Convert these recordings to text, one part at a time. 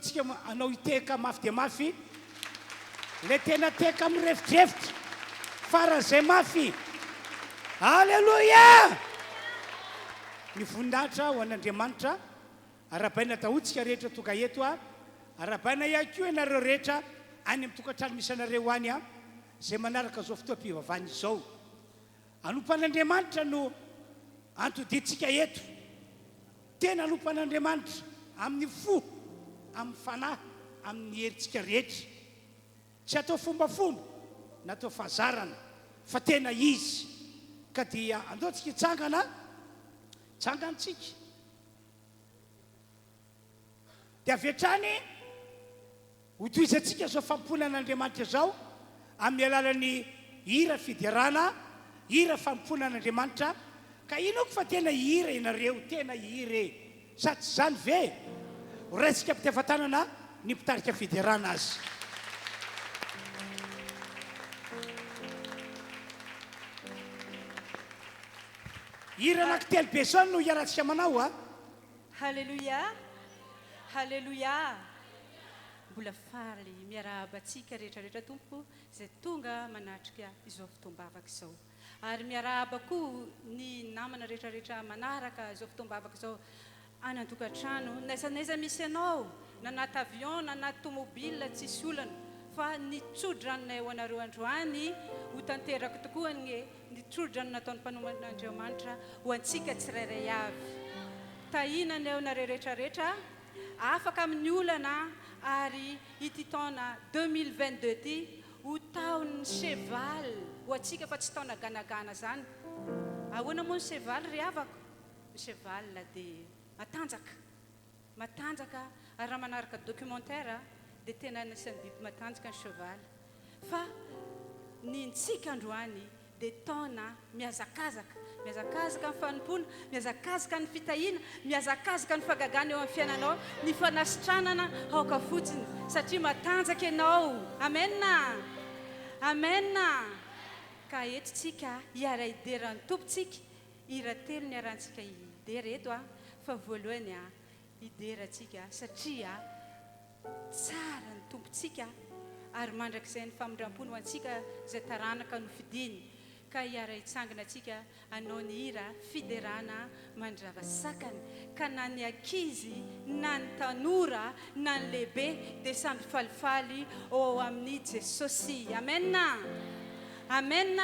Andaontsika hanao hitehaka mafy dia mafy. Ilay tena tehaka mirefodrefotra faran'izay mafy. Aleloia! Ny voninahitra ho an'Andriamanitra. Arahabaina daholo tsika rehetra tonga eto a. Arahabaina ihany koa ianareo rehetra any amin'ny tokantrano misy anareo any a, izay manaraka izao fotoam-pivavahana izao. Hanompo an'Andriamanitra no antodiantsika eto. Tena hanompo an'Andriamanitra amin'ny fo, amin'ny fanahy, amin'ny herintsika rehetra. Tsy atao fombafomba na atao fahazarana fa tena izy. Ka dia andao tsika hitsangana, tsangantsika. Dia avy hatrany hotohizantsika izao fanompoana an'Andriamanitra izao amin'ny alalan'ny hira fiderana, hira fanompoana an'Andriamanitra. Ka inoako fa tena hihira ianareo, tena hihira e! Sa tsy izany ve? Ho raisintsika am-pitiavan-tanana ny mpitarika fiderana azy. Hira anankitelo be izao no hiarahantsika manao a! Haleloia Haleloia Mbola faly miarahaba antsika rehetra rehetra tompoko izay tonga manatrika izao fotoam-bavaka izao. Ary miarahaba koa ny namana rehetra rehetra manaraka izao fotoam-bavaka izao any an-tokantrano, n'aiza n'aiza misy anao, na anaty avion na anaty tomobile tsisy olana fa ny tso-dranonay ho anareo androany ho tanteraka tokoa anie ny tso-drano nataon'ny mpanompon'Andriamanitra ho antsika tsirairay avy. Tahiana anie nareo rehetra rehetra, afaka amin'ny olana ary ity taona 2022 ity ho taon'ny cheval ho antsika fa tsy taona ganagana zany. Ahoana moa ny cheval ry havako? Ny cheval dia matanjaka, matanjaka ary raha manaraka documentaire dia tena anisan'ny biby matanjaka ny cheval. Fa ny ntsika androany dia taona mihazakazaka, mihazakazaka ny fanompoana, mihazakazaka ny fitahiana, mihazakazaka ny fahagagana eo amin'ny fiainanao, ny fanasitranana aoka fotsiny satria matanjaka ianao. Amen! Amen! Ka eto tsika hiara-hidera ny Tompo tsika, hira telo ny hiarahantsika hidera eto a, fa voalohany a, hidera tsika satria Tsara ny Tompontsika ary mandrakizay ny famindram-pony ho antsika izay taranaka nofidiny ka hiara-hitsangana antsika hanao ny hira fiderana mandrava sakana ka na ny ankizy na ny tanora na ny lehibe dia samy falifaly ao amin'i Jesosy. Amen! Amen!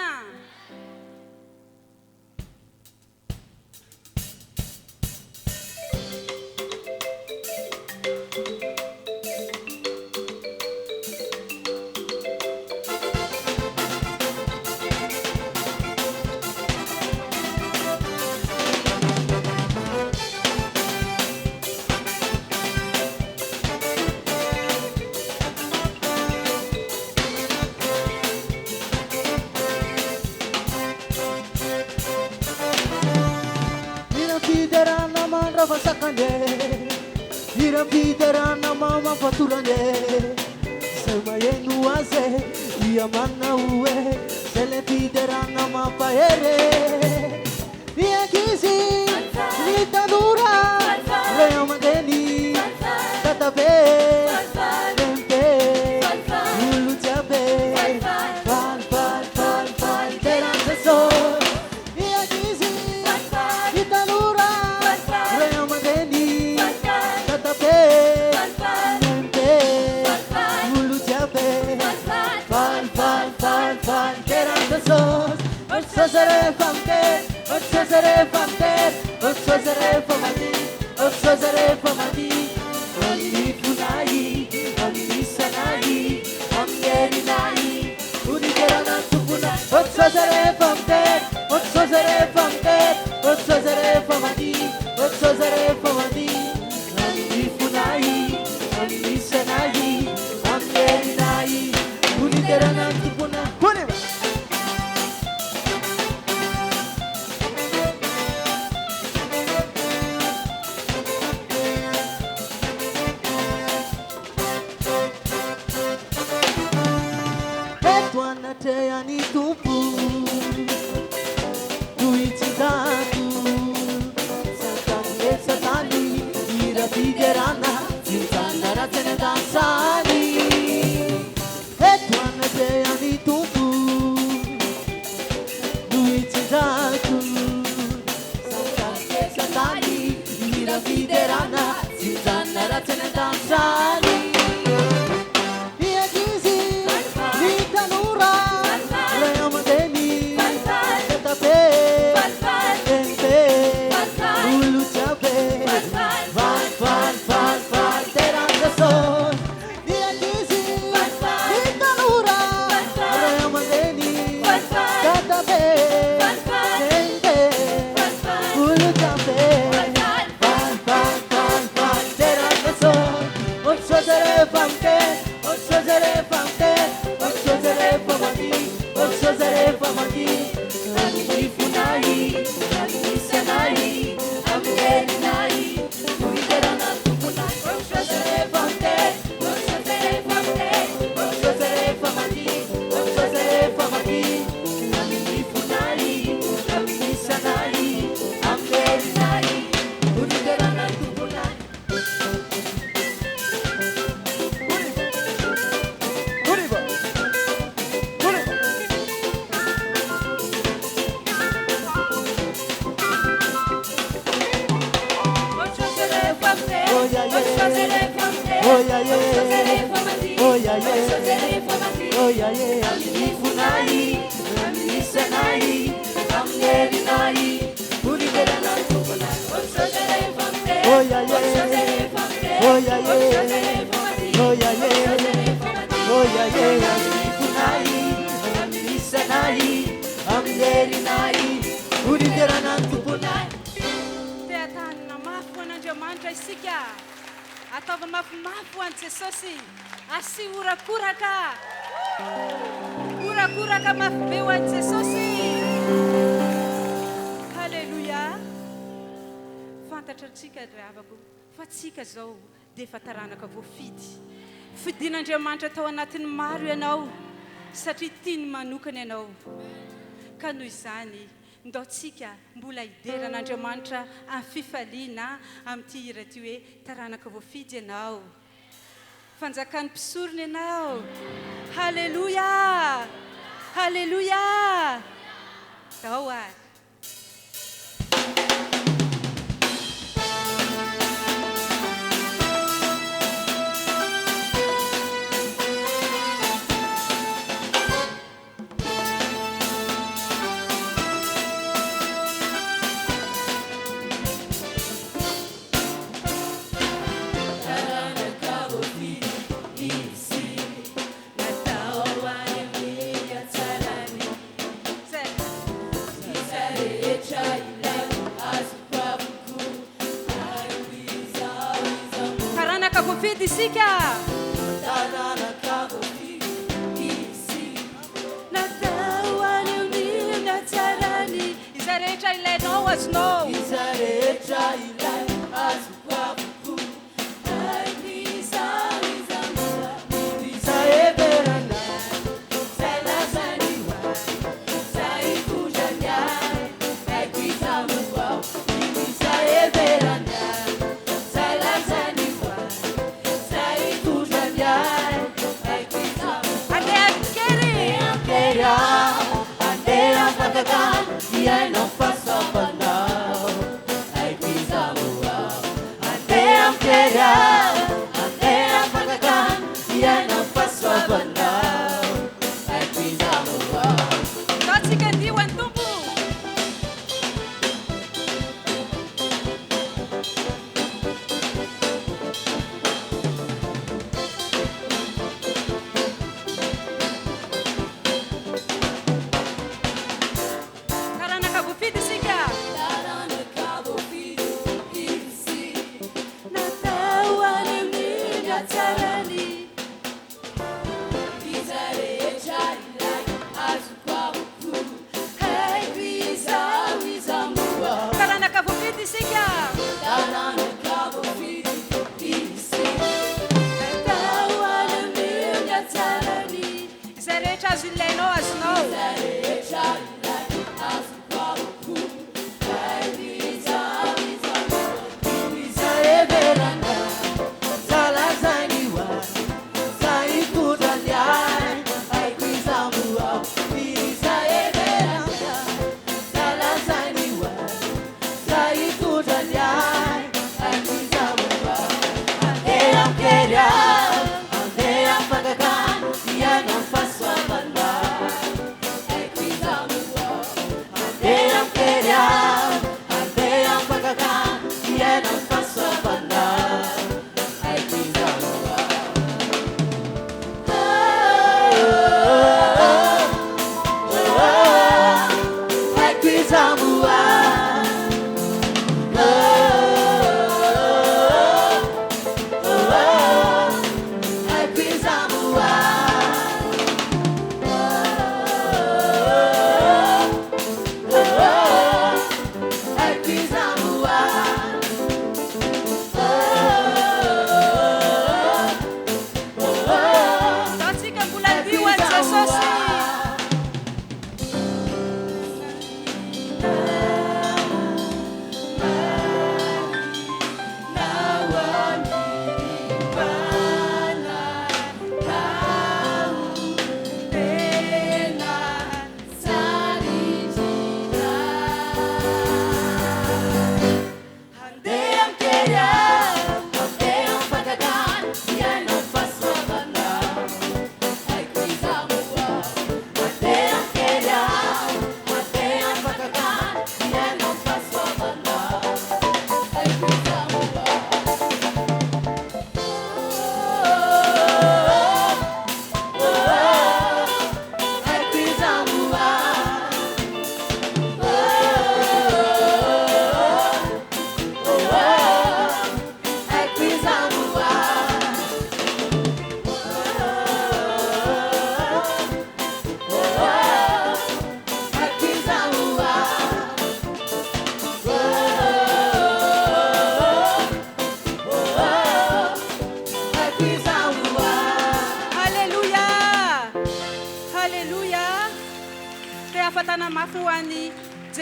Hira fiderana mandrava sakany e Hira fiderana mamafatorany e Zay maheno azy e Ia manao hoe Zay le fiderana mampahery e Ny ankizy, ny tanora, ray aman-dreny, dadabe, nenibe, olo jiaby e Faly, faly, faly, faly, dera an'i Jesosy Ny ankizy, ny tanora, ray aman-dreny, dadabe, nenibe, olo jiaby e Faly, faly, faly, faly, dera an'i Jesosy Jesosy rehefa miteny, Jesosy rehefa miteny, Jesosy rehefa mandihy, Jesosy rehefa mandihy Amin'ny fonay, amin'ny isanay, amin'ny herinay No niderana ny Tomponay Jesosy rehefa miteny, Jesosy rehefa miteny, Jesosy rehefa mandihy, Jesosy rehefa mandihy Amin'ny fonay, amin'ny isanay, amin'ny herinay No niderana ny Tomponay Eto anatrehan'ny Tompo. ratsy any an-danitra any. Ny ankizy, ny tanora, ray aman-dreny, dadabe, nenibe, olo jiaby, faly faly faly faly teran'i Jesosy. Ny ankizy, ny tanora, ray aman-dreny, dadabe, nenibe, olo jiaby, faly faly faly faly teran'i Jesosy. Ohatrohatry rehefa miteny, ohatrohatry rehefa miteny, ohatrohatry rehefa mandihy, ohatrohatry rehefa mandihy. Amin'ny fonay, amin'ny isanay, amin'ny herinay, no hiderana ny Tomponay. Ohatrohatry rehefa miteny, ohatrohatry rehefa miteny, ohatrohatry rehefa mandihy, ohatrohatry rehefa mandihy. Amin'ny fonay, amin'ny isanay, amin'ny herinay, no hiderana ny Tomponay. Oh yeah yeah, oh yeah yeah, oh yeah yeah, oh yeah yeah. Amin'ny fonay, amin'ny isanay, amin'ny herinay, no hiderana ny Tomponay. Oh yeah yeah, oh yeah yeah, oh yeah yeah, oh yeah yeah. Amin'ny fonay, amin'ny isanay, amin'ny herinay, no hiderana ny Tomponay. Tehatanana mafy ho an'Andriamanitra isika. Ataova mafimafy ho an'i Jesosy. Asio horakoraka. Horakoraka mafy be ho an'i Jesosy. Haleloia. Fantatra antsika ry havako fa tsika zao dia efa taranaka voafidy. Fidin'Andriamanitra tao anatin'ny maro ianao satria tiany manokana ianao. Ka noho izany, ndao tsika mbola hidera an'Andriamanitra amin'ny fifaliana amin'ity hira ity hoe taranaka voafidy ianao. Fanjakan'ny mpisorona ianao. Haleloia! Haleloia! Ndao ary. Zay. Taranaka voafidy isika. Taranaka voafidy isika. Natao haneho ny hatsarany. Izay rehetra ilainao azonao. Izay rehetra ilaina azoko avokoa. Izay heverana, izay lazany ho ahy, izay itondrany ahy, haiko iza no ao. Izay heverana, izay lazany ho ahy, izay itondrany ahy, haiko iza no Andeha kely. Andeha aho, andeha afakakana, hiaina ny fahasoavanao, haiko iza no ao. Andeha mitery aho, andeha afakakana, hiaina ny fahasoavanao, haiko iza no ao. Ndao tsika andihy ho an'ny Tompo. Taranaka voafidy isika. Taranaka voafidy isika. Natao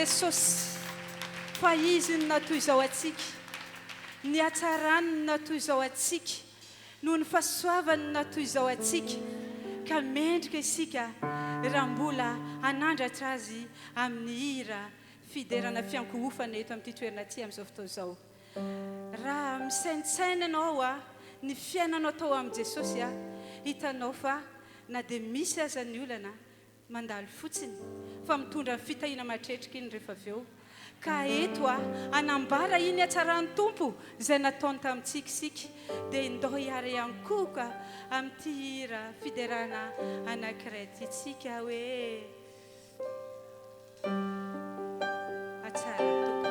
Jesosy fa Izy no natoy izao antsika, ny hatsarany no natoy izao antsika, noho ny fahasoavany no natoy izao antsika, ka mendrika isika raha mbola hanandratra Azy amin'ny hira fiderana fiankohofana eto amin'ity toerana ity amin'izao fotoana izao. Raha misaintsaina ianao ny fiainanao tao amin'i Jesosy, hitanao fa na dia misy aza ny olana, mandalo fotsiny fa mitondra ny fitahiana matretrika iny rehefa avy eo. Ka eto a, hanambara iny hatsaran'ny Tompo izay nataony tamintsika isika, dia indao hiara-hiankohoka amin'ity hira fiderana anankiray ity tsika hoe. Hatsaran'ny Tompo.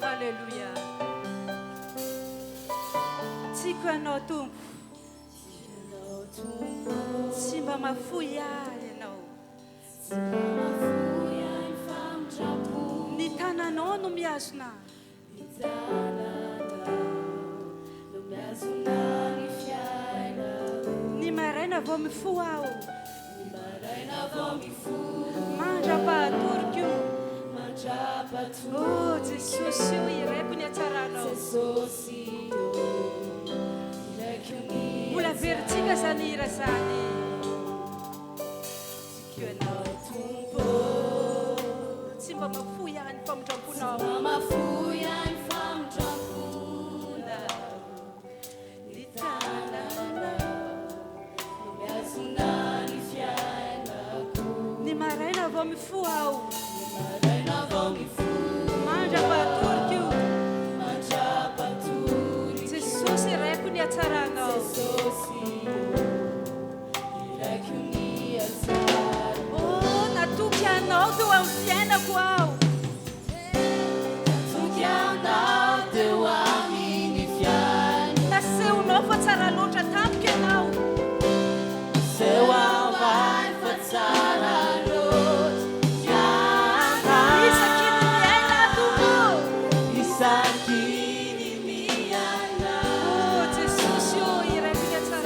Haleloia. Tiako ianao Tompo. Tsy mba mahafoy ahy ianao. Ny tananao no mihazona ahy. Ny maraina vao mifoha aho. Mandra-pahatoriko. Oh Jesosy o, iraiko ny hatsaranao. Mbola averintsika izany hira izany. Tiako ianao Tompo. Tsy mba mahafoy ahy ny famindramponao. Tsy mba mahafoy ahy ny famindramponao. Ny tananao no mihazona ny fiainako. Ny maraina vao mifoha aho. Ny maraina vao mifoha. Mandra-pahatoriko. Mandra-pahatoriko. Jesosy iraiko ny hatsaranao. Jesosy ô. Iraiko ny hatsaranao. Oh, natoky Anao teo amin'ny fiainako aho. Natoky Anao teo amin'ny fiainako. Nasehonao fa tsara loatra tamiko Ianao. Nasehonao ahy fa tsara loatra Ianao. Isaky ny miaina aho Tompo. Isaky ny miaina. Oh Jesosy ô, iraiko ny hatsaranao.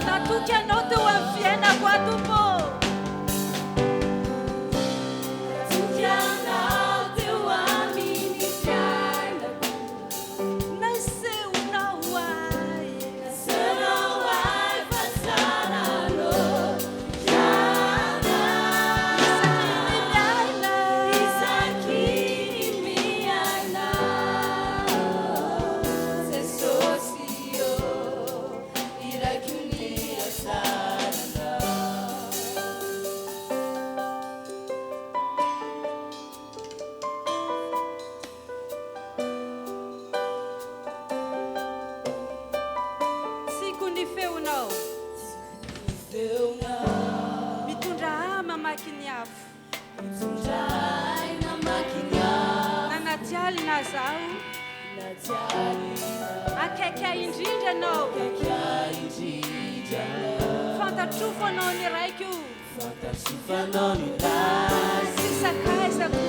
Natoky Anao teo amin'ny fiainako aho Tompo ô. Natoky Anao teo amin'ny fiainako. Nasehonao ahy. Nasehonao ahy fa tsara loatra Ianao. Isaky ny miaina. Isaky ny miaina. Jesosy ô, iraiko ny hatsaranao. Tiako ny feonao. Mitondra ahy mamaky ny afo. Mitondra ahy namaky ny afo. Na anaty alina aza aho. Anaty alina. Akaiky ahy indrindra Ianao. Akaiky ahy indrindra Ianao. Fantatro fa Anao ny Raiko. Fantatro fa Anao ny Raiko. Sy sakaizako.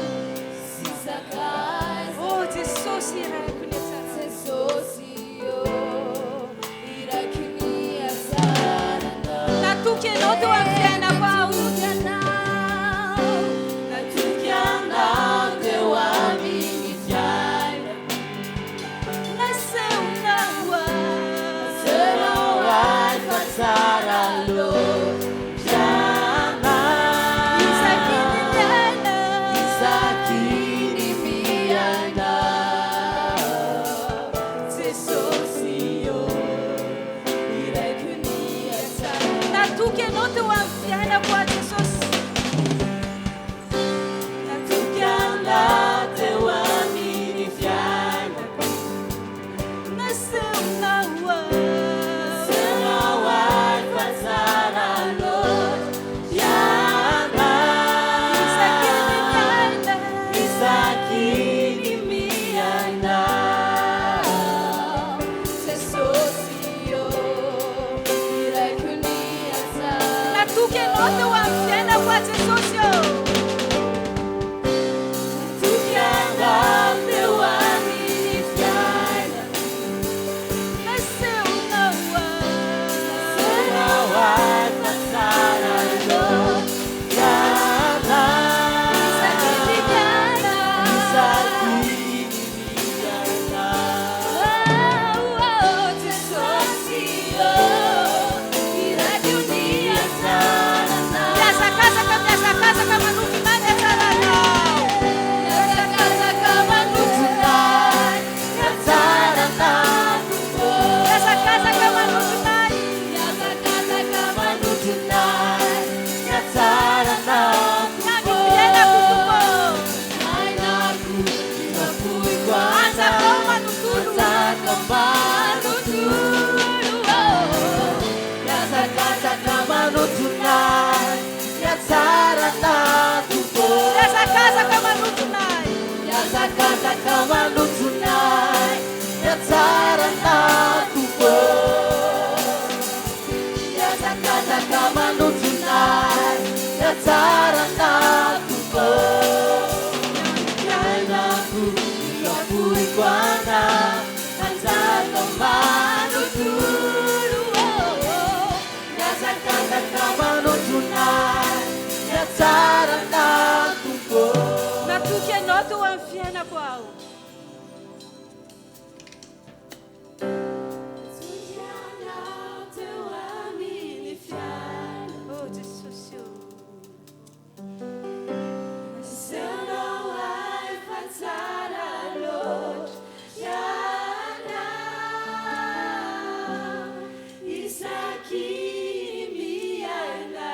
Sy sakaizako. Oh Jesosy iraiko ny hatsaranao. Jesosy oh iraiko ny hatsaranao. Natoky Anao teo amin'ny fiainako aho. Natoky Anao, natoky Anao teo amin'ny fiainako. Nasehonao ahy. Nasehonao ahy fa tsara loatra Ianao. Isaky ny miaina. Isaky ny miaina. Jesosy ô, iraiko ny hatsaranao. Natoky Anao teo amin'ny fiainako aho Jesosy. Natoky Anao teo amin'ny fiainako. Nasehonao ahy. Nasehonao ahy fa tsara loatra Ianao. Isaky ny miaina. Isaky ny miaina. Natoky Ianao teo amin'ny fiainako aho Jesosy ô. Natoky Anao teo amin'ny fiainako. Nasehonao ahy. Nasehonao ahy fa tsara loatra Ianao. Isaky ny miaina. Isaky ny miaina. Oh, oh, Jesosy ô, irako ny hatsaranao. Mihazakazaka, mihazakazaka manotrona ny hatsaranao. Mihazakazaka manotrona ny hatsaranao Tompo. Mihazakazaka manotrona ahy. Mihazakazaka manotrona ny hatsaranao Tompo. Ny androm-piainako Tompo. Fiainako nafoiko Anjakao anao. manontolo. Anjakao manontolo. Mihazakazaka manotrona ny hatsaranao Tompo. Mihazakazaka manotrona ahy. Mihazakazaka manotrona ny hatsaranao Tompo. Mihazakazaka manotrona ny hatsaranao Tompo. Fiainako nafoiko anao. Anjakao manontolo. Mihazakazaka manotrona ny hatsaranao Tompo. Natoky Anao teo amin'ny fiainako aho. Natoky Anao teo amin'ny fiainako. Oh Jesosy ô. Nasehonao ahy fa tsara loatra Ianao. Isaky ny miaina.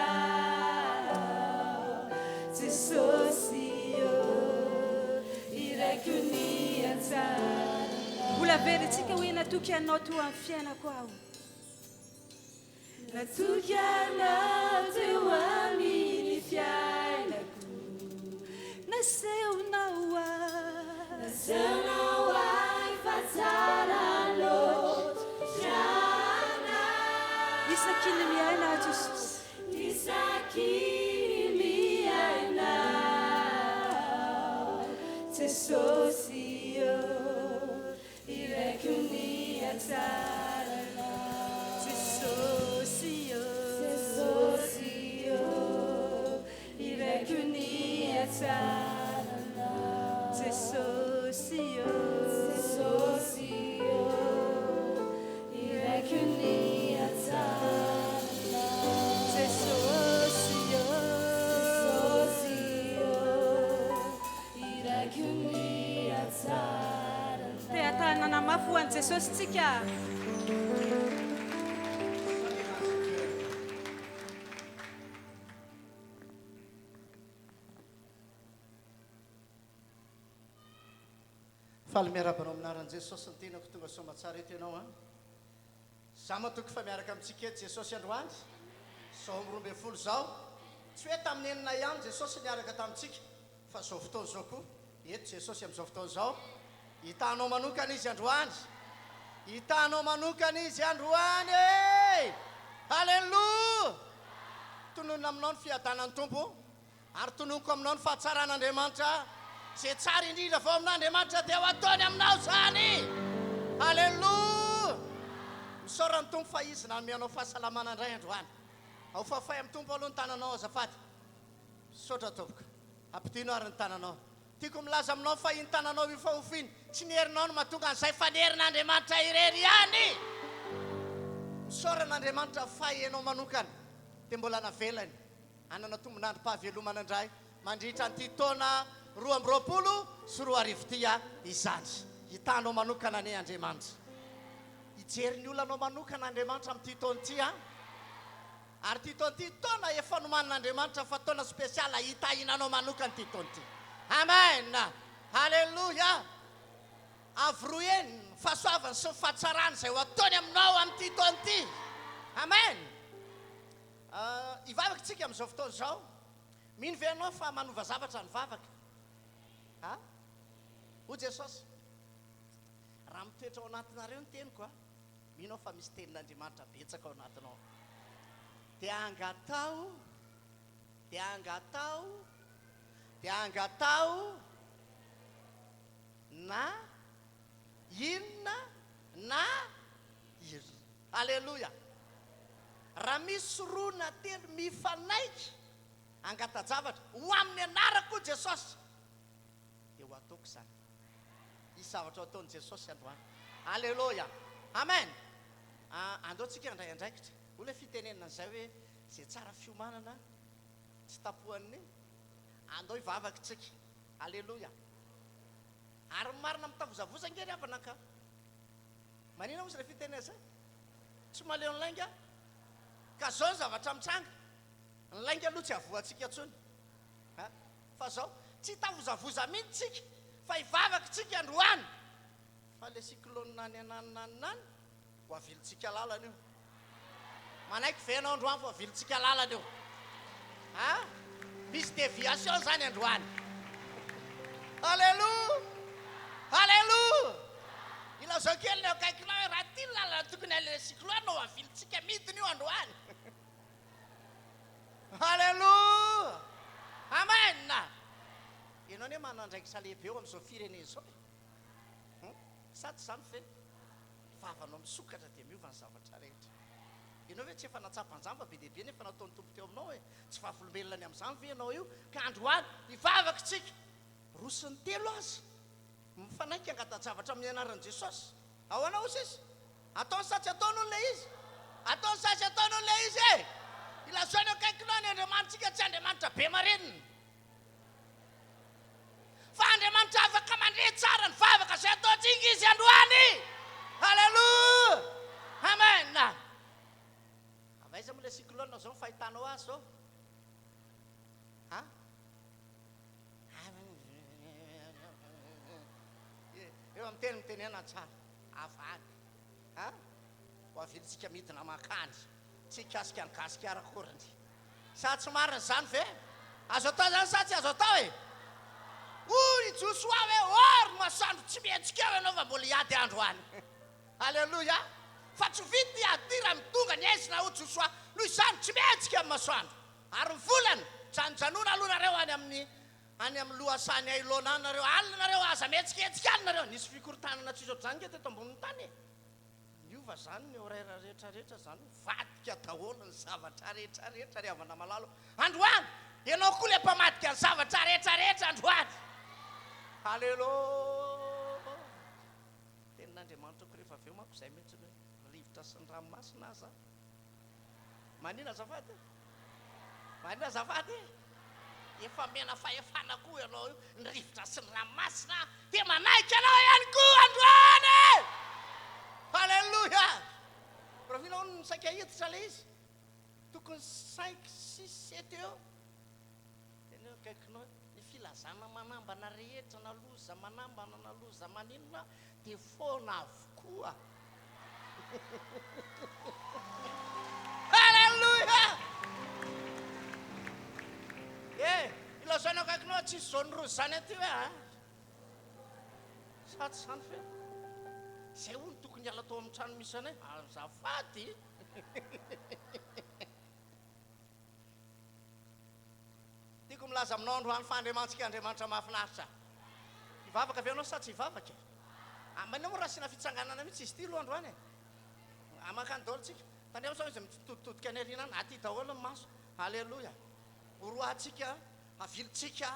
Jesosy ô, iraiko ny hatsaranao. Mbola averintsika hoe natoky Anao teo amin'ny fiainako aho. Natoky Anao teo amin'ny fiainako. Nasehonao ahy. Nasehonao ahy fa tsara loatra Ianao. Isaky ny miaina aho Jesosy. Isaky ny miaina. Jesosy ô, iraiko ny hatsaranao. Jesosy ô. Jesosy ô, iraiko ny hatsaranao. Jesosy ô. Jesosy ô, iraiko ny hatsaranao. Jesosy ô. Jesosy ô, iraiko ny hatsaranao. Teha-tanana mafy ho an'i Jesosy tsika. Faly miarahaba anao amin'ny anaran'i Jesosy ny tenako tonga soamatsara eto ianao an. Za matoky fa miaraka amintsika eto Jesosy androany zao amin'ny 12 zao. Tsy hoe tamin'ny 6 ihany Jesosy niaraka tamintsika fa zao fotoana zao koa eto Jesosy amin'izao fotoana izao. Hitanao manokana izy androany. Hitanao manokana izy androany e! Haleloia! Tononina aminao ny fiadanan'ny Tompo ary tononiko aminao ny fahatsaran'Andriamanitra. Izay tsara indrindra vao amin'Andriamanitra dia ho ataony aminao izany. Haleloia! Misaora ny Tompo fa Izy nanome anao fahasalamana indray androany. Ao fafay amin'ny Tompo aloha ny tananao azafady. Misaotra tompoko. Ampidino ary ny tananao. Tiako milaza aminao fa iny tananao io fahofy iny, tsy ny herinao no mahatonga an'izay fa ny herin'Andriamanitra irery ihany. Misaora an'Andriamanitra fa ianao manokana dia mbola navelany hanana tombon'androm-pahavelomana indray mandritra an'ity taona 2022 ity izany. Hitanao manokana anie Andriamanitra. Hijery ny olanao manokana Andriamanitra amin'ity taona ity an. Ary ity taona ity, taona efa nomanin'Andriamanitra fa taona spécial hitahiana anao manokana ity taona ity. Amen! Haleloia! Avo roa heny ny fahasoavany sy ny fahatsarany izay ho ataony aminao amin'ity taona ity. Amen! Hivavaka isika amin'izao fotoana izao. Mino ve ianao fa manova zavatra ny vavaka? Ha? Hoy Jesosy, raha mitoetra ao anatinareo ny teniko, mino aho fa misy tenin'Andriamanitra betsaka ao anatinao. Dia angataho, dia angataho, dia angataho na inona na inona. Aleloia! Raha misy roa na telo mifanaiky hangata-javatra ho amin'ny anarako hoy Jesosy, dia ho ataoko izany. Hisy zavatra ho ataon'i Jesosy androany. Aleloia! Amen! Andao tsika handray andraikitra. Hoy ilay fitenenana izay hoe izay tsara fiomanana tsy tapohan'ny. Andao hivavaka tsika. Aleloia! Ary ny marina mitavozavoza ange ry havana ka. Manina ozy ilay fitenenana izay? Tsy mahaleo ny lainga? Ka zao ny zavatra mitranga. Ny lainga aloha tsy avoantsika intsony. Ha? Fa zao, tsy hitavozavoza mihitsy tsika, fa hivavaka tsika androany. Fa le cyclone any ananona any nany, ho avilintsika lalana io. Manaiky ve ianao androany fa ho avilintsika lalana io? Ha? Misy déviation zany androany. Alléluia! Alléluia! Ilazao kely ny eo akaikinao hoe raha ity ny lalana tokony alehan'ny cyclone, ho avilintsika midina io androany. Alléluia! Amen! Ianao anie manana andraikitra lehibe eo amin'izao firenena izao e. Hum? Sa tsy izany ve? Ny vavanao misokatra dia miova ny zavatra rehetra. Ianao ve tsy efa nahatsapa an'izany fa be dia be ny efa nataon'ny Tompo teo aminao e? Tsy vavolombelona ny amin'izany ve ianao io? Ka androany hivavaka isika, roa sy ny telo aza, mifanaiky hangata-javatra amin'ny anaran'i Jesosy. Ahoana hoy sisa? Ataony sa tsy ataony hono ilay izy? Ataony sa tsy ataony hono ilay izy e? Ilazao ny akaikinao ny Andriamanitsika tsy Andriamanitra be marenina. Fa Andriamanitra afaka mandre tsara ny vavaka izay ataontsika Izy androany. Haleloia! Amen! Avy aiza moa ilay cyclone izao ny fahitanao azy izao? Ha? Eo amin'ny teny mitenena tsara. Avy any. Ha? Ho avilintsika midina mankany. Tsy hikasika an'i Gasikara akoriny. Sa tsy marina izany ve? Azo atao izany sa tsy azo atao e? Hoy i Josoa hoe, Oh ry masoandro, tsy mihetsika eo ianao fa mbola hiady andro any. Aleloia! Fa tsy ho vita ity ady ity raha midonga ny aizina, hoy Josoa. Noho izany, tsy mihetsika ny masoandro. Ary ny volana, janonjanona aloha nareo any amin'ny any amin'ny lohasahan'i Ailona any nareo, alina nareo, aza mihetsiketsika any nareo. Nisy fikorontanana tsisy ohatr'izany ange teto ambonin'ny tany e! Niova zany ny horaire rehetra rehetra zany nivadika daholo ny zavatra rehetra rehetra ry havana malala o! Androany ianao koa le mpamadika ny zavatra rehetra rehetra androany! Haleloia! Tenin'Andriamanitra ko rehefa avy eo manko zay mihitsy ny hoe rivotra sy ny ranomasina aza manina azafady e! Manina azafady e! Efa omena fahefana koa ianao io, ny rivotra sy ny ranomasina dia manaiky anao ihany koa androany e! Haleloia! Rahoviana hono no saika hiditra ilay izy? Tokony cinq, six, sept eo. Teneno akaikinao hoe, ny filazana manambana rehetra na loza manambana na loza maninona dia foana avokoa. Haleloia! Eh, ilaozana akaikinao tsisy zone rouge zany aty hoe a? Sa tsy zany fe? Zay hono tokony hiala tao amin'ny trano misy anay. Azafady. Tiako milaza aminao androany fa Andriamantsika Andriamanitra mahafinaritra. Hivavaka ve ianao sa tsy hivavaka e? Ah, maninona moa raha asiana fitsanganana mihitsy izy ity aloha androany e? Ah, mankany daholo tsika. Tandremo sao izy mitoditodika any aoriana any. Aty daholo ny maso. Aleloia. Horoahantsika, havilintsika,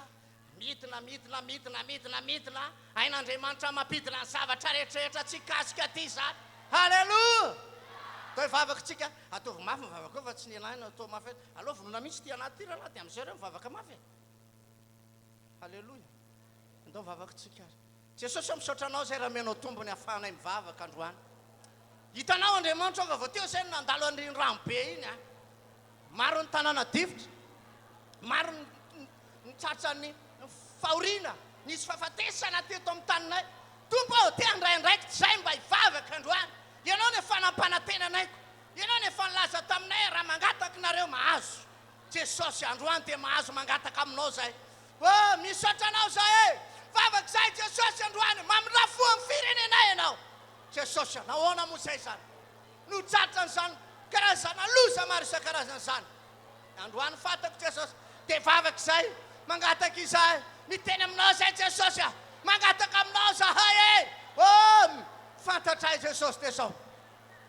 midina, midina, midina, midina, midina. Hain'Andriamanitra mampidina ny zavatra rehetrarehetra tsy hikasika aty izany. Aleloia! Atao hivavaka tsika. Ataovy mafy ny vavaka eo fa tsy ny anah no atao mafy eto. Aleo vonoina mihitsy ity anaty ity rahalahy dia amin'izay ireo mivavaka mafy e. Aleloia. Andao hivavaka tsika ary. Jesosy ô misaotra anao izay raha omenao tombony ahafahanay mivavaka androany. Hitanao Andriamanitra ô fa vao teo izay no nandalo an'ireny rano be iny a. Maro ny tanàna difotra, maro ny tratran'ny fahoriana, nisy fahafatesana teto amin'ny taninay. Tompo ô, te handray andraikitra izahay mba hivavaka androany. Ianao no efa nampanantena anay ko. Ianao no efa nilaza taminay raha mangataka nareo mahazo. Jesosy, androany dia mahazo mangataka aminao zahay. Oh, misaotra anao zahay e. Vavaka zahay Jesosy androany, mamindrà fo amin'ny firenenay ianao. Jesosy, nahoana moa zay zany no tratran'izany? Karazana loza maro isan-karazany izany. Androany fantako Jesosy dia vavaka izahay, mangataka izahay, miteny aminao izahay Jesosy a! Mangataka aminao izahay e! Oh! Fantatray Jesosy dia izao,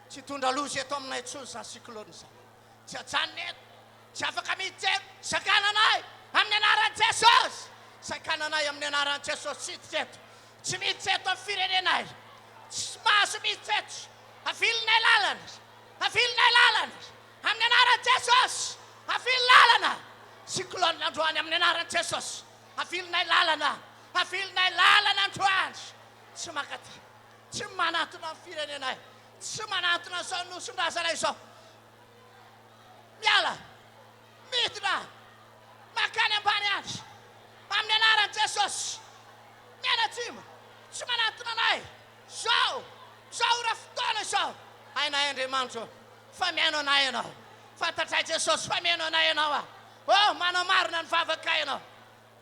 tsy hitondra loza eto aminay intsony izany cyclone izany. Tsy hajanona eto, tsy afaka miditra eto, sakananay amin'ny anaran'i Jesosy! Sakananay amin'ny anaran'i Jesosy tsy hiditra eto, tsy miditra eto amin'ny firenenay, tsy mahazo miditra eto, avilinay lalana, avilinay lalana, amin'ny anaran'i Jesosy! Avily lalana! Cyclone androany amin'ny anaran'i Jesosy! Avilinay lalana! Avilinay lalana androany! Tsy mankaty, tsy manantona ny firenenay, tsy manantona izao nosin-drazana izao. Miala! Midina! Mankany ambany any! Amin'ny anaran'i Jesosy! Mianatsimo! Tsy manantona anay! Izao! Izao ora fotoana izao! Hainay Andriamanitra ô! Fa mihaino anay Ianao. Fantatray Jesosy fa mihaino anay Ianao ah. Oh, manamarina ny vavakay Ianao.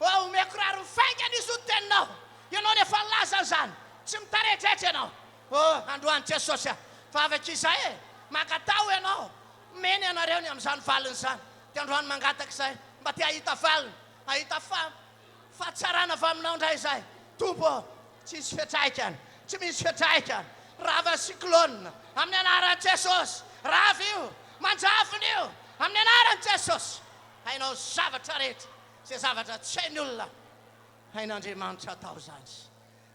Oh, omeko rariny faingana izy ho teninao. Ianao no efa nilaza an'izany. Tsy mitaredretra Ianao. Oh, androany Jesosy ah. Vavaka izay e. Mangataho Ianao. Omeny ianareo ny amin'izany valiny izany. Dia androany mangataka izahay mba te hahita valiny, hahita fa. Fahatsarana avy aminao indray izay, Tompo ô! Tsy hisy fiantraikany, tsy misy fiantraikany. Rava cyclone, amin'ny anaran'i Jesosy. Rava io, manjavona io, amin'ny anaran'i Jesosy. Hainao ny zavatra rehetra, izay zavatra tsy hain'ny olona, hain'Andriamanitra atao izany.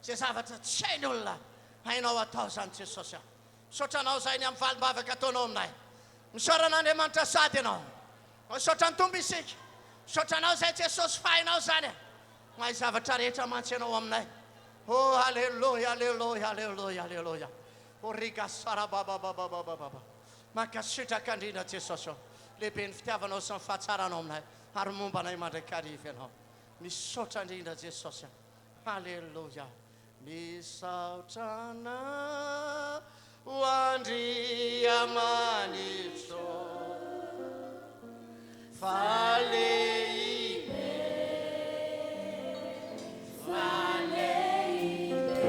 Izay zavatra tsy hain'ny olona, hainao atao izany Jesosy a. Misaotra anao izahay ny amin'ny valim-bavaka ataonao aminay. Misaora an'Andriamanitra sady ianao. Misaotra ny Tompo isika. Misaotra anao izay Jesosy fa hainao izany e. Mahay zavatra rehetra mantsy ianao aminay. Oh aleloia aleloia aleloia aleloia. Oh riga sarababababababa. Mankasitraka indrindra Jesosy ô. Lehibe ny fitiavanao sy ny fahatsaranao aminay ary momba anay mandrakariva ianao. Misaotra indrindra Jesosy a. Aleloia. Misaotra anao Andriamanitro fa lehibe, fa lehibe.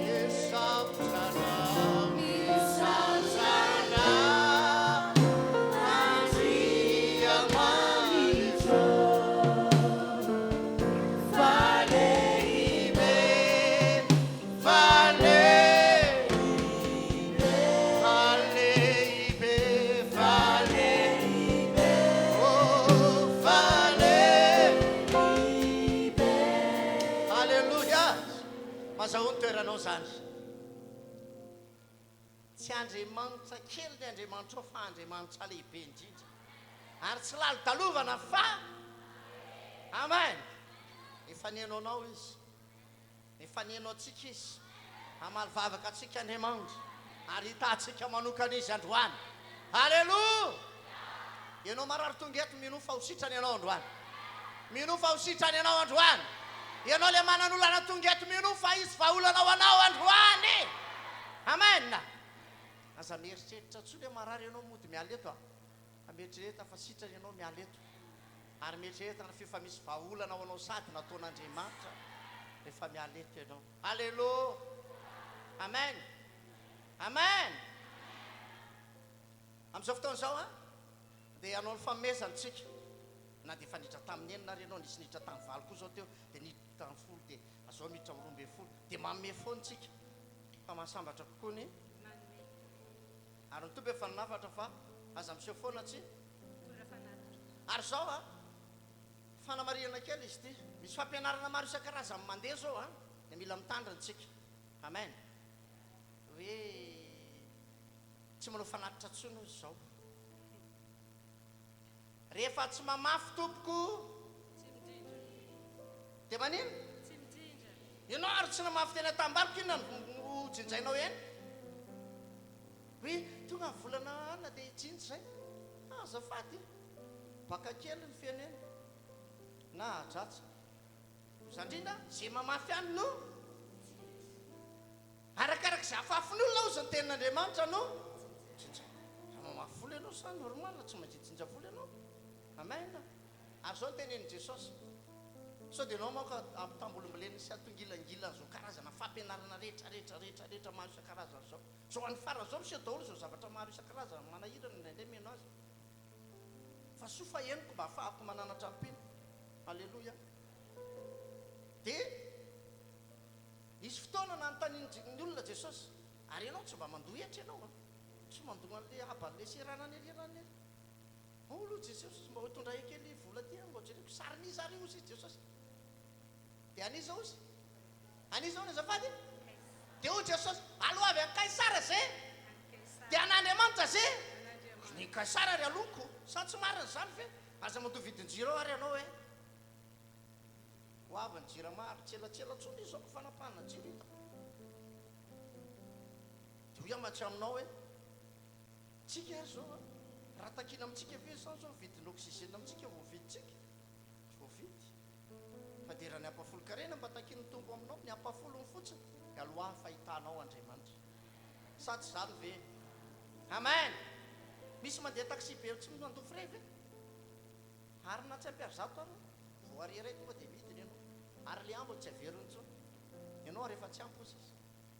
Misaotra anao, misaotra anao Andriamanitro fa lehibe. Fa lehibe, fa lehibe, fa lehibe, oh, fa lehibe. Alléluia. Mazahoa ny toeranao zany. Tsy Andriamanitra kely ny Andriamanitrao fa Andriamanitra lehibe indrindra. Ary tsy lalodalovana fa Amen. Efa nihaino anao Izy. Efa nihaino antsika Izy. Hamaly vavaka antsika Andriamanitra, ary hitaha antsika manokana Izy androany. Aleloia! Ianao marary tonga eto, minoa fa ho sitrana ianao androany. Minoa fa ho sitrana ianao androany. Ianao ilay manan'olana tonga eto, minoa fa hisy vahaolana ho anao androany. Amen! Aza mieritreritra intsony hoe marary ianao mody miala eto a. Fa mieritrereta fa sitrana ianao miala eto. Ary mieritrereta ny f'efa misy vahaolana ho anao sady nataon'Andriamanitra rehefa miala eto ianao. Alléluia! Amen! Amen! Amin'izao fotoana izao an, dia hanao ny fanomezana isika. Na dia efa niditra tamin'ny enina ary ianao, nisy niditra tamin'ny valo koa izao teo, dia niditra tamin'ny folo, dia izao miditra amin'ny 12. Dia manome foana isika. Fa mahasambatra kokoa ny. Ary ny Tompo efa nanafatra fa aza miseho foana tsy. Ary izao an, fanamarihana kely izy ity, misy fampianarana maro isan-karazany mandeha izao an, dia mila mitandrina isika. Amen. Hoe tsy manao fanatitra intsony hozy izao. Rehefa tsy mamafy tompoko dia manino? Ianao ary tsy namafy teny an-tanimbary inona no ho jinjainao eny? Hoe tonga ny volana alina dia hijinja izay. Azafady, baka kely ny feno eny na ahadratsy. Izany indrindra, izay mamafy ihany no Arakaraka izay afafin'olona hozy ny tenin'Andriamanitra no jinjaina. Raha mamafy vola ianao sa normal tsy maintsy hijinja vola ianao. Amen. Ary izao no tenenin'i Jesosy. Sao dia ianao manko ampitambolimboleniny sy atongilangilan'izao karazana fampianarana rehetra rehetra rehetra rehetra maro isan-karazany izao. Izao andro farany izao miseho daholo izao zavatra maro isan-karazany manahirana indraindray mihaino azy. Fa soa fa henoko mba ahafahako mananatra ny mpino. Aleloia. Dia nisy fotoana nanontanian'ny olona Jesosy, ary ianao tsy mba mandoa hetra ianao an? Tsy mandoa an'ilay haban'ilay seranana ery eran'ny ery. Ao aloha Jesosy, mba ho tondray kely vola aty aho mba ho jereko. Sarin'iza ary hozy izy Jesosy? Dia an'iza hozy? An'iza hono azafady? Dia hoy Jesosy, aloavy an'i Kaisara ze, dia an'Andriamanitra ze. Ny Kaisara ry aloako, sa tsy marina izany ve? Aza mandoa vidin-jiro eo ary ianao e. Ho avy ny jirama ary tsy elatsela intsony izao ny fanapahana jiro hitako. Dia hoy aho mantsy aminao hoe, tsika ary izao an, raha takiana amintsika ve izany izao ny vidin'ny oxygène amintsika voavidintsika? Tsy voavidy. Fa dia raha ny ampahafolon-karena mba takian'ny Tompo aminao, ny ampahafolony fotsiny, dia aloahy fahitanao Andriamanitra. Sa tsy izany ve? Amen! Misy mandeha taxi be tsy mandoa frais ve? Ary na tsy ampy arizato ary, vao ary iray tonga dia midina ianao. Ary ilay ambiny tsy averiny intsony. Ianao ary efa tsy ampy hozy izy.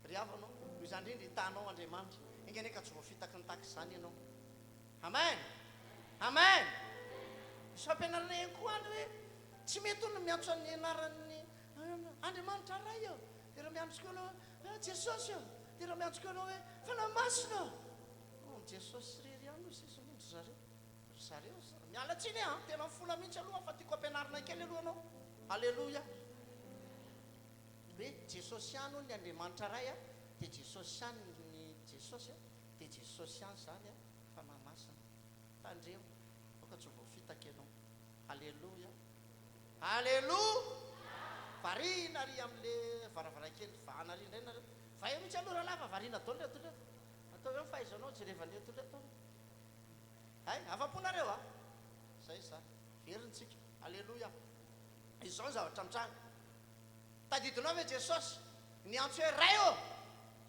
Ry havana ô, noho izany indrindra hitanao Andriamanitra. Enga anie ka tsy voafitaky ny tahaka izany ianao. Amen! Amen! Misy fampianarana ihany koa any hoe tsy mety hono ny miantso ny anaran'ny Andriamanitra Ray ô, dia raha miantso koa ianao hoe Jesosy ô, dia raha miantso koa ianao hoe Fanahy Masina ô. Oh, Jesosy irery ihany hoy sisa hono ry zareo. Ry zareo za. Miala tsiny an, tena mifona mihitsy aloha fa tiako ampianarina kely aloha ianao. Aleloia. Hoe Jesosy ihany hono ny Andriamanitra Ray a, dia Jesosy ihany ny Jesosy a, dia Jesosy ihany izany a, Fanahy Masina. Tandremo, aoka tsy ho voafitaka ianao. Aleloia. Aleloia. Variana ary amin'le varavarankely vahana ary indray nareo. Vahia mihitsy aloha rahalahy fa variana daholo reto reto. Ataovy eo ny fahaizanao jerevan'ireto reto. Hay, afa-po nareo a! Zay za. Veriny tsika. Aleloia. Izao ny zavatra mitranga. Tadidinao ve Jesosy niantso hoe Ray ô,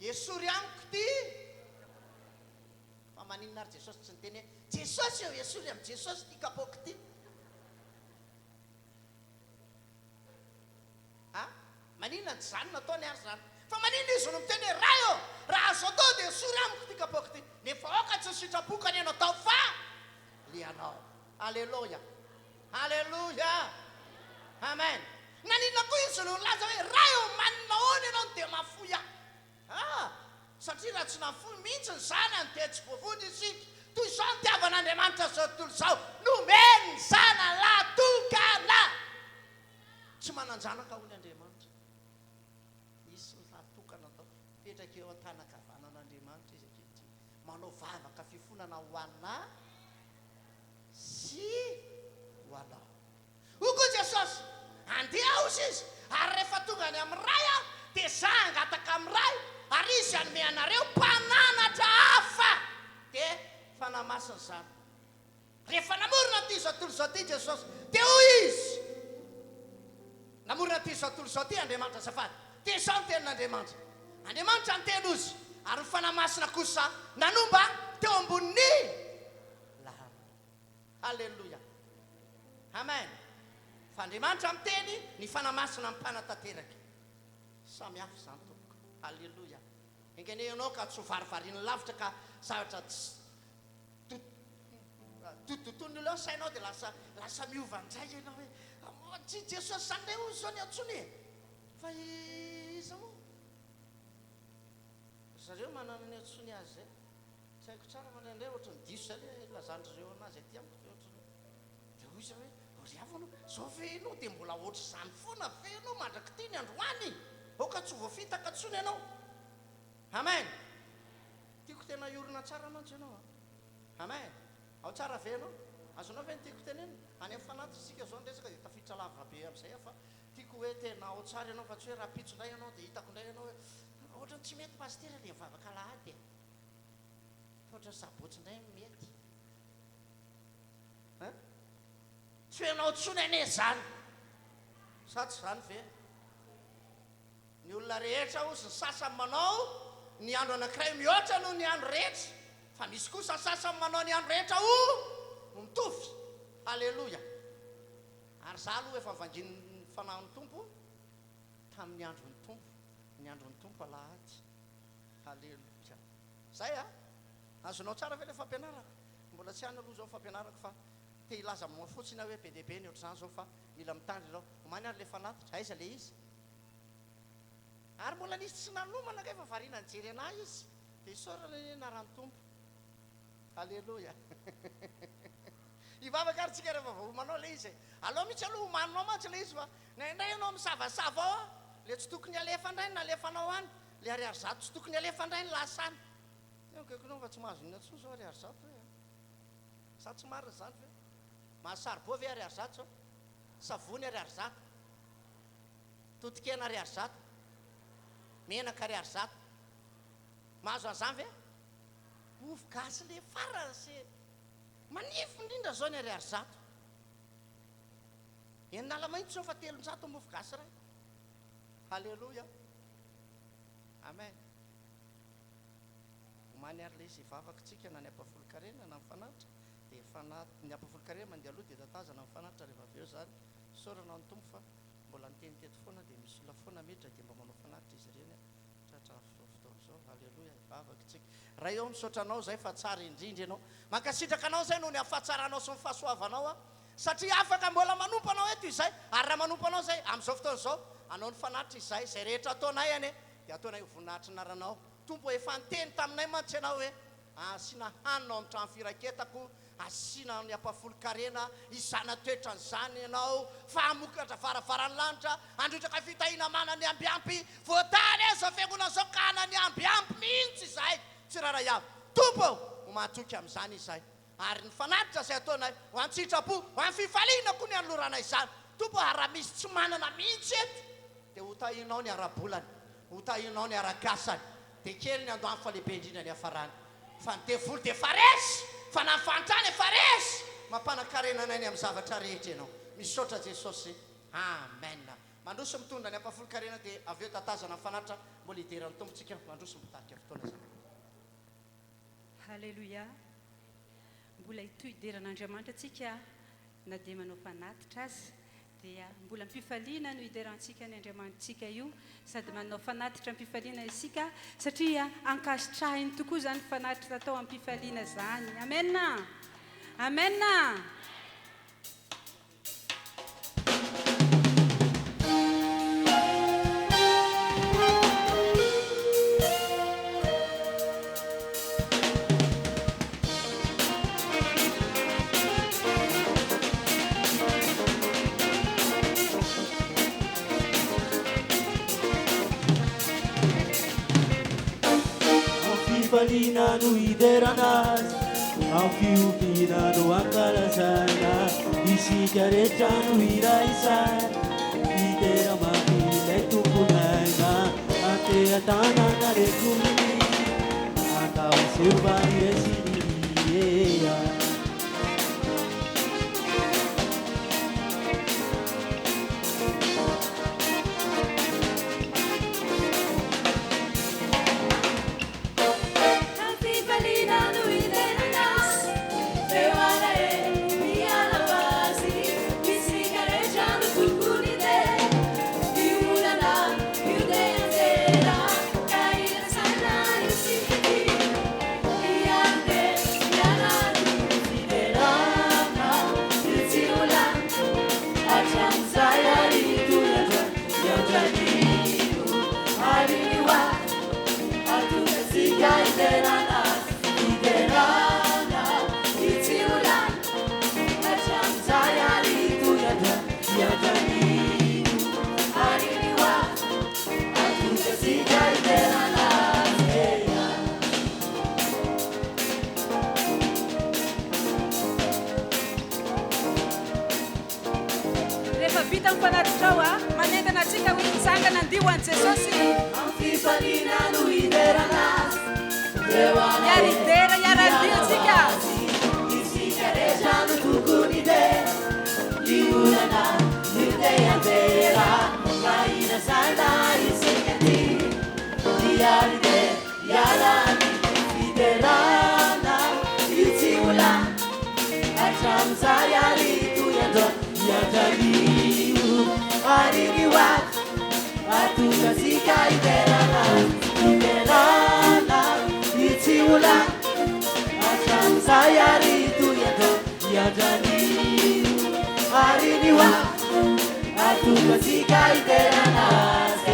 esory amiko ity? Fa maninona ary Jesosy tsy niteny hoe Jesosy ô, esory amin'i Jesosy ity kapoaka ity? A! Maninona tsy izany no nataony ary izany? Fa maninona izy no miteny hoe, Ray ô, raha azo atao dia esory amiko ity kapoaka ity, nefa aoka tsy ny sitrapoko anie no atao fa le anao. Aleloia! Aleloia! Amen! Naninona koa izy no nilaza hoe, Ray ô, manina ahoana ianao no dia mahafoy ahy? A! Satria raha tsy nafoy mihitsy ny Zanany dia tsy voavonjy isika. Toy izao ny nitiavan'Andriamanitra izao tontolo izao, nomeny ny Zanany lahy tokana. Tsy manan-janaka hono Andriamanitra. Nisy ny lahy tokana tao. Mipetraka eo an-tanan-kavanan'Andriamanitra izy ankehitriny. Manao vavaka fifonana ho anà sy ho anao. Hoy koa Jesosy, Andeha aho, hoy Izy, ary rehefa tonga any amin'ny Ray Aho, dia Izaho hangataka amin'ny Ray, ary Izy hanome anareo Mpananatra hafa, dia Fanahy Masina izany. Rehefa namorona an'ity izao tontolo izao ity Jesosy, dia hoy Izy, Namorona an'ity izao tontolo izao ity Andriamanitra, azafady, dia izao ny tenin'Andriamanitra, Andriamanitra niteny hozy, ary ny Fanahy Masina kosa nanomba teo ambonin'ny rano. Haleloia. Amen. Fa Andriamanitra miteny, ny Fanahy Masina mpanatanteraka. Samy hafa izany tompoko. Haleloia. Enga anie ianao ka tsy ho varivariny lavitra ka zavatra tsy dododoton'ny olona eo ny sainao dia lasa lasa miova indray ianao hoe tsy Jesosy izany indray hoy izao ny antsoiny e. Fa iza moa? Ry zareo manana ny antsoiny azy izay. Tsy haiko tsara fa indraindray ohatran'ny diso izay ilay ilazan-dry zareo anazy aty amiko dia ohatran'ny dia hoy izy hoe ry havana ô, izao ve ianao dia mbola ohatr'izany foana ve ianao mandrak'ity ny androany? Aoka tsy ho voafitaka intsony ianao. Amen. Tiako tena hiorina tsara mantsy ianao an. Amen. Ao tsara ve ianao? Azonao ve ny tiako tenenina? Any amin'ny fanatitra isika izao ny resaka dia tafiditra lavitra be amin'izay aho fa tiako hoe tena ao tsara ianao fa tsy hoe rahampitso indray ianao dia hitako indray ianao hoe ohatran'ny tsy mety pasitera ilay mivavaka alahady e. Fa ohatran'ny sabotsy indray no mety. Hein? Tsy ho ianao intsony anie izany. Sa tsy izany ve? Ny olona rehetra hozy ny sasany manao ny andro anankiray mihoatra noho ny andro rehetra, fa misy kosa sasany manao ny andro rehetra ho mitovy. Haleloia! Ary za aloha efa vangin'ny. Fanahin'ny Tompo tamin'ny andron'ny Tompo, ny andron'ny Tompo alahady. Haleloia. Zay a! Azonao tsara ve ilay fampianarako? Mbola tsy any aloha izao ny fampianarako fa te hilaza aminao fotsiny aho hoe be dia be ny ohatr'izany izao fa mila mitandrina ianao. Omany ary ilay fanatitra, aiza ilay izy? Ary mbola nisy tsy nanomana kay fa variana nijery anah izy. Dia isaorana anie ny anaran'ny Tompo. Aleloia. Hivavaka ary tsika rehefa vao homanao ilay izy e. Aleo mihitsy aloha homaninao mantsy ilay izy fa indraindray ianao misavasava ao an, ilay tsy tokony alefa indray no nalefanao any, ilay ariary zato tsy tokony alefa indray no lasa any. Eo akaikinao fa tsy mahazo inona intsony izao ariary zato hoe an. Sa tsy marina izany ve? Mahazo saribao ve ariary zato izao? Savony ariary zato? Totokena ariary zato? Menaka ariary zato? Mahazo an'izany ve? Mofo gasy le farany se manify indrindra zao ny ariary zato. Enina ala mahitsy zao fa 300 ny mofo gasy iray. Haleloia. Amen. Omany ary le izy hivavaka tsika na ny ampahafolon-karena na ny fanatitra dia fanat ny ampahafolon-karena mandeha aloha dia tatazana ny fanatitra rehefa avy eo zany. Isaorana ny Tompo fa mbola niteny teto foana dia misy olona foana miditra dia mba manao fanatitra izy ireny. Tratra amin'izao fotoana izao. Aleloia, hivavaka isika. Ray ô, misaotra Anao izay fa tsara indrindra Ianao. Mankasitraka Anao izay noho ny amin'ny fahatsaranao sy ny fahasoavanao aho, satria afaka mbola manompo Anao eto izay, ary raha manompo Anao izay amin'izao fotoana izao, Anao no fanatitra izay, izay rehetra ataonay anie dia ataonay ho voninahitry ny anaranao. Tompo ô, efa niteny taminay mantsy Ianao hoe, Asiana hanina ao amin'ny trano firaketako, asiana ny ampahafolon-karena, hizana-toetra an'izany ianao, fa hamokatra varavaran'ny lanitra, handrotsaka fitahiana mana ny ambiampy, voatany eo izao fiangonana izao ka hana ny ambiampy mihitsy izahay tsirairay avy. Tompo ô, ho mahatoky amin'izany izahay, ary ny fanatitra izay ataonay, ho an-tsitrapo, ho amin'ny fifaliana koa ny hanoloranay izany. Tompo ô, ary raha misy tsy manana mihitsy eto, dia hotahianao ny ara-bolany, hotahianao ny arak'asany, Dia kely ny androany fa lehibe indrindra ny hafarany. Fa ny devoly dia efa resy! Fa na ny fahantrana efa resy! Mampanakarena anay ny amin'ny zavatra rehetra Ianao. Misaotra Jesosy. Amen. Mandroso mitondra ny ampahafolon-karena dia avy eo tatazana ny fanatitra mbola hidera ny Tompo tsika. Mandroso mpitarika fotoana izany. Haleloia. Mbola hitohy hidera an'Andriamanitra tsika na dia manao fanatitra aza. Dia mbola am-pifaliana no hiderantsika ny Andriamanitsika io, sady manao fanatitra am-pifaliana isika, satria ankasitrahiny tokoa izany fanatitra atao am-pifaliana izany. Amen! Amen! Fifaliana no hiderana azy, amin'ny fihobiana no ankalazana, isika rehetra no hiray saina, hidera mafy ilay Tompon'aina, anteha-tanana re koa. Rehefa vita ny fanatitrao a, manentana antsika ho hitsangana handihy ho an'i Jesosy. Hiara-hidera, hiara-handihy isika. Ahatonga antsika hiderana Azy, hiderana Io tsy ho lany hatramin'izay ary hitohy hatrany, hiandranio ary ny ho avy. Ahatonga antsika hiderana Azy e.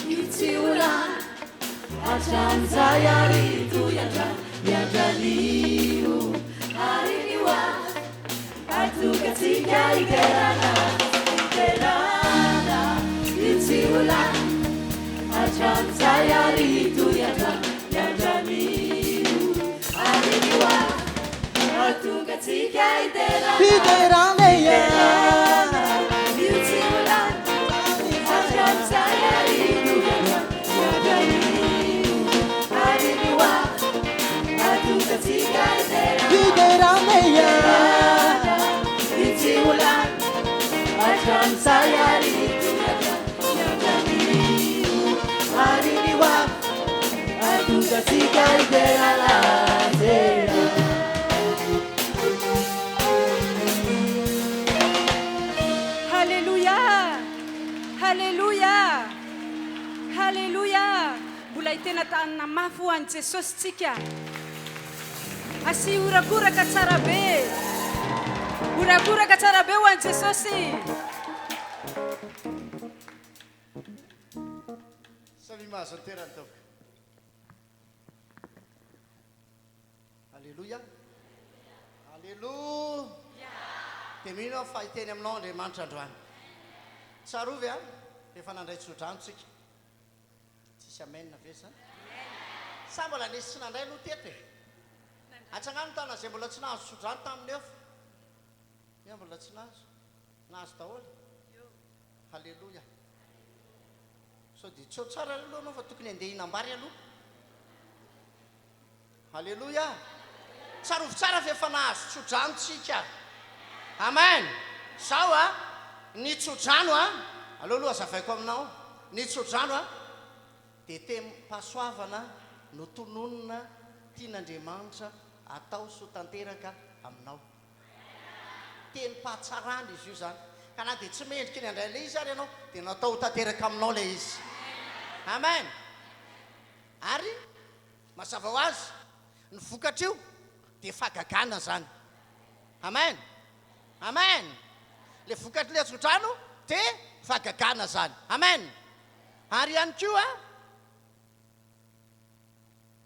Io tsy ho lany hatramin'izay ary hitohy hatrany miandranio ary ny ho avy hahatonga antsika hiderana hiderana Io tsy ho lany hatramin'izay ary hitohy hatrany miandranio ary ny ho avy hahatonga antsika hiderana hiderana Io tsy ho lany hatramin'izay ary hitohy hatrany miandranio ary ny ho avy hahatonga antsika hiderana hiderana Io tsy ho lany hatramin'izay ary hitohy hatrany miandranio ary ny ho avy hahatonga antsika hiderana Azy. Haleloia! Haleloia! Haleloia! Mbola hitena tanana mafy ho an'i Jesosy tsika. Asio horakoraka tsara be. Horakoraka tsara be ho an'i Jesosy. Samia mahazo ny toerany tompoko. Aleloia. Aleloia. Dia mino aho fa hiteny aminao Andriamanitra androany. Tsarovy a, rehefa nandray tsodrano tsika. Tsisy amen ve zany? Sa mbola nisy tsy nandray aloha teto e? Atsangano ny tanana izay mbola tsy nahazo tsodrano tamin'ny ef. Ia mbola tsy nahazo? Nahazo daholo? Haleloia. Sao dia tsy ao tsara aloha ianao fa tokony handeha hinam-bary aloha. Haleloia! Tsarovy tsara fa efa nahazo tsodrano tsika. Amen! Zao a, ny tsodrano a, aleo aloha azavaiko aminao, ny tsodrano a, dia tenim-pahasoavana notononina tian'Andriamanitra atao sy ho tanteraka aminao. Tenim-pahatsarana izy io izany. Ka na dia tsy mendrika ny handray ilay izy ary ianao, dia natao ho tanteraka aminao ilay izy. Amen! Ary mazava ho azy, ny vokatr'io dia fahagagana izany. Amen! Amen! Ilay vokatr'ilay tsodrano dia fahagagana izany. Amen! Ary ihany koa,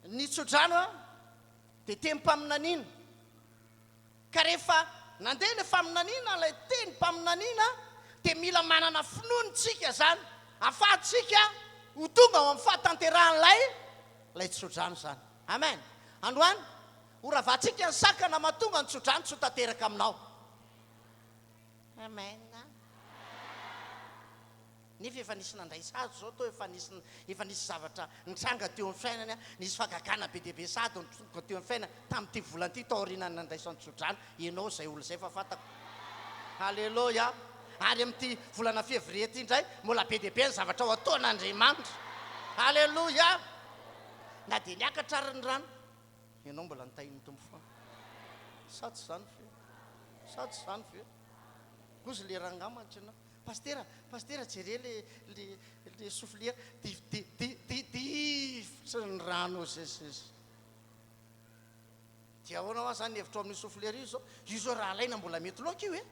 ny tsodrano dia tenim-paminaniana. Ka rehefa nandeha ilay faminaniana, ilay tenim-paminaniana, dia mila manana finoana isika izany, ahafahantsika ho tonga ao amin'ny fahatanterahan'ilay ilay tsodrano izany. Amen. Androany, horavantsika ny sakana mahatonga ny tsodrano tsy ho tanteraka aminao. Amen. Nefa efa nisy nandray sady izao toa efa nisy efa nisy zavatra nitranga teo amin'ny fiainany, nisy fahagagana be dia be sady nitranga teo amin'ny fiainany tamin'ity volana ity taorian'ny nandraisany tsodrano, ianao izay olona izay fa fantako. Haleloia! Ary amin'ity volana février ity indray mbola be dia be ny zavatra ho ataon'Andriamanitra. Haleloia! Na dia niakatra ary ny rano, ianao mbola notahian'ny Tompo foana. Sa tsy izany ve? Sa tsy izany ve? Hozy le rangahy mantsy ianao. Pasitera, pasitera jere le le le souflière di di di di difotry ny rano zezez. Dia ahoana hoa zany ny hevitrao amin'io souflière io zao? Io zao raha alaina mbola mety loaka io e.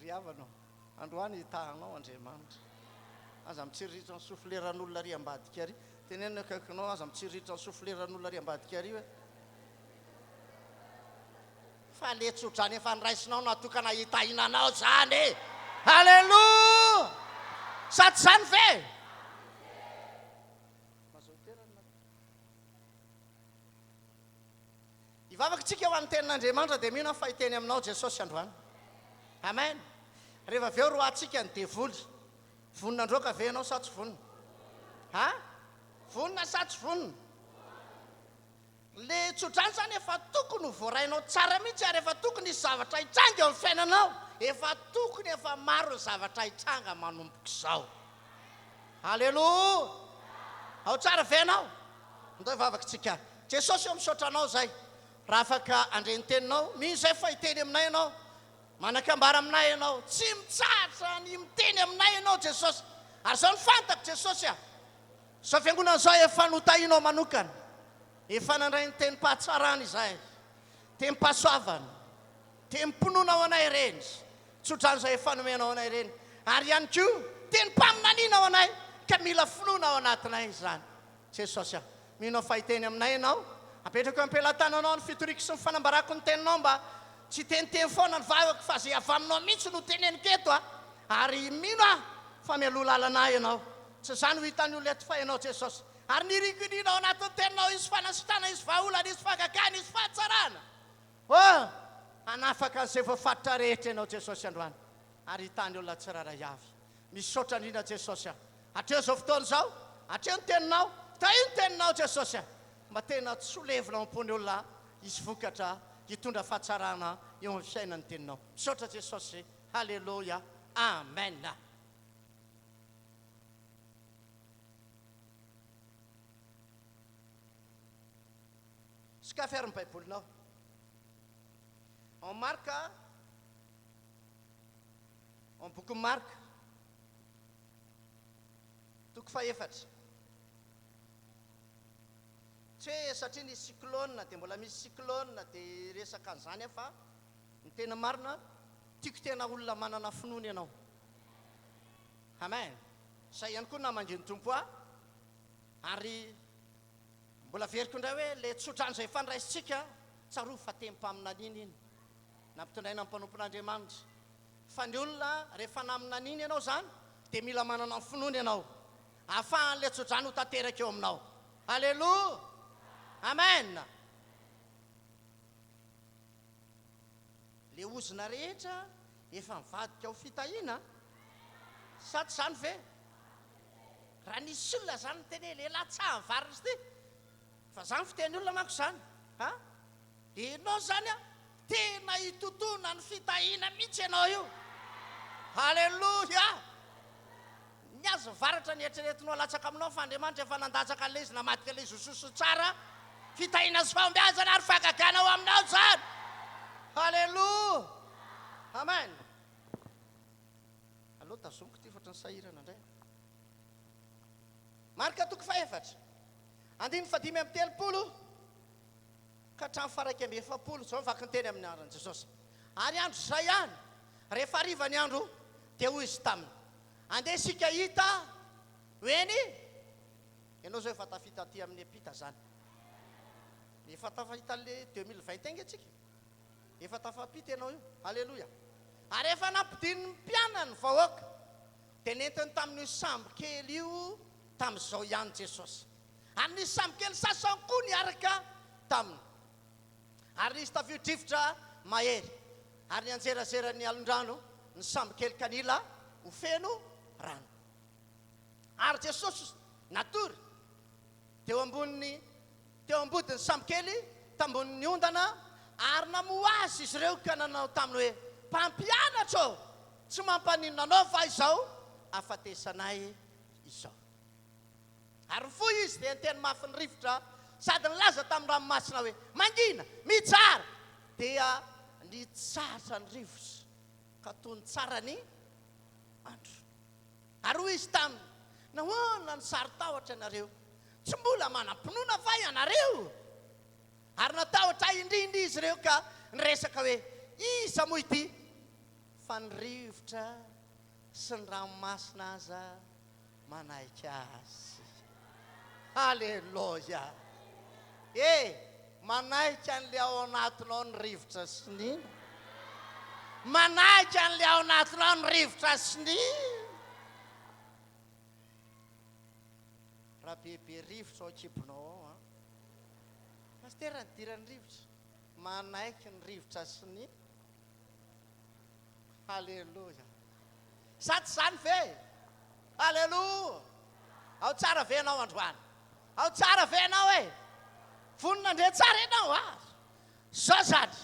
Ry havana ô, androany hitaha anao Andriamanitra. Aza mitsiriritra ny souflieran'olona ary ambadika ary. Teneno ny akaikinao, aza mitsiriritra ny souflieran'olona ary ambadika ary hoe. Fa le tsodrano efa noraisinao natokana hitahiana anao zany e! Alléluia! Sa tsy zany ve? Hivavaka tsika ho an'ny tenin'Andriamanitra dia mino aho fa hiteny aminao Jesosy androany. Amen. Rehefa avy eo roahantsika ny devoly. Vonona handroaka ve ianao sa tsy vonona? Ha? Vonona sa tsy vonona? Le tsodrano zany efa tokony ho voarainao tsara mihitsy ary efa tokony hisy zavatra hitranga eo amin'ny fiainanao. Efa tokony efa maro ny zavatra hitranga manomboka izao. Aleloia! Ao tsara ve ianao? Ndao hivavaka tsika. Jesosy ô misaotra anao zay raha afaka handre ny teninao. Mino zay fa hiteny aminay ianao. Manakambara aminay ianao. Tsy mitsahatra ny miteny aminay ianao Jesosy. Ary zao no fantako Jesosy a! Izao fiangonana izao efa notahinao manokana. Efa nandray ny tenim-pahatsarana izahay. Tenim-pahasoavana. Tenim-pinoana ho anay ireny. Tsodrano izay efa nomenao anay ireny. Ary ihany koa tenim-paminaniana ho anay ka mila finoana ao anatinay izany. Jesosy a! Mino aho fa hiteny aminay Ianao. Apetrako eo am-pelatananao ny fitoriako sy ny fanambarako ny Teninao mba tsy hiteniteny foana ny vavako fa izay avy aminao mihitsy no teneniko eto a! Ary mino aho fa mialoha lalana ahy Ianao. Tsy izany ho hitan'ny olona eto fa Ianao Jesosy. Ary niriko indrindra ao anatin'ny Teninao hisy fanasitrana, hisy vahaolana, hisy fahagagana, hisy fahatsarana. Oh! Hanafaka an'izay voafaritra rehetra Ianao Jesosy androany ary hitan'ny olona tsirairay avy. Misaotra indrindra Jesosy a! Hatreo izao fotoana izao, hatreo ny teninao, tahio ny teninao Jesosy a! Mba tena tsy ho levona ao am-pon'ny olona hisy vokatra hitondra fahatsarana eo amin'ny fiainany ny teninao. Misaotra Jesosy, Haleloia, Amen. Sokafy ary ny Baibolinao. Ao Marka, ao amin'ny bokin'i Marka, toko fahefatra. Tsy hoe satria nisy cyclone dia mbola misy cyclone dia hiresaka an'izany aho fa ny tena marina tiako tena olona manana finoana ianao. Amen. Izay ihany koa namangin'ny Tompo ahy ary mbola averiko indray hoe ilay tsodrano izay efa niraisintsika, tsarovy fa tenim-paminaniana iny nampitondraina ny mpanompon'Andriamanitra. Fa ny olona rehefa naminaniana ianao izany dia mila manana ny finoana ianao ahafahan'ilay tsodrano ho tanteraka eo aminao. Aleloia! Amen! Le ozona rehetra efa nivadika ho fitahiana sa tsy izany ve? Raha nisy olona izany niteny hoe lehilahy tsaha ny varina izy ity, fa izany fiteny olona manko izany a! Enao zany a, tena itotoana ny fitahiana mihitsy enao io. Haleloia! Ny azy varatra ny eritreretinao alatsaka aminao fa Andriamanitra efa nandatsaka an'ilay izy namadika ilay izy ho soa sy tsara. Fitahiana sy fahombiazana ary fahagagana ho aminao izany. Haleloia! Amen. Aleo tazomiko ity fa ohatran'ny sahirana indray aho. Marka toko fahefatra, andininy fahadimy amby 30. Ka hatramin'ny faha-41, izao ny vakin-teny amin'ny anaran'i Jesosy. Ary andro izay ihany, rehefa hariva ny andro, dia hoy Izy taminy, Andeha isika hita ho eny. Ianao izao efa tafita aty amin'ny ampita izany. Efa tafahita an'ilay 2021 ange tsika. Efa tafampita ianao io. Aleloia. Ary efa nampidinin'ny mpianany ny vahoaka, dia nentiny tamin'io sambo kely io tamin'izao ihany Jesosy. Ary nisy sambokely sasany koa niaraka taminy. Ary nisy tafio-drivotra mahery, ary nianjerazeran'ny alon-drano ny sambokely ka nila ho feno rano. Ary Jesosy natory teo ambonin'ny teo ambodin'ny sambokely tambonin'ny ondana, ary namoha azy izy ireo ka nanao taminy hoe, Mpampianatra ô, tsy mampaninona anao va izao hahafatesanay izao? Ary nifoha izy dia niteny mafy ny rivotra sady nilaza tamin'ny ranomasina hoe, Mangina! Mitsahara! Dia nitsahatra ny rivotra ka tony tsara ny andro. Ary hoy izy taminy, Nahoana no saro-tahotra ianareo? Tsy mbola manam-pinoana va ianareo? Ary natahotra indrindra izy ireo ka niresaka hoe, Iza moa ity? Fa ny rivotra sy ny ranomasina aza manaiky azy. Aleloia! E! Manaiky an'ilay ao anatinao ny rivotra sy ny. Manaiky an'ilay ao anatinao ny rivotra sy ny. Raha bebe rivotra ao an-kibonao ao an. Pasitera nidiran'ny rivotra. Manaiky ny rivotra sy ny Haleloia. Sa tsy izany ve? Haleloa! Ao tsara ve ianao androany? Ao tsara ve ianao e? Vonona handre tsara ianao a? Izao izany,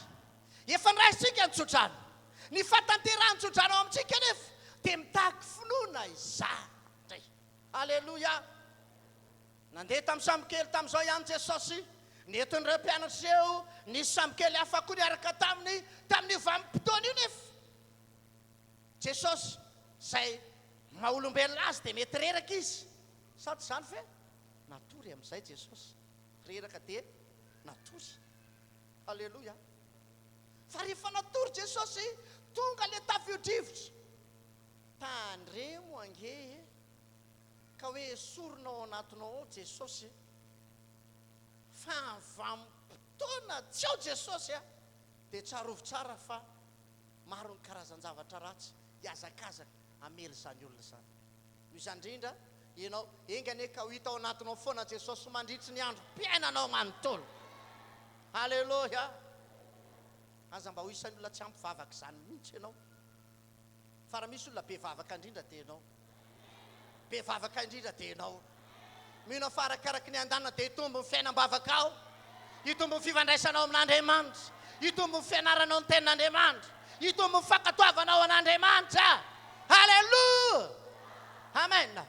efa noraisintsika ny tsodrano. Ny fahatanterahan'ny tsodrano ao amintsika anefa dia mitaky finoana izany indray. Haleloia! Nandeha tamin'ny sambokely tamin'izao ihany Jesosy. Nentin'ireo mpianatra ireo, nisy sambokely hafa koa niaraka taminy tamin'io vanim-potoana io nefa. Jesosy, izay maha olombelona azy dia mety reraka izy. Sa tsy izany ve? Natory amin'izay Jesosy. Reraka dia natory. Aleloia. Fa rehefa natory Jesosy, tonga ilay tafio-drivotra. Tandremo ange e! Ka hoe esorina ao anatinao ao Jesosy e! Fa vanim-potoana tsy ao Jesosy a! Dia tsarovy tsara fa maro ny karazan-javatra ratsy hihazakazaka hamely izany olona izany. Noho izany indrindra, ianao, enga anie ka ho hita ao anatinao foana Jesosy mandritry ny androm-piainanao manontolo. Aleloia! Aza mba ho isan'ny olona tsy ampy vavaka izany mihitsy ianao. Fa raha misy olona be vavaka indrindra dia ianao. Be vavaka indrindra dia ianao. Mino aho fa arakaraky ny andanina dia hitombo ny fiainam-bavakao, hitombo ny fifandraisanao amin'Andriamanitra, hitombo ny fianaranao ny tenin'Andriamanitra, hitombo ny fankatoavanao an'Andriamanitra. Haleloia! Amen.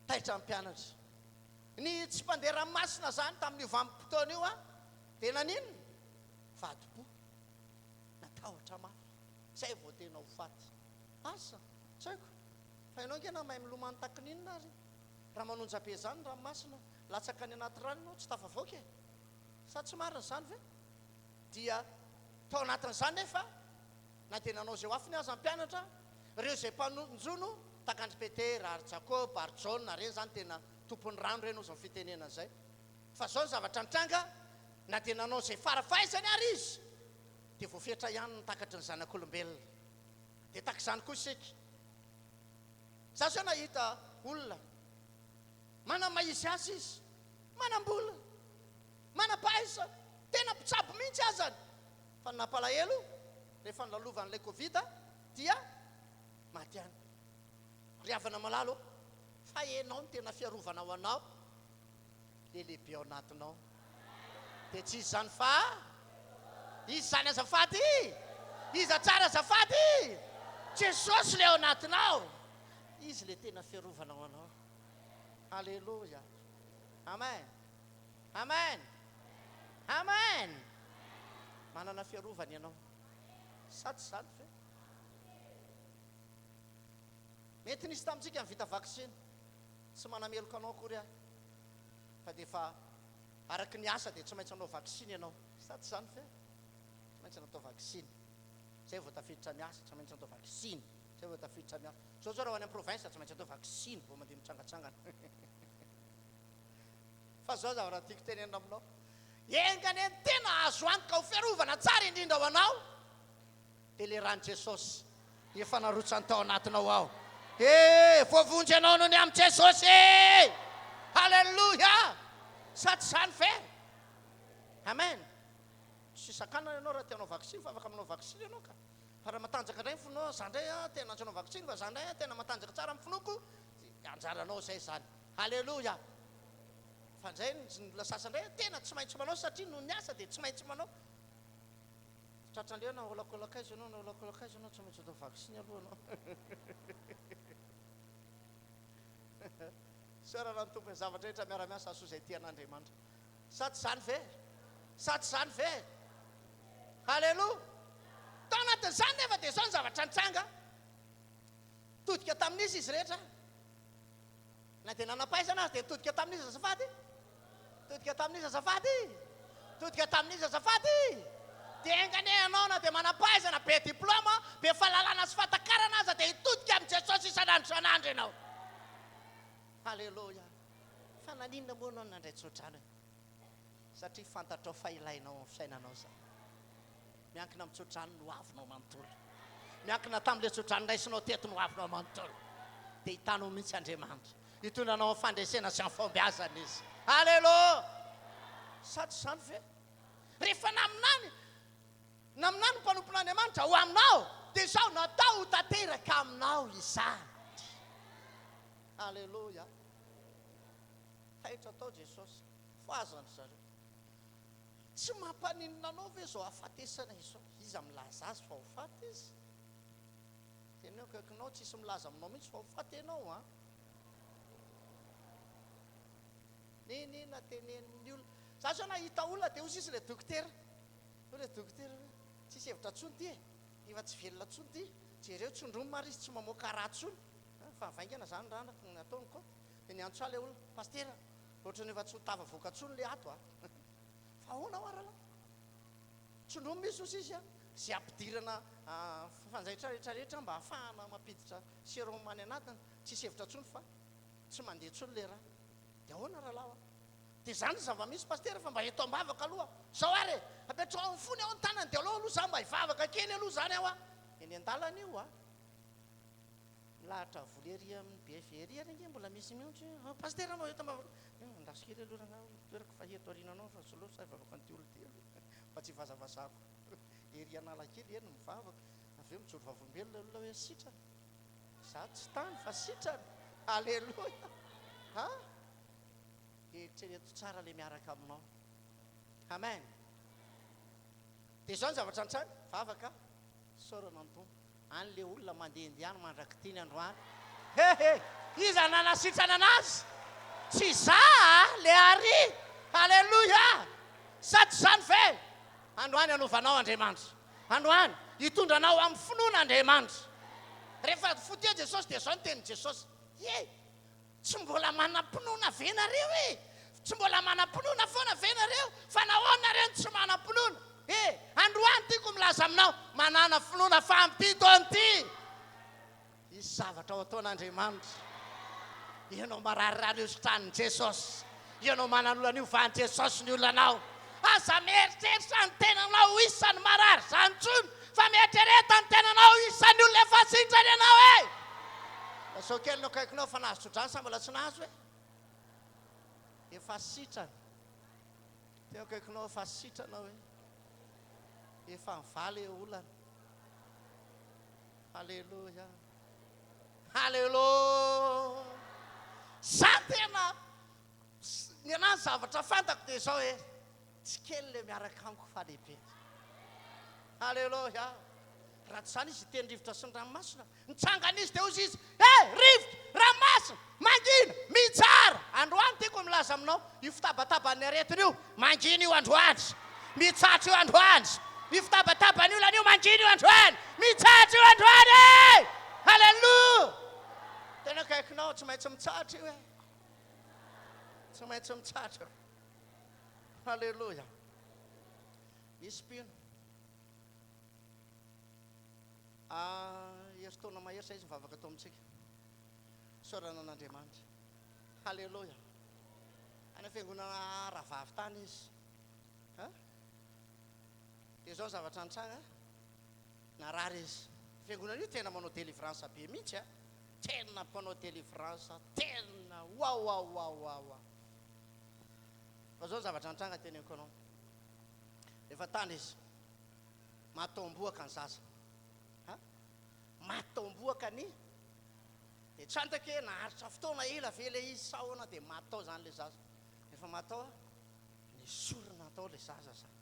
Taitra ny mpianatra. Ny tsy mpandeha ranomasina izany tamin'io vanim-potoana io dia naninona? Vadi-po. Natahotra mafy. Zay vao tena ho faty. Asa, tsy haiko. Fa ianao ange na mahay milomano takininona ary. Raha manonja be izany ny ranomasina, latsaka any anaty rano ianao tsy tafavoaka e. Sa tsy marina izany ve? Dia tao anatin'izany nefa, na dia nanao izay ho afony aza ny mpianatra, ireo izay mpanonjono, tahaka an-dry Petera, ary Jakoba, ary Jaona, ireny izany tena tompon'ny rano ireny hozy ny fitenenana izay. Fa izao ny zavatra nitranga, na dia nanao izay fara-fahaizany ary izy, dia voafetra ihany ny takatry ny zanak'olombelona. Dia tahaka izany koa isika. Izaho izao nahita olona manamahizy azy izy, manam-bola, manam-pahaizana, tena mpitsabo mihitsy azany. Fa ny nampalahelo, rehefa nolalovan'ilay Covid dia maty ihany. Ry havana malala ô, fa ianao no tena fiarovana ho anao. Le lehibe ao anatinao dia tsy iza izany fa iza izany azafady? Iza tsara azafady? Jesosy le ao anatinao. Izy le tena fiarovana ho anao. Aleloia. Amen. Amen. Amen. Manana fiarovana ianao. Sa tsy izany ve? Mety nisy tamintsika ny vita vaksiny. Tsy manameloka anao akory aho. Fa dia efa araky ny asa dia tsy maintsy hanao vaksiny ianao. Sa tsy izany ve? Tsy maintsy natao vaksiny. Izay vao tafiditra miasa, tsy maintsy natao vaksiny. Izay vao tafiditra miasa. Izao izao raha ho any amin'ny province tsy maintsy atao vaksiny vao mandeha mitsangatsangana. Fa izao zavatra tiako tenenina aminao. Enga anie ny tena azo antoka ho fiarovana tsara indrindra ho anao. Dia le ran'i Jesosy efa narotsany tao anatinao ao. He, voavonjy ianao noho ny amin'i Jesosy e! Haleloia! Sa tsy izany ve? Amen. Tsy sakanana ianao raha te hanao vaksiny fa afaka manao vaksiny ianao ka. Fa raha matanjaka indray ny finoanao, za indray ah, tena tsy hanao vaksiny fa za indray ah, tena matanjaka tsara amin'ny finoako, dia anjaranao izay izany. Haleloia! Fa indray ny olona sasany indray tena tsy maintsy manao satria noho ny asa dia tsy maintsy manao. Tratran'ireo na olakolaka aiza ianao na olakolaka aiza ianao tsy maintsy atao vaksiny aloha ianao. Isaorana ny Tompo ny zavatra rehetra miara-miasa hahasoa izay tia an'Andriamanitra. Sa tsy izany ve? Sa tsy izany ve? Haleloia! Tao anatin'izany nefa dia izao ny zavatra nitranga. Nitodika tamin'iza izy rehetra? Na dia nanam-pahaizana aza dia nitodika tamin'iza azafady? Nitodika tamin'iza azafady? Nitodika tamin'iza azafady? Dia enga anie ianao na dia manam-pahaizana, be diplaoma, be fahalalana sy fahatakarana aza dia hitodika amin'i Jesosy isan'andro isan'andro ianao. Haleloia! Fa naninona moa ianao no nandray tsodrano e? Satria fantatrao fa ilainao amin'ny fiainanao izany. Miankina amin'ny tsodrano ny hoavinao manontolo. Miankina tamin'ilay tsodrano raisinao teto ny hoavinao manontolo. Dia hitanao mihitsy Andriamanitra. Hitondra anao amin'ny fandresena sy amin'ny fahombiazana Izy. Aleloia! Sa tsy izany ve? Rehefa naminany, naminany ny mpanompon'Andriamanitra ho aminao, dia izao, natao ho tanteraka aminao izany. Aleloia. Taitra tao Jesosy. Fohazan-dry zareo. Tsy mampaninona anao ve izao hafatesana izao? Iza milaza azy fa ho faty izy? Teneno akaikinao, tsisy milaza aminao mihitsy fa ho faty ianao an! N'inona tenenin'ny olona. Za zao nahita olona dia hozy izy ilay dokotera. Hoy ilay dokotera hoe, tsisy hevitra intsony ity e! Efa tsy velona intsony ity. Jereo tsindromina ary izy tsy mamoaka rà intsony. Fa vaingana izany rà ny ataony ko. Dia niantso ahy ilay olona, Pasitera, ohatran'ny efa tsy ho tafavoaka intsony ilay ato a! Fa ahoana hoa rahalahy? Tsindromina izy hozy izy a! Izay ampidirana fanjaitra rehetra rehetra mba hahafahana mampiditra sérum any anatiny, tsisy hevitra intsony fa tsy mandeha intsony ilay rà. Dia ahoana rahalahy hoa? Dia izany ny zava-misy Pasitera fa mba eto am-bavaka aloha. Izao ary e! Apetraho amin'ny fony ao ny tanany dia aleo aloha izaho mba hivavaka kely aloha izany aho a! Eny an-dalana io a! Milahatra vola ery amin'ny BV ery ary ange mbola misy mihitsy hoe, ah, Pasitera mba eto am-bavaka. Andraso kely aloha rangahy ny toerako fa eto aoriananao fa soloy sa hivavaka an'ity olona ity aloha mba tsy hivazavazako. Ery Analakely eny mivavaka, avy eo mijoro vavolombelona ilay olona hoe sitrana. Izaho tsy tany fa sitrana. Aleloia. Ha? Eritrereto tsara ilay miaraka aminao. Amen. Dia izao ny zavatra nitranga, vavaka, isaorana ny Tompo. Any le olona mandehandeha any mandrak'ity ny androany. He he! Iza nanasitrana anazy? Tsy za a! Le ary! Haleloia! Sa tsy izany ve? Androany hanova anao Andriamanitra. Androany hitondra anao amin'ny finoana Andriamanitra. Rehefa fotia Jesosy dia izao ny tenin'i Jesosy, He! Tsy mbola manam-pinoana ve nareo e? Tsy mbola manam-pinoana foana ve nareo? Fa nahoana nareo no tsy manam-pinoana? E! Androany tiako milaza aminao, manàna finoana fa amin'ity taona ity, hisy zavatra ho ataon'Andriamanitra. Ianao mararirary io sitranin'i Jesosy. Ianao manan'olana io vahan'i Jesosy ny olanao. Aza mieritreritra ny tenanao ho isan'ny marary izany intsony fa mieritrereta ny tenanao ho isan'ny olona efa sitrana ianao e! Lazao kely ny akaikinao fa nahazo tsodrano sa mbola tsy nahazo e? Efa sitrana. Teo akaikinao efa sitrana hoe. Efa nivaly e olana. Aleloia. Haleloia! Za tena, ny anahy ny zavatra fantako dia izao e, tsy kely le miaraka amiko fa lehibe. Haleloia! Raha tsy izany izy hiteny rivotra sy ny ranomasina. Nitsangana izy dia hoy izy, He! Rivotra! Ranomasina! Mangina! Mitsara! Androany tiako milaza aminao, io fitabataban'ny aretina io, mangina io androany. Mitsatra io androany. Io fitabataban'ny olana io, mangina io androany. Mitsatra io androany e! Haleloia! Tena akaikinao, tsy maintsy mitsatra io e. Tsy maintsy mitsatra. Haleloia! Misy mpino. Ah, herintaona mahery izay izy nivavaka tao amintsika. Isaorana an'Andriamanitra. Haleloia. Any amin'ny fiangonana rahavavy tany izy. Ha? Dia izao ny zavatra nitranga, narary izy. Fiangonana io tena manao délivrance be mihitsy a. Tena mpanao délivrance, tena wawawawawa. Fa izao ny zavatra nitranga teneniko anao. Rehefa tany izy, maty tao am-bohoka ny zaza. Ha? Maty tao am-bohoka ny Dia tsy fantako hoe naharitra fotoana ela ve ilay izy sa ahoana dia maty tao izany ilay zaza. Rehefa maty tao, nesorina tao ilay zaza izany.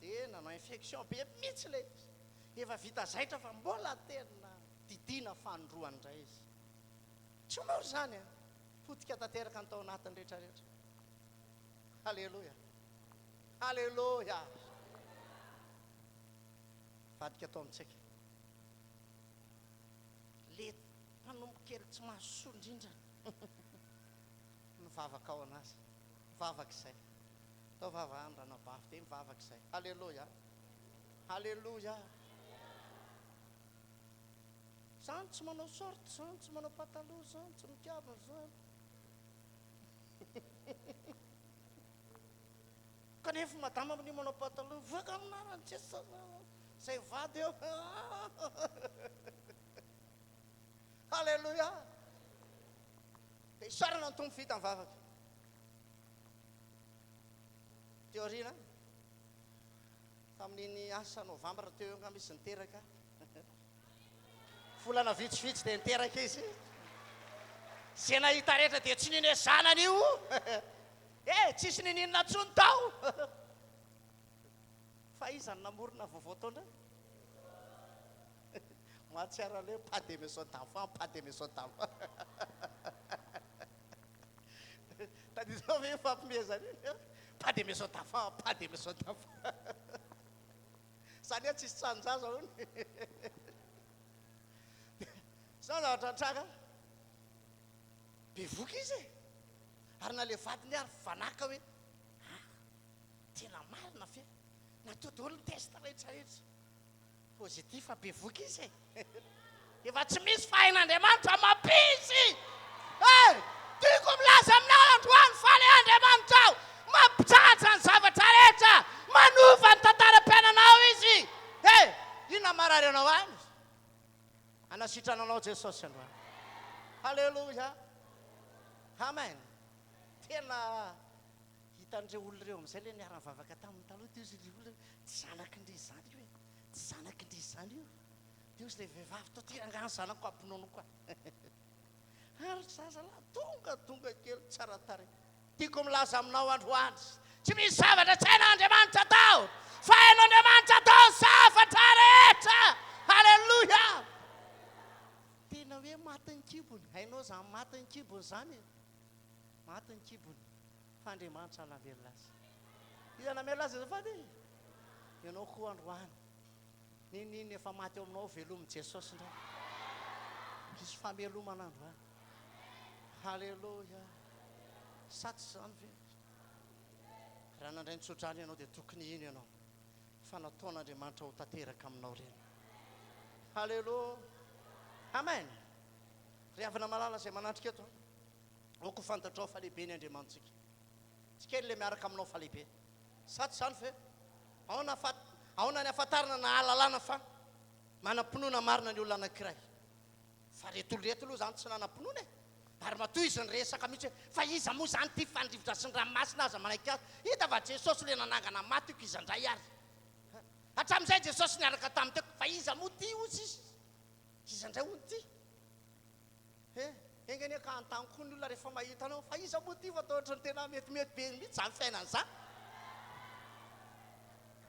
Dia nanao infection be mihitsy ilay izy. Efa vita zaitra fa mbola tena didiana fanindroany indray izy. Tsy mora izany an! Potika tanteraka ny tao anatiny rehetra rehetra. Haleloia! Haleloia! Vadika tao amintsika. Le mpanompo kely tsy mahasoa indrindra mivavaka ao anazy. Mivavaka izay. Atao vava any ranabavy dia mivavaka izay. Haleloia. Haleloia. Zany tsy manao short, zany tsy manao pataloha, zany tsy mikavina, zany. Kanefa madama amin'io manao pataloha, voaka amin'ny anaran'i Jesosy. Zay vady eo. Alléluia. Dia isaorana ny Tompo vita ny vavaka. Teo aoriana, tamin'iny asa novambra teo eo angamba izy niteraka. Volana vitsivitsy dia niteraka izy. Izay nahita rehetra dia tsy nino hoe zanany io. Eh, tsisy nininona intsony tao. Fa iza no namorona vaovao tao indray? Mahatsiaro an'ilay hoe pas de maison d'enfant, pas de maison d'enfant. Tadidinao ve iny fampimehezana iny? Pas de maison d'enfant, pas de maison d'enfant. Zany hoe tsisy tranon-jaza hono. Zao zavatra nitranga, bevoka izy e! Ary na le vadiny ary vanaka hoe, ah, tena marina ve? Natao daholo ny test rehetra rehetra. Positif fa bevoka izy e! Efa tsy misy fa hain'Andriamanitra mampisy e! Tiako milaza aminao androany fa ilay Andriamanitrao mampitsahatra ny zavatra rehetra, manova ny tantaram-piainanao Izy e! Inona marary anao any? Hanasitrana anao Jesosy androany. Haleloia! Amen! Tena hitan'ireo olona ireo amin'izay ilay niara-nivavaka taminy taloha, dia hoy ilay olona hoe, tsy zanaky ndry izany io e! Tsy zanaky ndry izany io. Dia hoy ilay vehivavy, toa ty rangahy ny zanako ampinonoiko ahy. Ary ry zazalahy tonga tonga kely tsara tarehy. Tiako milaza aminao androany, tsy misy zavatra tsy hain'Andriamanitra atao, fa hain'Andriamanitra atao ny zavatra rehetra. Haleloia! Tena hoe maty ny kibony. Hainao izany maty ny kibony izany e? Maty ny kibony, fa Andriamanitra namelona azy. Iza namelona azy azafady e? Ianao koa androany. N'inon'inona efa maty eo aminao, velomin'i Jesosy indray. Hisy famelomana androany. Haleloia. Sa tsy izany ve? Raha nandray ny tsodrano ianao dia tokony hino ianao fa nataon'Andriamanitra ho tanteraka aminao ireny. Haleloia. Amen. Ry havana malala izay manatrika eto, aoka ho fantatrao fa lehibe ny Andriamanitsika. Tsy kely ilay miaraka aminao fa lehibe. Sa tsy izany ve? Ahoana fa, ahoana ny ahafantarana na ahalalana fa manam-pinoana marina ny olona anankiray? Fa reto olona reto aloha izany tsy nanam-pinoana e! Ary matoa izy niresaka mihitsy hoe, fa iza moa izany ity fa ny rivotra sy ny ranomasina aza manaiky azy? Hita fa Jesosy ilay nanangana ny maty io ka iza indray ary? Hatramin'izay Jesosy niaraka taminy teo, fa iza moa ity hozy izy? Iza indray hono ity? He, enga anie ka hanontany koa ny olona rehefa mahita anao, fa iza moa ity fa toa ohatran'ny tena metimety be mihitsy izany fiainana izany.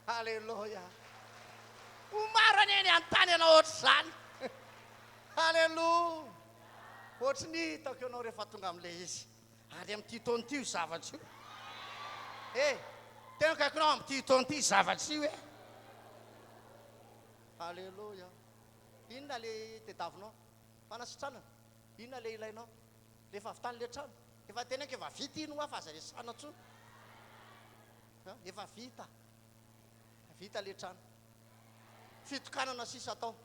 Haleloia. Ho maro anie ny hanontany anao ohatr'izany. Haleloia. Ohatry ny hitako ianao rehefa tonga amin'ilay izy. Ary amin'ity taona ity io zavatra io. He, tena akaikinao amin'ity taona ity zavatra io e. Haleloia. Inona ilay tediavinao? Fanasitranana, inona ilay ilainao? Rehefa avy tany ilay trano, efa teneniko efa vita iny hoa fa aza resahana intsony. Efa vita, vita ilay trano. Fitokanana sisa atao.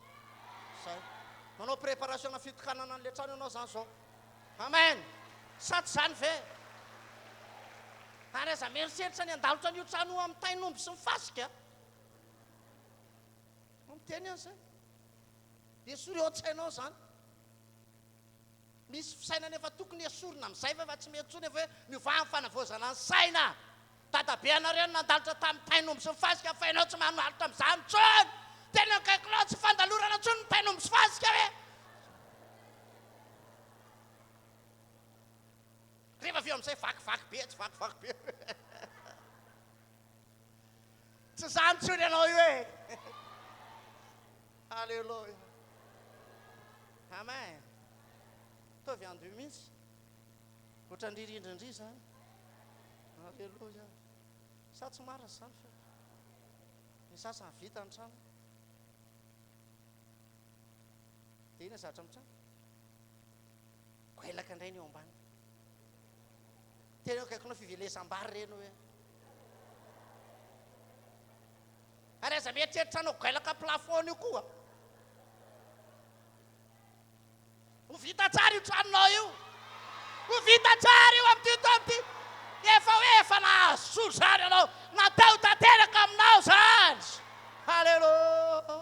Zay. Manao préparation-na fitokanana an'ilay trano ianao zany zao. Amen. Sa tsy izany ve? Ary aza mieritreritra ny handalotra an'io trano io amin'ny tain'omby sy ny fasika. Miteny aho izay. Esory ao an-tsainao izany. Misy fisainana efa tokony esorina amin'izay fa efa tsy mety intsony efa hoe miovà amin'ny fanavaozana ny saina. Dadabe anareo no nandalotra tamin'ny tain'omby sy ny fasika fa ianao tsy manalotra amin'izany intsony. Tena akaikinao tsy fandalorana intsony ny tain'omby sy fasika ve? Rehefa avy eo amin'izay vakivaky be tsy vakivaky be. Tsy izany intsony ianao io e! Alléluia. Amen. Ataovy enduit mihitsy. Ohatran'ny ririndrindry izany. Alléluia. Sa tsy marina izany fa ny sasany vita ny trano. Dia inona zavatra mitranga? Goelaka indray ny eo ambany. Tena eo akaikinao fivelesam-bary ireny hoe. Ary aza mieritreritra hanao gailaka plafond io koa. Ho vita tsara io tranonao io. Ho vita tsara io amin'ity taona ity. Efa hoe efa nahazo soa izany ianao. Natao tanteraka aminao izany. Haleloia.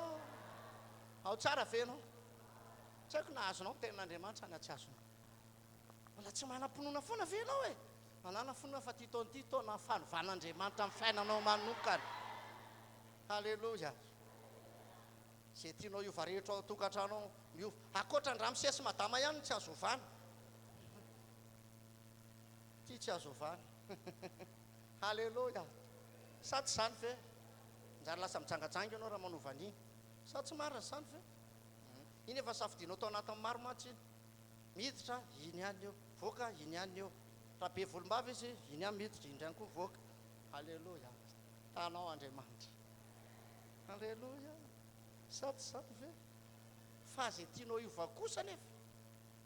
Ao tsara ve ianao? Tsy haiko na azonao ny tenin'Andriamanitra na tsy azonao. Mbola tsy manam-pinoana foana ve ianao e? Manàna finoana fa ity taona ity taona fanovan'Andriamanitra amin'ny fiainanao manokana. Haleloia. Izay tianao hiova rehetra ao an-tokantrano ao, miova. Ankoatra an-dRamose sy Madama ihany no tsy azo ovana. Ity tsy azo ovana. Haleloia. Sa tsy izany ve? Manjary lasa mijangajanga ianao raha manova an'iny. Sa tsy marina izany ve? Iny efa safidianao tao anatin'ny maro mantsy iny. Miditra, iny ihany io. Mivoaka, iny ihany io. Raha be volombava izy, iny ihany miditra, iny ihany koa mivoaka. Aleloia. Tanao Andriamanitra. Aleloia. Sa tsy izany ve? Fa izay tianao hiova kosa anefa,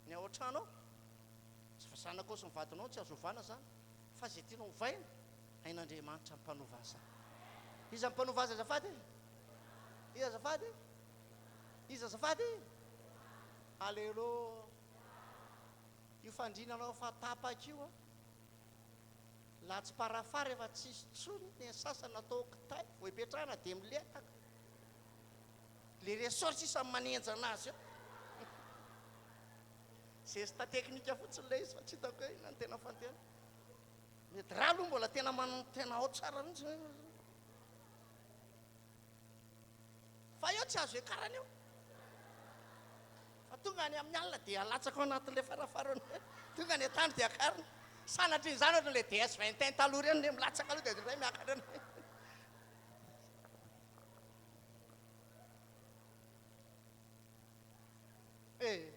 ny ao an-trano ao, tsy fa zanakao sy ny vadinao tsy azo ovana izany, fa izay tianao hovaina, hain'Andriamanitra ny mpanova azy. Iza ny mpanova azy azafady e? Iza azafady? Iza azafady? Aleloia. Io fandrinanao fa tapaka io an. Latsi-parafara efa tsisy tsony ny sasany natao kitay vao ipetrahana dia miletaka. Le ressort sisa manenjana azy eo. Zesta teknika fotsiny le izy fa tsy hitako hoe inona no tena fantena. Le drap aloha mbola tena man tena ao tsara mihitsy. Fa eo tsy azo iakarana eo. Fa tonga any amin'ny alina dia alatsaka ao anatin'ilay farafara eo. Tonga any an-tany dia akarina. Sanatria izany ohatran'ilay DS 21 taloha ireny, ilay milatsaka aloha dia indray miakatra indray. Eh,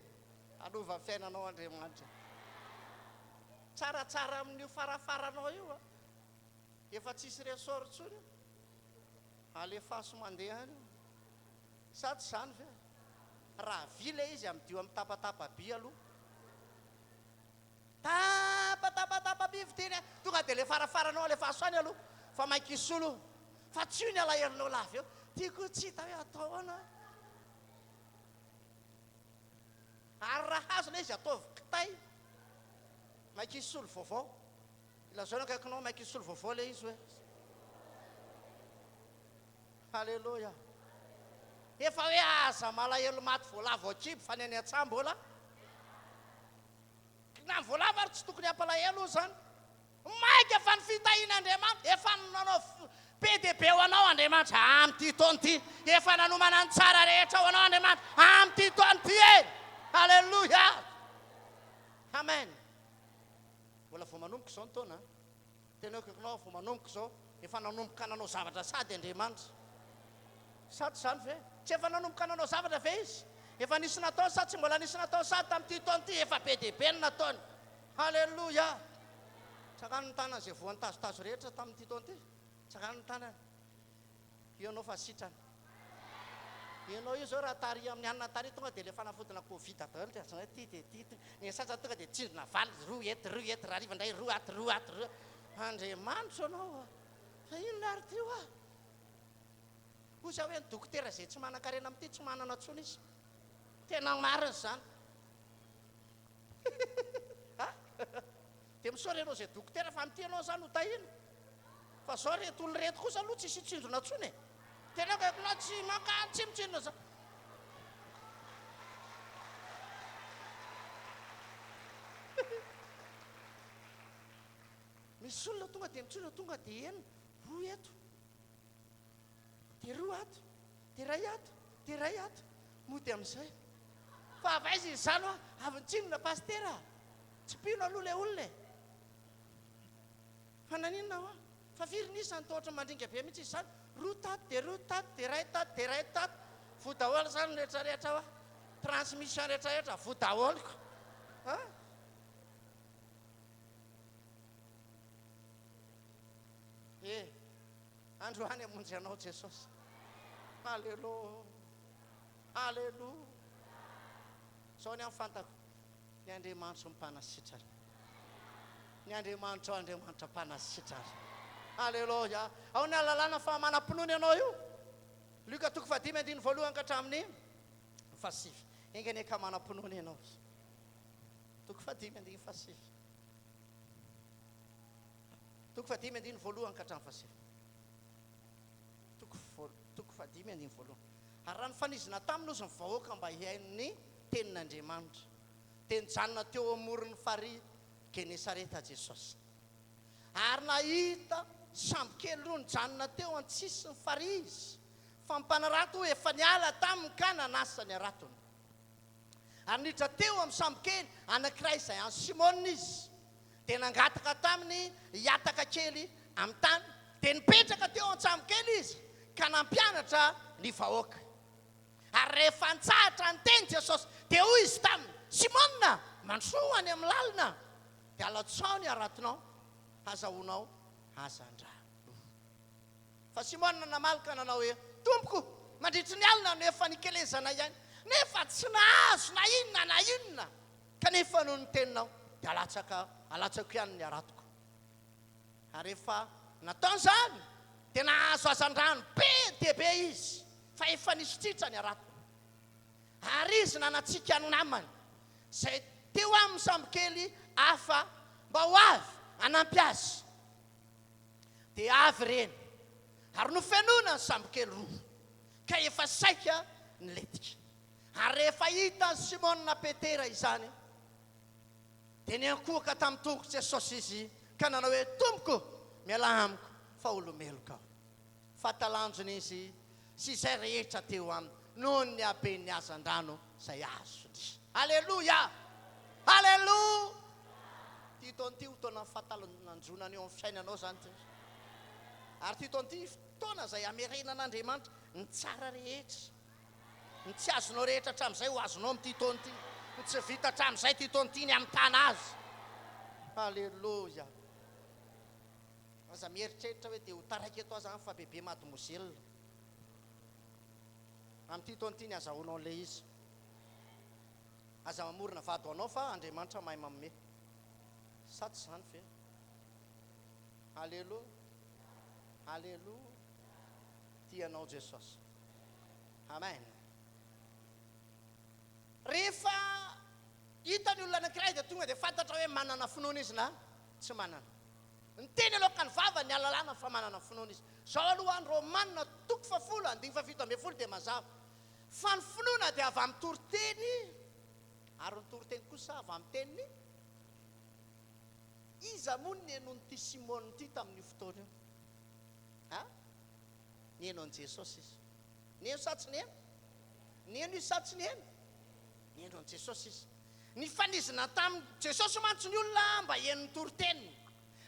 hanova ny fiainanao Andriamanitra. Tsaratsara amin'io farafaranao io a. Efa tsisy ressort intsony io. Alefaso mandeha any io. Sa tsy izany ve? Raha vy ilay izy amidio amin'ny tapatapa-by aloha. Tapatapatapa-by fiteny a! Tonga dia ilay farafaranao alefaso any aloha fa mainka hisolo io. Fa tsy io ny alahelonao lava eo. Ty koa tsy hita hoe atao ahoana. Ary raha hazo ilay izy ataovy kitay. Mainka hisolo vaovao. Ilazao ny akaikinao mainka hisolo vaovao ilay izy hoe. Haleloia. Efa hoe aza malahelo maty voalavo an-kibo fa ny any an-tsaha mbola na ny voalavo ary tsy tokony hampalahelo hoy izany. Maika fa ny fitahian'Andriamanitra efa nanao be dia be ho anao Andriamanitra amin'ity taona ity. Efa nanomana ny tsara rehetra ho anao Andriamanitra amin'ity taona ity e. Haleloia. Amen. Mbola vao manomboka izao ny taona. Tena akaikinao aho vao manomboka izao, efa nanomboka nanao zavatra sady Andriamanitra. Sa tsy izany ve? Tsy efa nanomboka nanao zavatra ve Izy? Efa nisy nataony sa tsy mbola nisy nataony sady tamin'ity taona ity? Efa be dia be ny nataony. Haleloia! Tsangano ny tanany izay voan'ny tazotazo rehetra tamin'ity taona ity. Tsangano ny tanany. Io ianao fa sitrana. Ianao io zao raha tary amin'ny hanina tary tonga dia ilay fanafodina covid daholo dia azonao ity dia ity ity. Ny sasany tonga dia tsindrona valy roa eto roa eto raha hariva indray roa ato roa ato roa. Andriamanitro anao a! Fa inona ary ity hoa? Hoy za hoe ny dokotera izay tsy manan-karena amin'ity tsy manana intsony izy. Tena marina izany. Ha? Dia misaotra ianao izay dokotera fa amin'ity ianao izany ho tahiana. Fa zao reto olona reto kosa aloha tsisy hitsindrona tsony e. Tena akaikinao tsy mankany tsy mitsindrona zany. Misy olona tonga dia mitsindrona tonga dia eny roa eto. Dia roa ato. Dia iray ato. Dia iray ato. Mody amin'izay. Fa avy aiza izy izany hoa? Avy nitsindrona pasitera. Tsy mpino aloha ilay olona e. Fa naninona hoa? Fa firy ny isany toa ohatran'ny mandringa be mihitsy izy izany? Roa tato dia roa tato dia iray tato dia iray tato. Voa daholo izany ny rehetra rehetra hoa. Transmission rehetra rehetra voa daholo ko. Ha? Eh, androany hamonjy anao Jesosy. Alléluia. Alléluia. Izao ny ahy fantako. Ny Andriamanitro mpanasitrana. Ny Andriamanitrao Andriamanitra mpanasitrana. Aleloia. Ao ny ahalalana fa manam-pinoana ianao io. Lioka toko fahadimy andininy voalohany ka hatramin'ny fahasivy. Enga anie ka manam-pinoana ianao. Toko fahadimy andininy fahasivy. Toko fahadimy andininy voalohany ka hatramin'ny fahasivy. Toko toko fahadimy andininy voalohany. Ary raha nifanizina taminy ozy ny vahoaka mba hihaino ny tenin'Andriamanitra, dia nijanona teo amoron'ny farihy Genesareta Jesosy. Ary nahita sambokely roa nijanona teo an-tsisin'ny farihy izy, fa ny mpanarato efa niala taminy ka nanasa ny haratony. Ary niditra teo amin'ny sambokely anankiray izay an'i Simona izy, dia nangataka taminy hihataka kely amin'ny tany. Dia nipetraka teo an-tsambokely izy ka nampianatra ny vahoaka. Ary rehefa nitsahatra niteny Jesosy, dia hoy Izy taminy, Simona, mandrosoa ho any amin'ny lalina, dia alatsao ny haratonao, hazahoanao hazandrano. Fa Simona namaly ka nanao hoe, Tompoko, mandritry ny alina no efa nikelezanay aina, nefa tsy nahazo na inona na inona, kanefa noho ny teninao, dia alatsaka, alatsako ihany ny haratoko. Ary rehefa nataony izany, dia nahazo hazandrano be dia be izy, fa efa nisy tritra ny haratony. Ary izy nanatsika ny namany, izay teo aminy sambokely hafa, mba ho avy hanampy azy. Dia avy ireny, ary nofenoina ny sambokely roa, ka efa saika nilentika. Ary rehefa hitan'i Simona Petera izany, Dia niankohoka tamin'ny tongotr'i Jesosy izy ka nanao hoe, Tompoko, mialà amiko, fa olo-meloka aho. Fa talanjona izy sy izay rehetra teo aminy noho ny haben'ny hazandrano izay azony. Aleloia! Aleloia! Ity taona ity ho taonan'ny fahatalanjonana eo amin'ny fiainanao izany ity. Ary ity taona ity fotoana izay hamerenan'Andriamanitra ny tsara rehetra. Ny tsy azonao rehetra hatramin'izay ho azonao amin'ity taona ity. Ny tsy vita hatramin'izay ity taona ity ny hamitana azy. Haleloia. Aza mieritreritra hoe dia ho taraiky eto aho zany fa bebe mademoiselle. Amin'ity taona ity ny azahoanao an'ilay izy. Aza mamorona vady ho anao fa Andriamanitra mahay manome. Sa tsy izany ve? Haleloia. Haleloia. Tia anao Jesosy. Amen. Rehefa hita ny olona anankiray dia tonga dia fantatra hoe manana finoana izy na tsy manana. Ny teny aloaka ny vava ny alalana fa manana finoana izy. Izao aloha any Romana toko fahafolo andininy fahafito ambin'ny folo dia mazava fa ny finoana dia avy amin'ny toriteny ary ny toriteny kosa avy amin'ny teniny. Iza moa no nihainoan'ity Simona ity tamin'io fotoana io? Ha? Niheno an'i Jesosy izy. Niheno sa tsy niheno? Niheno izy sa tsy niheno? Niheno an'i Jesosy izy. Nifanizina tamin'i Jesosy mantsy ny olona mba hiheno ny toriteniny.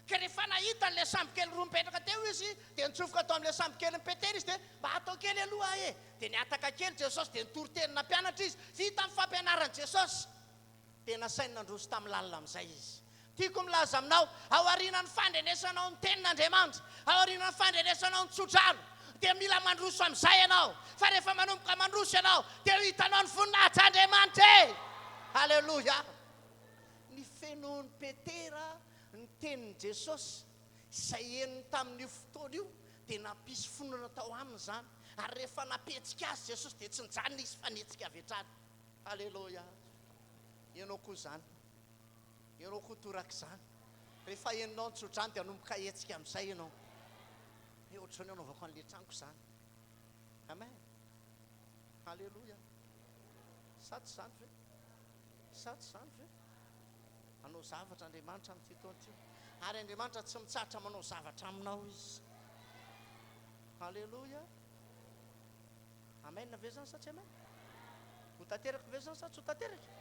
Ka rehefa nahita an'ilay sambokely roa mipetraka teo izy, dia nitsofoka tao amin'ilay sambokelin'i Petera izy, dia mba atao kely aloha e! Dia nihataka kely Jesosy, dia nitory teny nampianatra izy. Vita ny fampianaran'i Jesosy. Dia nasainy nandroso tamin'ny lalina amin'izay izy. Tiako milaza aminao, aorianan'ny fandrenesanao ny Tenin'Andriamanitra, aorianan'ny fandrenesanao ny tsodrano, dia mila mandroso amin'izay ianao. Fa rehefa manomboka mandroso ianao, dia ho hitanao ny voninahitr'Andriamanitra e! Aleloia! Ny fenoin'i Petera ny tenin'i Jesosy, izay henony tamin'io fotoana io, dia nampisy finoana tao aminy izany. Ary rehefa nampihetsika azy Jesosy, dia tsy nijanona izy fa nihetsika avy hatrany. Aleloia! Ianao koa izany. Ianao koa torak'izany. Rehefa henonao ny tsodrano dia hanomboka hihetsika amin'izay ianao. Hoe ohatr'izao ny hanaovako an'ilay tranoko izany. Amen. Aleloia. Sa tsy izany ve? Sa tsy izany ve? Hanao zavatra Andriamanitra amin'ity taona ity. Ary Andriamanitra tsy mitsahatra manao zavatra aminao Izy. Aleloia. Amen ve zany sa tsy amen? Ho tanteraka ve zany sa tsy ho tanteraka?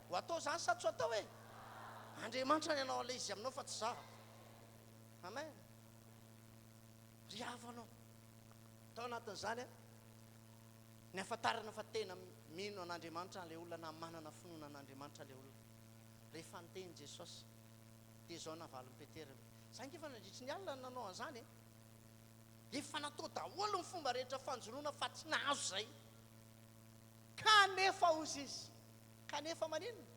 Ho atao zany sa tsy ho atao e? Andriamanitra ny hanao an'ilay izy aminao fa tsy za. Amen. Ry havana ô, tao anatin'izany ny ahafantarana fa tena mino an'Andriamanitra ilay olona na manana finoana an'Andriamanitra ilay olona. Rehefa niteny Jesosy, dia izao navalin'i Petera hoe, Za ange efa nandritry ny alina no nanao an'izany e. Efa natao daholo ny fomba rehetra fanjonoana fa tsy nahazo izay. Kanefa hozy izy, kanefa maninona?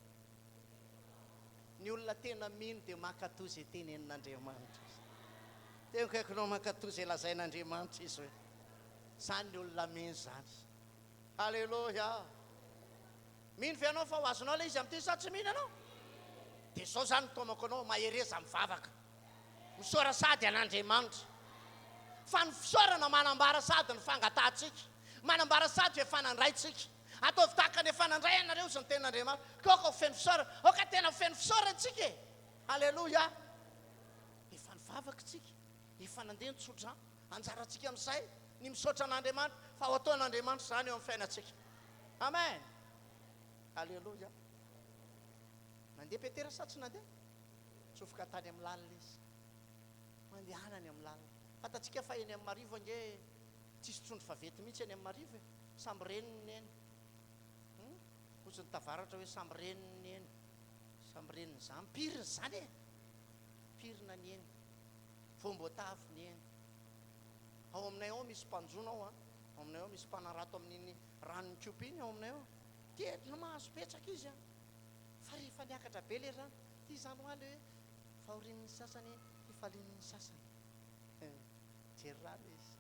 Ny olona tena mino dia mankatò izay tenenin'Andriamanitra izy. Tena akaikinao mankatò izay lazain'Andriamanitra izy hoe. Izany ny olona mino izany. Aleloia! Mino ve ianao fa ho azonao ilay izy amin'ity sa tsy mino ianao? Dia izao izany ny taomako anao, mahereza mivavaka. Misaora sady an'Andriamanitra. Fa ny fisaorana manambara sady ny fangatahantsika. Manambara sady fa efa nandray tsika. Ataovy tahaka ny efa nandray ianareo hozy ny tenin'Andriamanitra. Ka aoka ho feno fisaorana. Aoka tena ho feno fisaorana tsika e! Aleloia! Efa ny. nivavaka isika, efa nandeha ny tsodrano, anjarantsika amin'izay ny misaotra an'Andriamanitra fa ho ataon'Andriamanitra izany eo amin'ny fiainantsika. Amen! Aleloia! Nandeha Petera sa tsy nandeha? Nitsofoka tany amin'ny lalina izy. Mandehana any amin'ny lalina. Fantatsika fa eny amin'ny marivo ange tsisy trondro vaventy mihitsy eny amin'ny marivo e. Samby reniny eny. Hum? Hozy ny tavaratra hoe samby reniny eny. Samby reniny izany. Pirina izany e! Pirina ny eny. Voam-boatavo ny eny. Ao aminay ao misy mpanjono ao an. Ao aminay ao misy mpanarato amin'iny rano mikopy iny ao aminay ao. Tena mahazo betsaka izy an. Fa rehefa niakatra be le rano, ty izany hoa le hoe fahorian'ny sasany fifalian'ny sasany. Jery rano izy.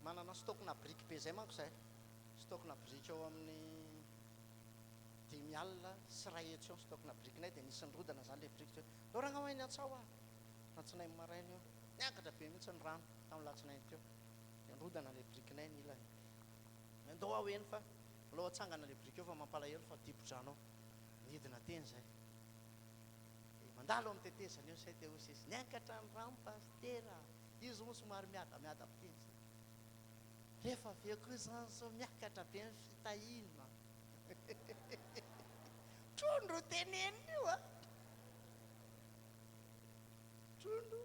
Manana stock-na biriky be zay manko zahay. Stock-na biriky eo amin'ny 250 eo ny stock-na birikinay dia nisy nirodana zany le biriky teo. Ndao rangah ho eny Antsaho ah! Alatsinainy maraina io. Niakatra be mihitsy ny rano tamin'ny latsinainy teo. Dia nirodana le birikinay ny ilany. Ndao aho eny fa aleo atsangana le biriky eo fa mampalahelo fa dibo-drano ao. Nidina teny zay. Dia mandalo amin'ny tetezana eo zay dia hoy izy, niakatra ny rano pasitera. Izy moa somary miadamiadam-piteny zay. Rehefa avy eo koa izany sao miakatra be ny fitahiana. Trondro tenenina io a! Trondro.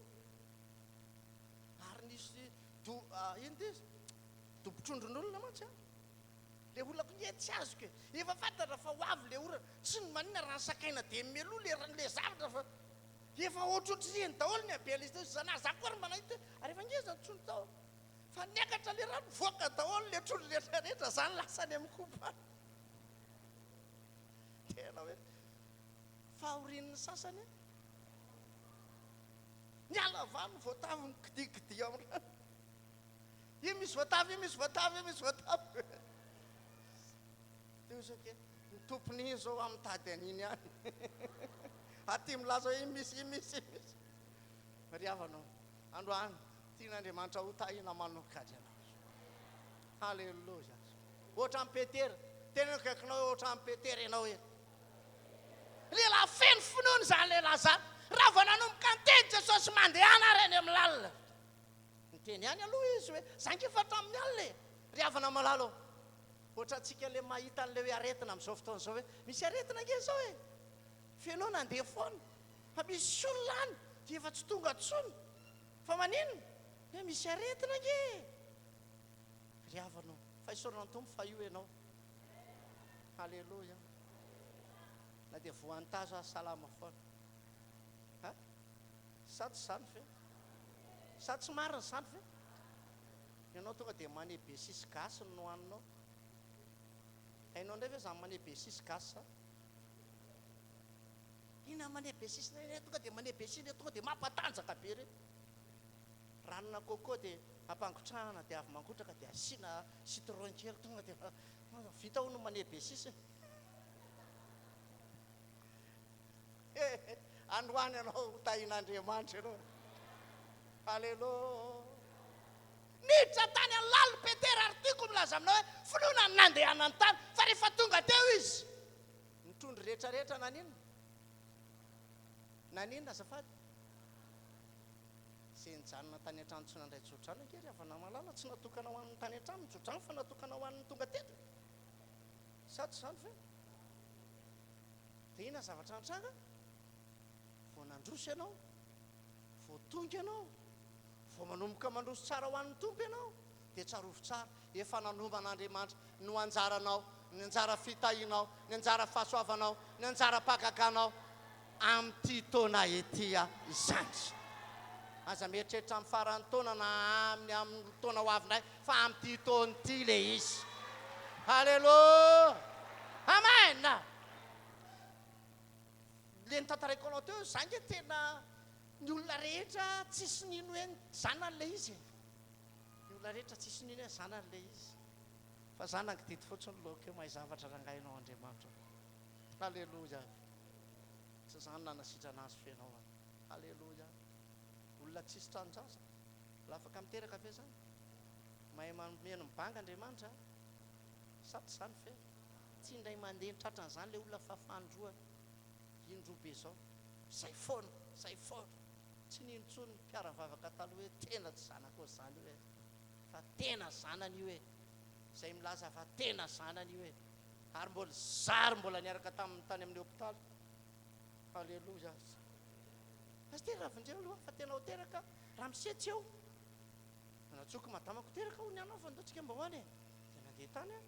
Ary nisy do, ino ty izy? Dobo-trondron'olona mantsy an! Le olona koa nge tsy azoko e! Efa fantatra fa ho avy le orana, tsy ny maninona raha sakaina dia mialoha le le zavatra fa efa ohatrohatr'ireny daholo ny habean'izy teo, za na za koa ary mba nahita hoe ary efa ngeza ny trondro tao fa niakatra le rano nivoaka daholo le trondro rehetra rehetra, zany lasa any amin'ny koba any. Tena hoe fahorian'ny sasany e! Miala avy any ny voatavo mikidikidia amin'ny rano. Io misy voatavo, io misy voatavo, io misy voatavo. Dia hoy izy, ny tompony iny izao aho mitady an'iny ihany. Aty milaza hoe iny misy, iny misy, iny misy. Ry havana ô, androany tian'Andriamanitra hotahina manokana ianao. Haleloia. Ohatran'i Petera. Teneno akaikinao hoe ohatran'i Petera ianao eto. Lehilahy feno finoana izany lehilahy izany. Raha vao nanomboka niteny Jesosy, mandehana ary any amin'ny lalina. Niteny ihany aloha izy hoe, za ange efa hatramin'ny alina e! Ry havana malala ô! Ohatrantsika ilay mahita an'ilay hoe aretina amin'izao fotoana izao hoe, misy aretina ange izao e! F'ianao nandeha foana, fa misy olona any dia efa tsy tonga intsony. Fa maninona? Hoe misy aretina ange e! Ry havana ô, fa isaorana ny Tompo fa io ianao. Haleloia! Na dia voan'ny tazo aza salama foana. Ha? Sa tsy izany ve? Sa tsy marina izany ve? Ianao tonga dia mane besisy gasy no nohaninao. Hainao indray ve izany mane besisy gasy izany? Inona mane besisy ireny? Tonga dia mane besisy ireny, tonga dia mampatanjaka be ireny. Ranona coco dia ampangotrahana dia avy mangotraka dia asiana citron kely tonga dia vita hono mane besisy. Androany ianao ho tahin'Andriamanitra ianao. Aleloia. Niditra tany amin'ny lalin'i Petera ary tiako milaza aminao hoe finoana ny nandehanany tany fa rehefa tonga teo izy ny trondro rehetra rehetra naninona? Naninona azafady? Izay nijanona tany an-trano tsy nandray tsodrano ange ry havana malala tsy natokana ho an'ny tany an-trano ny tsodrano fa natokana ho an'ny tonga teto. Sa tsy izany ve? Dia inona ny zavatra nitranga? Vao nandroso ianao, vao tonga ianao, vao manomboka mandroso tsara ho an'ny Tompo ianao, dia tsarovy tsara, efa nanoman'Andriamanitra ny ho anjaranao, ny anjara fitahianao, ny anjara fahasoavanao, ny anjara-pahagaganao amin'ity taona ity izany. Aza mieritreritra amin'ny faran'ny taona na amin'ny amin'ny taona ho avy indray fa amin'ity taona ity ilay izy. Haleloia! Amen! Le notantaraiko anao teo, za nge tena ny olona rehetra tsisy nino hoe zanany le izy e. Ny olona rehetra tsisy nino hoe zanany le izy. Fa za nangididy fotsiny loaka eo, mahay zavatra rangahy ianao Andriamanitra o. Aleloia. Tsy za no nanasitrana azy fa ianao an. Aleloia. Olona tsisy tranon-jaza. Mbola afaka miteraka ve zany? Mahay manome ny banga Andriamanitra a. Sa tsy zany ve? Tsy indray mandeha tratran'izany ilay olona fa fanindroany, indroa be izao. Izay foana, izay foana. Tsy. Tsy nino intsony ny mpiara-mivavaka taloha hoe tena tsy zanakao izany io e! Fa tena zanany io e! Izay milaza fa tena zanany io e! Ary mbola zary mbola niaraka taminy tany amin'ny hopitaly. Aleloia. Pasitera vonjeo aloha fa tena ho teraka ramose tsy eo. Nantsoiko madamako teraka hono ny anao fa ndao tsika mba ho any e. Dia nandeha tany aho.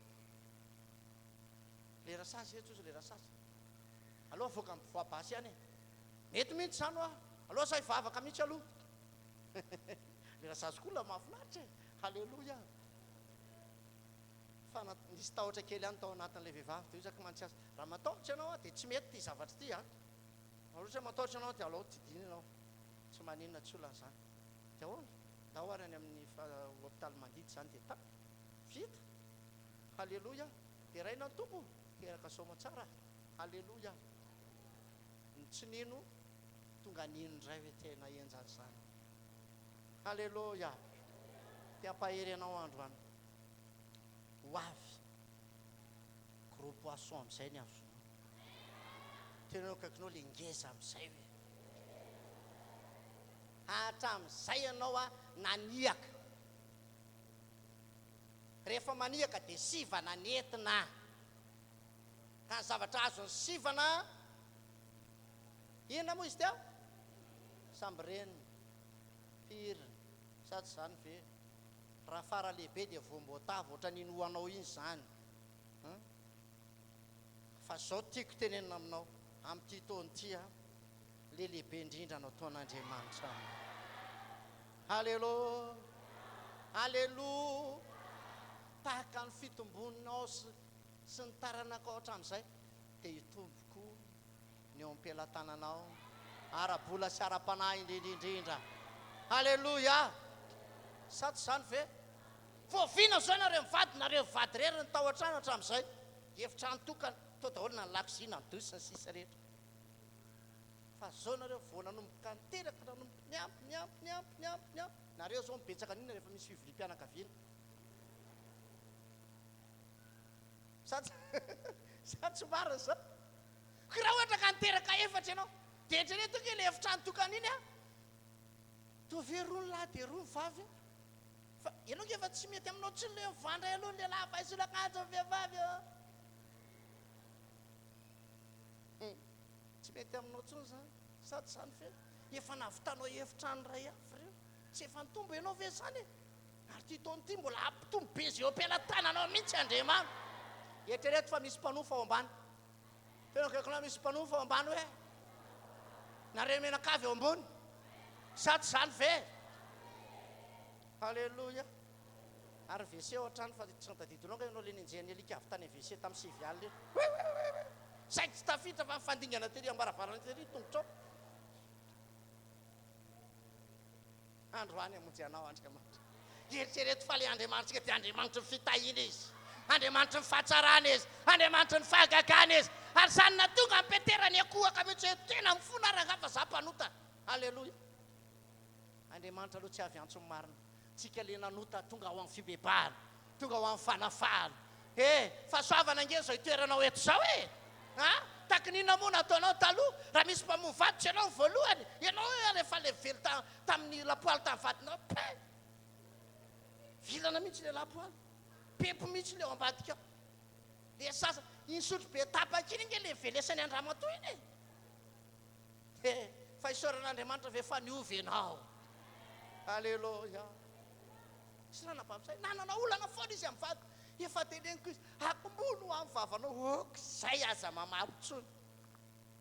Le rasazy eto izy le rasazy. Aleo avoaka amin'ny voix basse ihany e. Mety mihitsy izany hoa. Aleo aza hivavaka mihitsy aloha. Le rasazy koa la mahafinaritra e. Aleloia. Fa nisy tahotra kely ihany tao anatin'ilay vehivavy. Dia hoy za mantsy azy, raha matahotra ianao dia tsy mety ity zavatra ity an. Raha ohatra hoe matahotra ianao dia alao didiana ianao. Tsy maninona, tsy olana izany. Dia ahoana? Ndao ary any amin'ny hopitaly mandidy izany dia tany. Vita. Haleloia. Deraina ny Tompo. Teraka soamantsara. Haleloia. Ny tsy nino tonga nino indray hoe tena henjana izany. Haleloia. Te hampahery anao androany. Ho avy. Gros poisson amin'izay ny azonao. Tena eo akaikinao le ngeza amin'izay hoe. Hatramin'izay ianao a naniaka. Rehefa maniaka dia sivana nentina. Ka ny zavatra azon'ny sivana inona moa izy teo? Samby reniny, pirina, sa tsy izany ve? Raha fara lehibe dia voam-boatavo ohatran'iny ho anao iny izany. Hum. Fa zao tiako tenenina aminao, amin'ity taona ity an, le lehibe indrindra no ataon'Andriamanitra aminao. Alelo! Alelo! Tahaka ny fitombonao sy sy ny taranakao hatramin'izay, dia hitombo koa ny eo am-pelatananao, ara-bola sy ara-panahy indrindra indrindra. Aleloia! Sa tsy izany ve? Voaviana izao nareo mivady, nareo mivady irery ny tao an-trano hatramin'izay. Efitrano tokana, tao daholo na ny lakozia na ny douche sy ny sisa rehetra. Fa zao nareo vao nanomboka niteraka, nanomboka niampy, niampy, niampy, niampy, niampy. Nareo zao mibetsaka an'inona rehefa misy fivoriam-pianakaviana? Sa tsy sa tsy marina izany? Ka raha ohatra ka niteraka efatra ianao, dia eritrereto ange ilay efitrano tokana iny an! Toa ve roa ny lahy dia roa ny vavy an? Fa ianao ange efa tsy mety aminao intsony ilay mivandray aloha ny lehilahy fa hisolo akanjo ny vehivavy an! Hum, tsy mety aminao intsony izany, sa tsy izany ve? Efa nahavitanao efitrano iray hafa ireo, tsy efa nitombo ianao ve izany e? Ary ity taona ity mbola hampitombo be izay eo am-pelatananao mihitsy Andriamanitra. Eritrereto fa misy mpanofa ao ambany. Tena akaikinao misy mpanofa ao ambany hoe nareo mianakavy eo ambony. Sa tsy izany ve? Haleloia. Ary WC ao an-trano fa tsy tadidinao nga ianao le nenjehan'ny alika avy tany WC tamin'ny 9 alina iny. Saiky tsy tafiditra fa nifandingana tery am-baravarana tery ny tongotrao. Androany hamonjy anao Andriamanitra. Eritrereto fa ilay Andriamanitsika dia Andriamanitry ny fitahiana Izy, Andriamanitry ny fahatsarana Izy, Andriamanitry ny fahagagana Izy. Ary izany nahatonga an'i Petera niankohoka mihitsy hoe, Tena mifona aho rangahy fa izaho mpanota. Aleloia. Andriamanitra aloha tsy avy hiantso ny marina. Tsika ilay nanota tonga ho amin'ny fibebahana, tonga ho amin'ny fanafahana. He, fahasoavana ange izao itoeranao eto izao e! A! Tahaky ny inona moa no ataonao taloha raha misy mpamono vady tsy ianao ny voalohany? Ianao ary efa ilay vely ta, tamin'ny lapoaly tamin'ny vadinao. Pe! Vilana mihitsy ilay lapoaly. Pempo mihitsy ilay ao ambadika ao. Ilay sasa, iny sotrobe tapaka iny ange ilay velesany an-dramatoa iny e! He, fa isaorana Andriamanitra ve fa niova ianao? Aleloia. Tsy nanabavy saina, nanana olana foana izy amin'ny vadiko. Efa teneniko izy, akombono ho amin'ny vavanao, ok, zay aza mamaly intsony.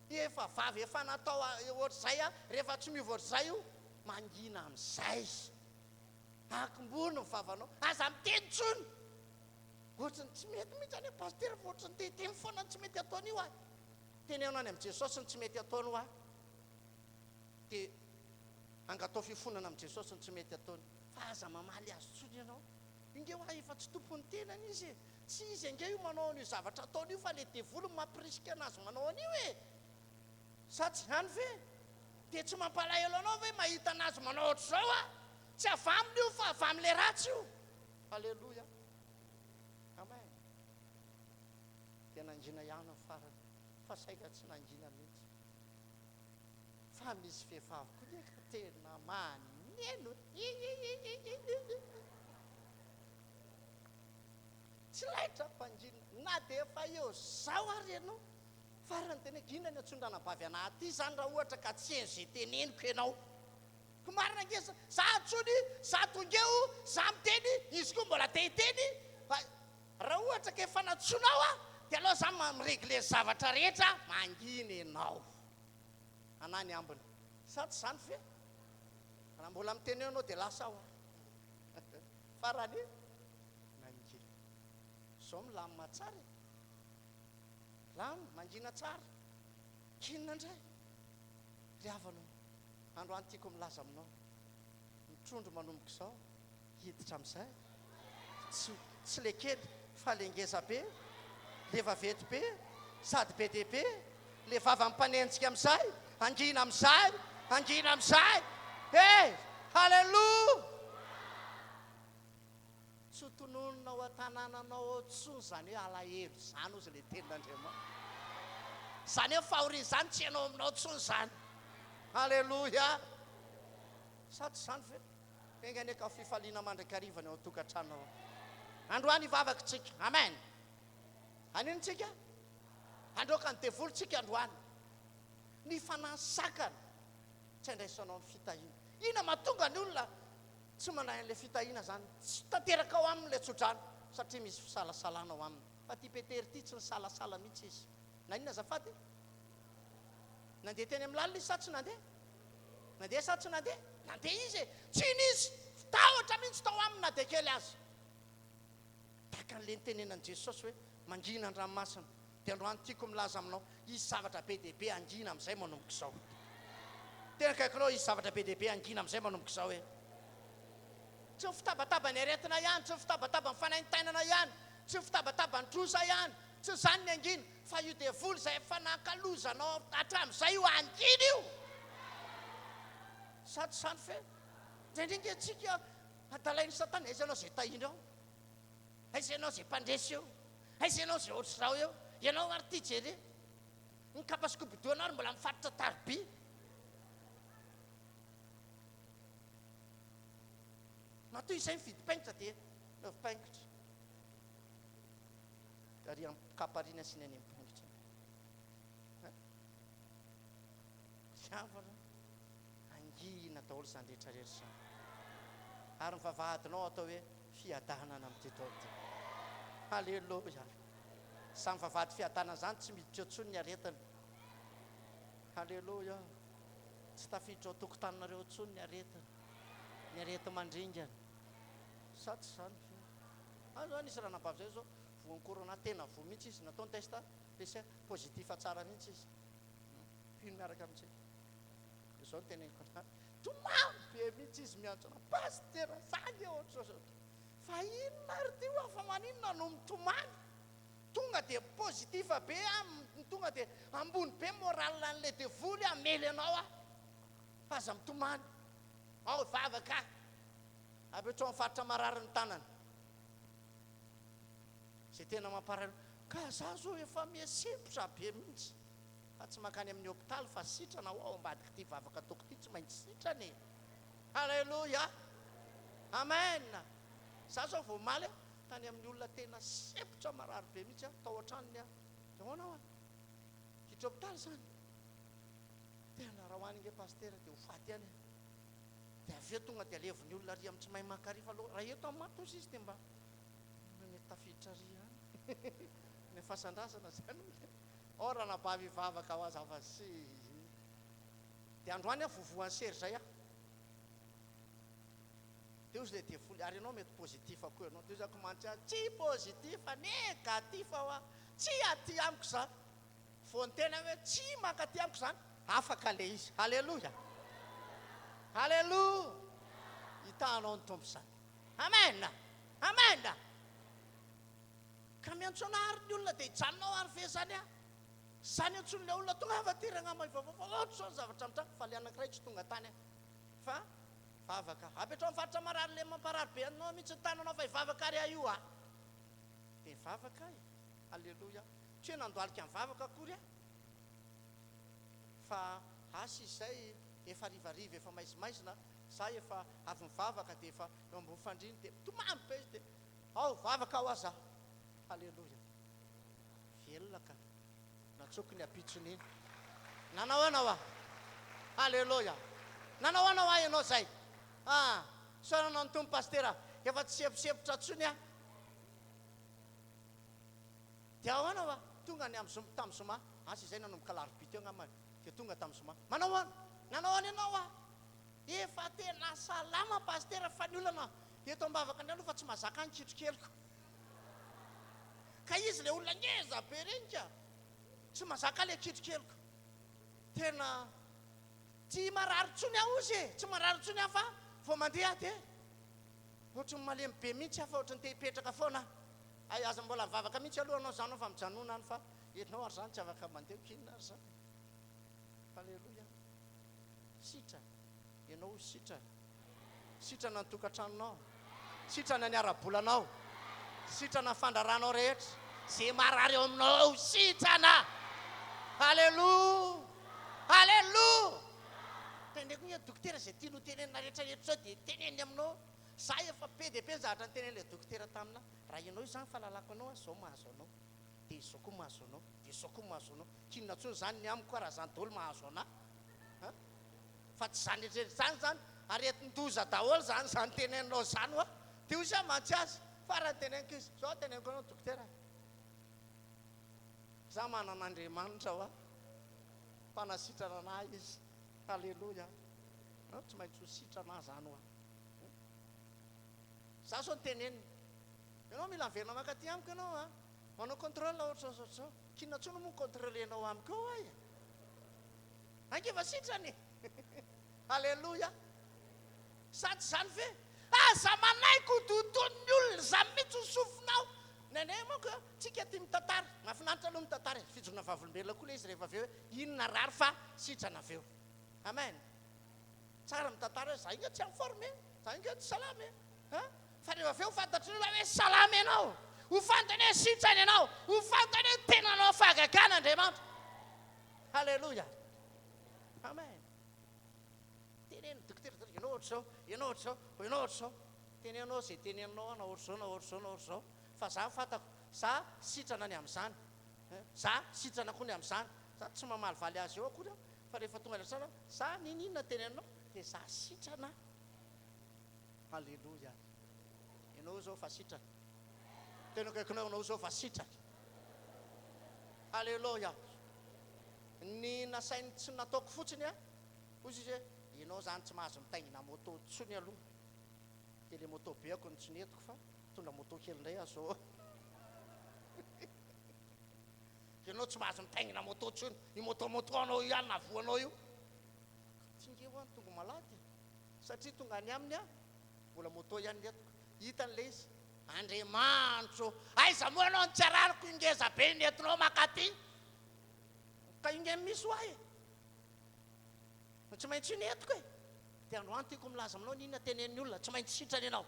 Efa vava efa natao ohatr'izay aho, rehefa tsy miova ohatr'izay io, mangina amin'izay. Akombono ny vavanao, aza miteny intsony. Ohatry ny tsy mety mihitsy any pasitera fa ohatry ny te-hiteny foana ny tsy mety ataon'io ahy. Teneno any amin'i Jesosy ny tsy mety ataony hoa dia angatao fifonana amin'i Jesosy ny tsy mety ataony fa aza mamaly azy intsony ianao. Io nge hoa efa tsy tompon'ny tenany izy e! Tsy izy ange io manao an'io zavatra ataony io fa le devoly no mampirisika anazy manao an'io e! Sa tsy izany ve? Dia tsy mampalahelo anao ve mahita anazy manao ohatr'izao a? Tsy avy aminy io fa avy amin'ilay ratsy io. Aleloia. Amen. Dia nangina ihany ny farany fa saika tsy nangina mihitsy. Fa misy vehivavy koa nge ka tena maneno e! Tsy laitra mpanginina na dia efa eo zao ary ianao. Farany tena hoe inona ny antsoin-dranabavy anah aty izany raha ohatra ka tsy heno izay teneniko ianao. Ko marina ange za, za antsoiny, za tonga eo, za miteny, izy koa mbola te hiteny, fa raha ohatra ka efa nantsoinao aho dia aleo za mi-regler ny zavatra rehetra, mangina ianao. Anah ny ambiny. Sa tsy izany ve? Raha mbola miteny eo ianao dia lasa aho. Farany nangina. Zao milamina tsara e. Milamina, mangina tsara. K'inona indray? Ry havana o, androany tiako milaza aminao, ny trondro manomboka izao hiditra amin'izay, tsy tsy le kely fa le ngeza be, le vaventy be, sady be dia be, le vava mpanenjika amin'izay, hangina amin'izay, hangina amin'izay, he! Haleloa! Tsy ho tononina ao an-tanànanao ao intsony izany hoe alahelo izany, hozy ilay tenin'Andriamanitra. Izany hoe fahoriana izany tsy heno ao aminao intsony izany. Aleloia! Sa tsy izany ve? Enga anie ka ho fifaliana mandrakariva ny ao an-tokantranonao ao. Androany hivavaka isika. Amen! Haninona isika? Handroaka ny devoly isika androany. Ny fanahy sakana tsy handraisanao ny fitahiana. Inona mahatonga ny olona Tsy mandray an'ilay fitahiana izany. Tsy tanteraka ao aminy ilay tsodrano, satria misy fisalasalana ao aminy. Fa ity Petera ity, tsy nisalasala mihitsy izy. Naninona azafady? Nandeha teny amin'ny lalina izy sa tsy nandeha? Nandeha sa tsy nandeha? Nandeha izy e! Tsy nisy tahotra mihitsy tao aminy na dia kely aza. Tahaka an'ilay nitenenan'i Jesosy hoe, Mangina ny ranomasina. Dia androany tiako milaza aminao, hisy zavatra be dia be hangina amin'izay manomboka izao. Tena akaikinao hisy zavatra be dia be hangina amin'izay manomboka izao e. Tsy ny fitabataban'ny aretina ihany, tsy ny fitabataban'ny fanaintainana ihany, tsy ny fitabataban'ny trosa ihany, tsy izany ny hangina, fa io devoly izay efa nankalozanao hatramin'izay io hangina io. Sa tsy izany fe? Indraindray ange tsika adalain'i Satana, aiza ianao izay tahiana ao? Aiza ianao izay mpandresy eo? Aiza ianao izay ohatr'izao eo? Ianao ary ity jere. Ny kapa sy kobidoanao ary mbola mifatotra taroby. Matoa izay mividy paingotra dia anaovy paingotra. Ary amin'ny kapa ary ny asiana any amin'ny paingotra. Ry havana, hangina daholo izany rehetra rehetra izany. Ary ny vavahadinao atao hoe fiadanana amin'ity taona ity. Haleloia! Izany vavahady fiadanana izany tsy miditra eo intsony ny aretina. Haleloia! Tsy tafiditra ao an-tokotaninareo intsony ny aretina, ny areti-mandringana. Sa tsy izany ve? Any izao nisy ranabavy izay izao voan'ny corona, tena voa mihitsy izy, natao ny test PCR, positif tsara mihitsy izy. Mpino miaraka amintsika. Izao no teneniko anareo, tomany be mihitsy izy miantso anah, Pasitera, za nge ohatr'izao zao. Fa inona ary ty hoa fa maninona no mitomany? Tonga dia positif be aho, tonga dia ambony be moral an'ilay devoly hamely anao aho. Fa aza mitomany. Ao hivavaka aho. Apetraho amin'ny faritra marary ny tanana. Izay tena mamparary. Ka za zao efa miha-sempotra be mihitsy. Fa tsy mankany amin'ny hopitaly fa sitrana aho ao ambadik'ity vavaka ataoko ity tsy maintsy sitrana e! Alléluia! Amen! Za zao vao omaly aho tany amin'ny olona tena sempotra marary be mihitsy aho tao an-tranony aho. Dia ahoana hoa? Hiditra hopitaly izany? Tena raha ho any ange pasitera dia ho faty ihany aho. Dia avy eo tonga dia alevon'ny olona ary amin'ny tsy mahay maka ary fa aloha raha eto amin'ny maty ozy izy dia mba mety tafiditra ary ihany. Ny fasan-drazana izany. Oh ranabavy hivavaka ho aza fa sy dia androany aho vovoan'ny sery zay aho dia ozy le devoly ary ianao mety positif koa ianao dia ozy ako mantsy aho tsy positif negatif aho aho tsy aty amiko zany vao niteny aho hoe tsy mankaty amiko zany afaka le izy haleloia haleloia hitahanao ny Tompo zany amen amen. Ka miantso anah ary ny olona dia hijanona ao ary ve zany ah? Zany antsoin'ilay olona tongava aty rangah maivava fa ohatr'izao ny zavatra mitranga fa le anakiray tsy tonga tany ah fa vavaka apetrao amin'ny faritra marary le mamparary be anao mihitsy ny tananao fa hivavaka ary aho io ah! Dia nivavaka aho e! Aleloia! Tsy hoe nandohalika nivavaka akory aho fa. Asa izy izay efa harivariva efa maizimaizina, za efa avy nivavaka dia efa eo ambony fandriana dia mitomany be izy dia ao vavaka hoa za. Haleloia. Velona ka. Nantsoiko ny ampitson'iny. Nanao ahoana hoa? Haleloia. Nanao ahoana hoa ianao izay? Ah, isaorana ny Tompo Pasitera, efa tsy semposempotra intsony aho. Dia ahoana hoa? Tonga ny amin'ny zoma, tamin'ny zoma, asa izay nanomboka alarobia teo angamba, dia tonga tamin'ny zoma. Manao ahoana? Nanao ahoana ianao hoa? Efa tena salama Pasitera fa ny olana eto am-bavaka indray aloha fa tsy mahazaka ny kitrokeliko. Ka izy le olona ngeza be reny ka! Tsy mazaka le kitrokeloka. Tena tsy marary intsony aho ozy e! Tsy marary intsony aho fa vao mandeha aho dia ohatry ny malemy be mihitsy aho fa ohatry ny te hipetraka foana aho. Hay aza mbola mivavaka mihitsy aloha anao zany fa mijanona any fa enao ary zany tsy afaka mandeha k'inona ary zany. Aleloia. Sitrana. Ianao sitrana. Sitrana ny tokantranonao. Sitrana ny ara-bolanao. Sitrana ny fandraranao rehetra. Ze marary ao aminao ao sitrana. Alléluia. Alléluia. Tendreko koa ny dokotera izay tiany ho tenenina rehetra rehetra izao dia teneniny aminao. Za efa be dia be ny zavatra nitenen'ilay dokotera tamina. Raha ianao izany fahalalako anao, izao mahazo anao. Dia izao koa mahazo anao. Dia izao koa mahazo anao. K'inona intsony izany ny amiko raha izany daholo mahazo anà. An? Fa tsy izany rehetra izany izany, aretin-doza daholo izany izany teneninao izany hoa. Dia hoy izaho mantsy azy, farany teneniko izy, izao teneniko anao dokotera, izaho manana Andriamanitra hoa, mpanasitrana anah izy, aleloia, an, tsy maintsy ho sitrana aho izany hoa. Izaho izao no teneniny, ianao mila miverina mankaty amiko ianao an, manao contrôle ohatr'izao sy ohatr'izao, k'inona intsony moa ny contrôler-nao amiko eo hoa e? Ainga efa sitrana e! Aleloia! Sa tsy izany ve? Aza manaiky ho dodonin'ny olona izany mihitsy ny sofinao. Indraindray manko tsika tia mitantara, mahafinaritra aloha mitantara e, fijoroana vavolombelona koa ilay izy rehefa avy eo hoe iny narary fa sitrana avy eo. Amen. Tsara mitantara hoe za ingahy tsy en forme e, za ingahy tsy salama e. An? Fa rehefa avy eo ho fantatry ny olona hoe salama ianao, ho fantany hoe sitrana ianao, ho fantany hoe tena nanao fahagagana Andriamanitra. Haleloia. Amen. Teneno dokotera zany, ianao ohatr'izao, ianao ohatr'izao, ianao ohatr'izao. Teneno izay teneninao na ohatr'izao na ohatr'izao na ohatr'izao. Fa za fantako, za sitrana ny amin'izany. Za sitrana koa ny amin'izany. Za tsy mamalivaly azy eo akory aho, fa rehefa tonga any an-trano aho, za n'inon'inona teneninao dia za sitrana. Haleloia. Ianao izao fa sitrana. Tena akaikinao ianao izao fa sitrana. Haleloia. Ny nasainy tsy nataoko fotsiny an, hoy izy hoe, ianao izany tsy mahazo mitaingina moto intsony aloha. Dia ilay moto be ako no tsy nentiko fa mitondra moto kely indray aho izao. Ianao tsy mahazo mitaingina moto intsony, io moto moto anao io ihany nahavoa anao io. Tsy nge hoa ny tongo malady e. Satria tonga any aminy aho, mbola moto ihany ny entiko. Hitany ilay izy. Andriamanitro ô! Aiza moa ianao no tsy arariko io ngeza be nentinao mankaty? Ka io nge misy ho ahy e! Tsy maintsy io nentiko e! Dia androany tiako milaza aminao n'inona tenenin'ny olona, tsy maintsy sitrana ianao.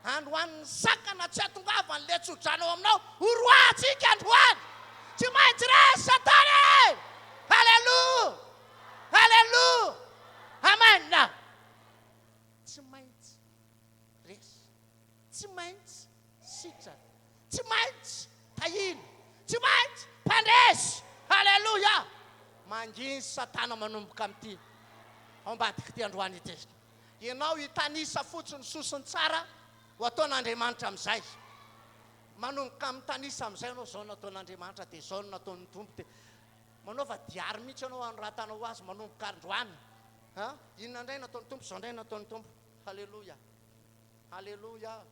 Androany ny sakana tsy hatongavan'ilay tsodrano ao aminao, horoahantsika androany! Tsy maintsy resy Satana e! Alléluia! Alléluia! Amen! Tsy maintsy resy, tsy maintsy sitrana, tsy maintsy tahiana, tsy maintsy mpandresy. Aleloia! Manginy Satana manomboka amin'ity ao ambadik'ity androany ity. Ianao hitanisa fotsiny soa sy ny tsara ho ataon'Andriamanitra amin'izay. Manomboka mitanisa amin'izay ianao, izao no nataon'Andriamanitra, dia izao no nataon'ny Tompo, dia manaova diary mihitsy ianao hanoratanao azy manomboka androany. Ha? Inona indray nataon'ny Tompo? Izao indray nataon'ny Tompo. Haleloia. Haleloia.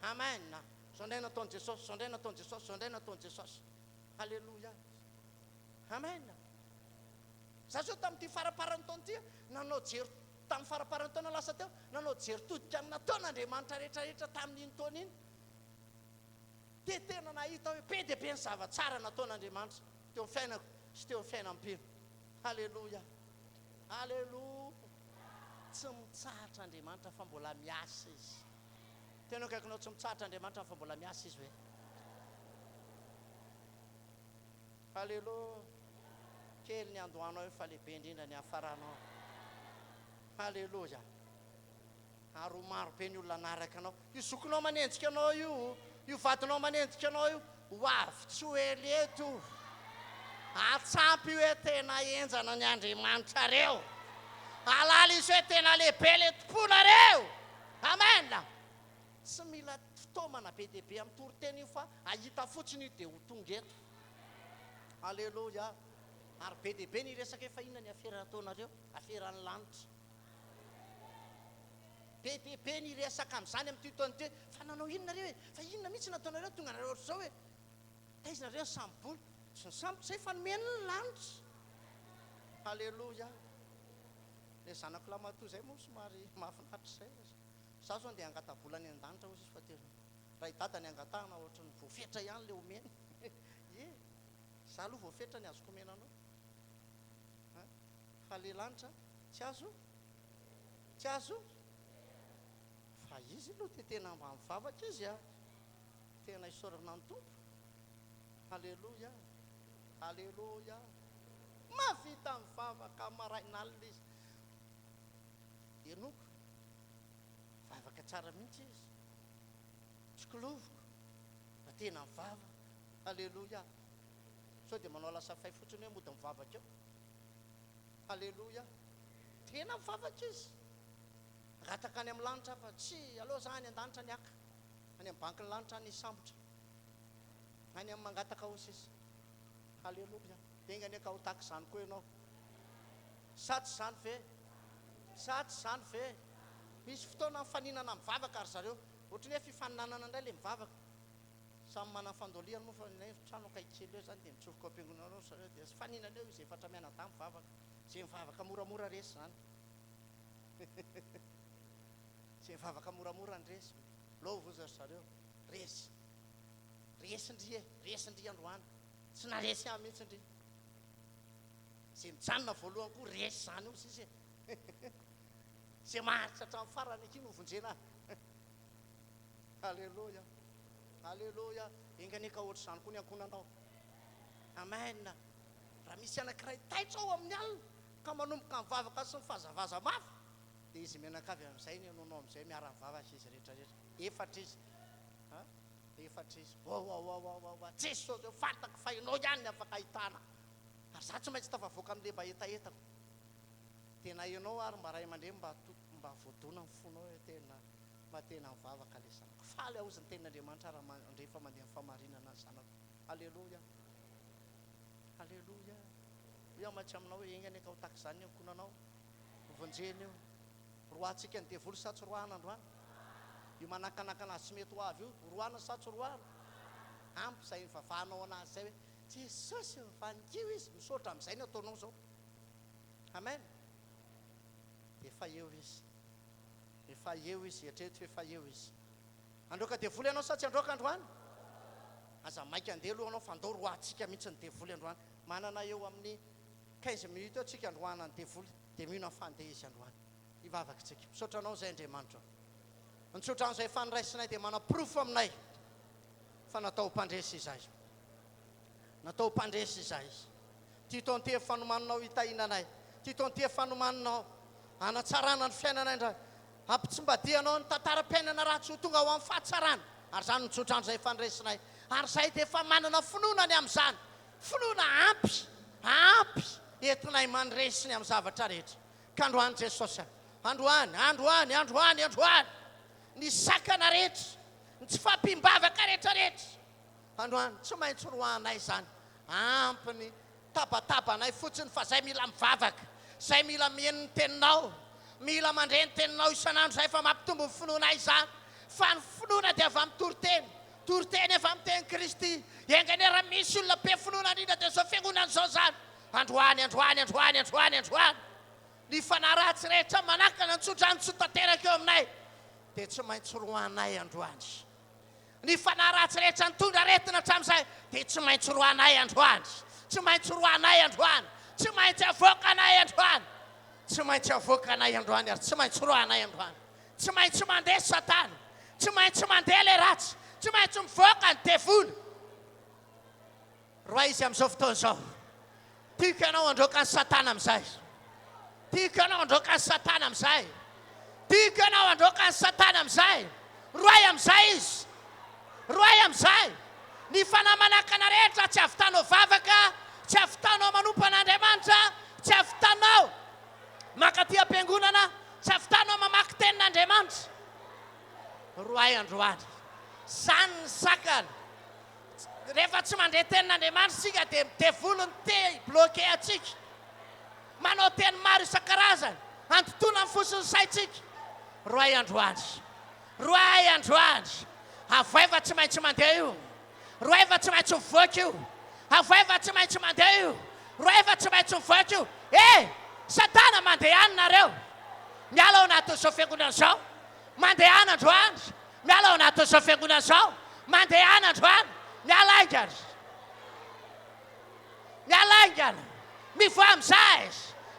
Amen. Izao indray nataon'i Jesosy, izao indray nataon'i Jesosy, izao indray nataon'i Jesosy. Haleloia. Amen. Za zao tamin'ity faraparan'ny taona ity, nanao jery tamin'ny faraparan'ny taona lasa teo, nanao jery todika ny nataon'Andriamanitra rehetra rehetra tamin'iny taona iny. Dia tena nahita hoe be dia be ny zava-tsara nataon'Andriamanitra teo amin'ny fiainako sy teo amin'ny fiainan'ny mpino. Haleloia. Aleloia! Tsy mitsahatra Andriamanitra fa mbola miasa Izy. Tena akaikinao tsy mitsahatra Andriamanitra fa mbola miasa Izy ve? Aleloia! Kely ny andohanao io fa lehibe indrindra ny hafaranao. Haleloia. Ary ho maro be ny olona hanaraka anao. Io zokinao manenjika anao io, io vadinao manenjika anao io, ho avy tsy ho ela eto io. Atsampy io hoe tena henjana ny Andriamanitrareo. Halala izy hoe tena lehibe le Tomponareo. Amen. Tsy mila fitaomana be dia be amin'ny toriteny io fa hahita fotsiny io dia ho tonga eto. Aleloia. Ary be dia be ny hiresaka hoe fa inona ny afera ataonareo? Aferan'ny lanitra. Be dia be ny hiresaka amin'izany amin'ity taona ity hoe fa nanao inona nareo e? Fa inona mihitsy no nataonareo tonga nareo ohatr'izao e? Taiza nareo nisambo-bola? Tsy nisambotra izay fa nomeny ny lanitra. Aleloia. Ilay zanako lahimatoa izay moa somary mahafinaritra izay. Izaho izao andeha hangata-bola any an-danitra hozy izy fa tena raha i dada ny angatahana ohatran'ny voafetra ihany ilay omeny. Ie, izaho aloha voafetra ny azoko omena anao. An, fa ilay lanitra tsy azo, tsy azo, fa izy aloha dia tena mba mivavaka izy an. Tena isaorana ny Tompo. Aleloia, aleloia. Mahavita mivavaka marain'alina izy. Henoko. Mivavaka tsara mihitsy izy. Tsikiloviko fa tena mivavaka. Aleloia. Sao dia manao lasa fay fotsiny hoe mody mivavaka eo. Aleloia. Tena mivavaka izy. Mangataka any amin'ny lanitra fa tsy aleo za any an-danitra ny haka. Any amin'ny bankin'ny lanitra any hisambotra. Any amin'ny mangataka ho sisa. Aleloia. Enga anie ka ho tahaka izany koa ianao. Sa tsy izany ve? Sa tsy izany ve? Misy fotoana mifaninana mivavaka ry zareo. Ohatran'ny hoe fifaninanana indray ilay mivavaka. Samy manana fandolihany moa fa ny anay trano akaiky kely eo izany dia mitsofoka ao am-piangonana ao ry zareo dia faninana eo izy efatra mianadahy mivavaka. Izay mivavaka moramora resy izany. Izay mivavaka moramora ny resy. Lova hozy ry zareo. Resy. Resy ndry e. Resy ndry androany. Tsy naresy ahy mihitsy ndry. Izay mijanona voalohany koa resy izany eo sisa e. Izay maharitra hatramin'ny farany akia no vonjena. Aleloia. Aleloia. Enga anie ka ohatr'izany koa ny ankohonanao. Amen. Raha misy anankiray taitra ao amin'ny alina ka manomboka mivavaka sy mifazavaza mafy dia izy mianakavy amin'izay ny henoinao amin'izay miara-mivavaka izy rehetra rehetra. Efatra izy. Ha? Efatra izy. Oaoaoaoa. Jesosy ô, fantako fa ianao ihany ny afaka ahitana. Ary za tsy maintsy tafavoaka amin'ilay mba hetahetako. Tena ianao ary mba ray aman-dreny mba mba voadona ny fonao hoe tena mba tena mivavaka ilay zanako. Faly aho hozy ny tenin'Andriamanitra raha rehefa mandeha amin'ny fahamarinana ny zanako. Aleloia. Aleloia. Hoy aho mantsy aminao hoe enga anie ka ho tahaka izany ny ankohonanao. Vonjena io. Roahantsika ny devoly sa tsy roahana androany? Io manakanakana azy tsy mety ho avy io, roahana sa tsy roahana? Ampy izay nivavahanao anazy izay hoe Jesosy ô, vanikio izy, misaotra amin'izay ny ataonao izao. Amen. Efa eo izy. Efa eo izy, eritrereto fa efa eo izy. Handroaka devoly ianao sa tsy handroaka androany? Aza maika andeha aloha ianao fa andao roahantsika mihitsy ny devoly androany. Manana eo amin'ny 15 minutes eo tsika androahana ny devoly dia mino aho fa handeha izy androany. Hivavaka tsika. Misaotra anao izay Andriamanitra ô. Ny tsodrano izay efa noraisinay dia manaporofo aminay fa natao ho mpandresy izahay. Natao ho mpandresy izahay. Ity taona ity efa nomaninao hitahiana anay. Ity taona ity efa nomaninao hanatsarana ny fiainanay indray. Hampitsimbadihanao ny tantaram-piainana ratsy ho tonga ho amin'ny fahatsarana. Ary izany no tsodrano izay efa noresinay. Ary izahay dia efa manana finoana ny amin'izany. Finoana ampy, ampy entinay mandresy ny amin'ny zavatra rehetra. Ka androany Jesosy a, androany, androany, androany, androany, ny sakana rehetra, ny tsy fahampiam-bavaka rehetra rehetra, Androany, tsy maintsy roahanay izany. Ampy ny tabatabanay fotsiny fa zay mila mivavaka, zay mila miheno ny teninao, mila mandre ny teninao isan'andro zay fa mampitombo ny finoanay izany. Fa ny finoana dia avy amin'ny toriteny, toriteny avy amin'ny tenin'i Kristy. Enga anie raha misy olona be finoana indrindra dia izao fiangonana izao izany. Androany, androany, androany, androany, androany. Ny fanahy ratsy rehetra manakana ny tsodrano tsy ho tanteraka eo aminay dia tsy maintsy roahanay androany. Ny fanahy ratsy rehetra nitondra aretina hatramin'izay dia tsy maintsy roahanay androany. Tsy maintsy roahanay androany. Tsy maintsy avoakanay androany. Tsy maintsy avoakanay androany ary tsy maintsy roahanay androany. Tsy maintsy mandeha Satana. Tsy maintsy mandeha ilay ratsy. Tsy maintsy mivoaka ny devoly. Roahy izy amin'izao fotoana izao. Tiako ianao handroaka an'i Satana amin'izay. Tiako ianao handroaka an'i Satana amin'izay. Tiako ianao handroaka an'i Satana amin'izay. Roahy amin'izay izy. Roahy amin'izay. Ny fanahy manakana rehetra tsy havitanao vavaka, tsy havitanao manompo an'Andriamanitra, tsy havitanao mankaty am-piangonana, tsy havitanao mamaky tenin'Andriamanitra. Roahy androany. Izany ny sakana. Rehefa tsy mandre tenin'Andriamanitra isika dia devoly no te hi-bloquer antsika. Manao teny maro isan-karazany handotoana ny fo sy ny saintsika. Roahy androany. Roahy androany. Avoay fa tsy maintsy mandeha io. Roahy fa tsy maintsy mivoaka io. Avoay fa tsy maintsy mandeha io. Roahy fa tsy maintsy mivoaka io. Eh! Satana mandehana nareo. Miala ao anatin'izao fiangonana izao. Mandehana androany. Miala ao anatin'izao fiangonana izao. Mandehana androany. Miala haingana. Miala haingana. Mivoaha amin'izay.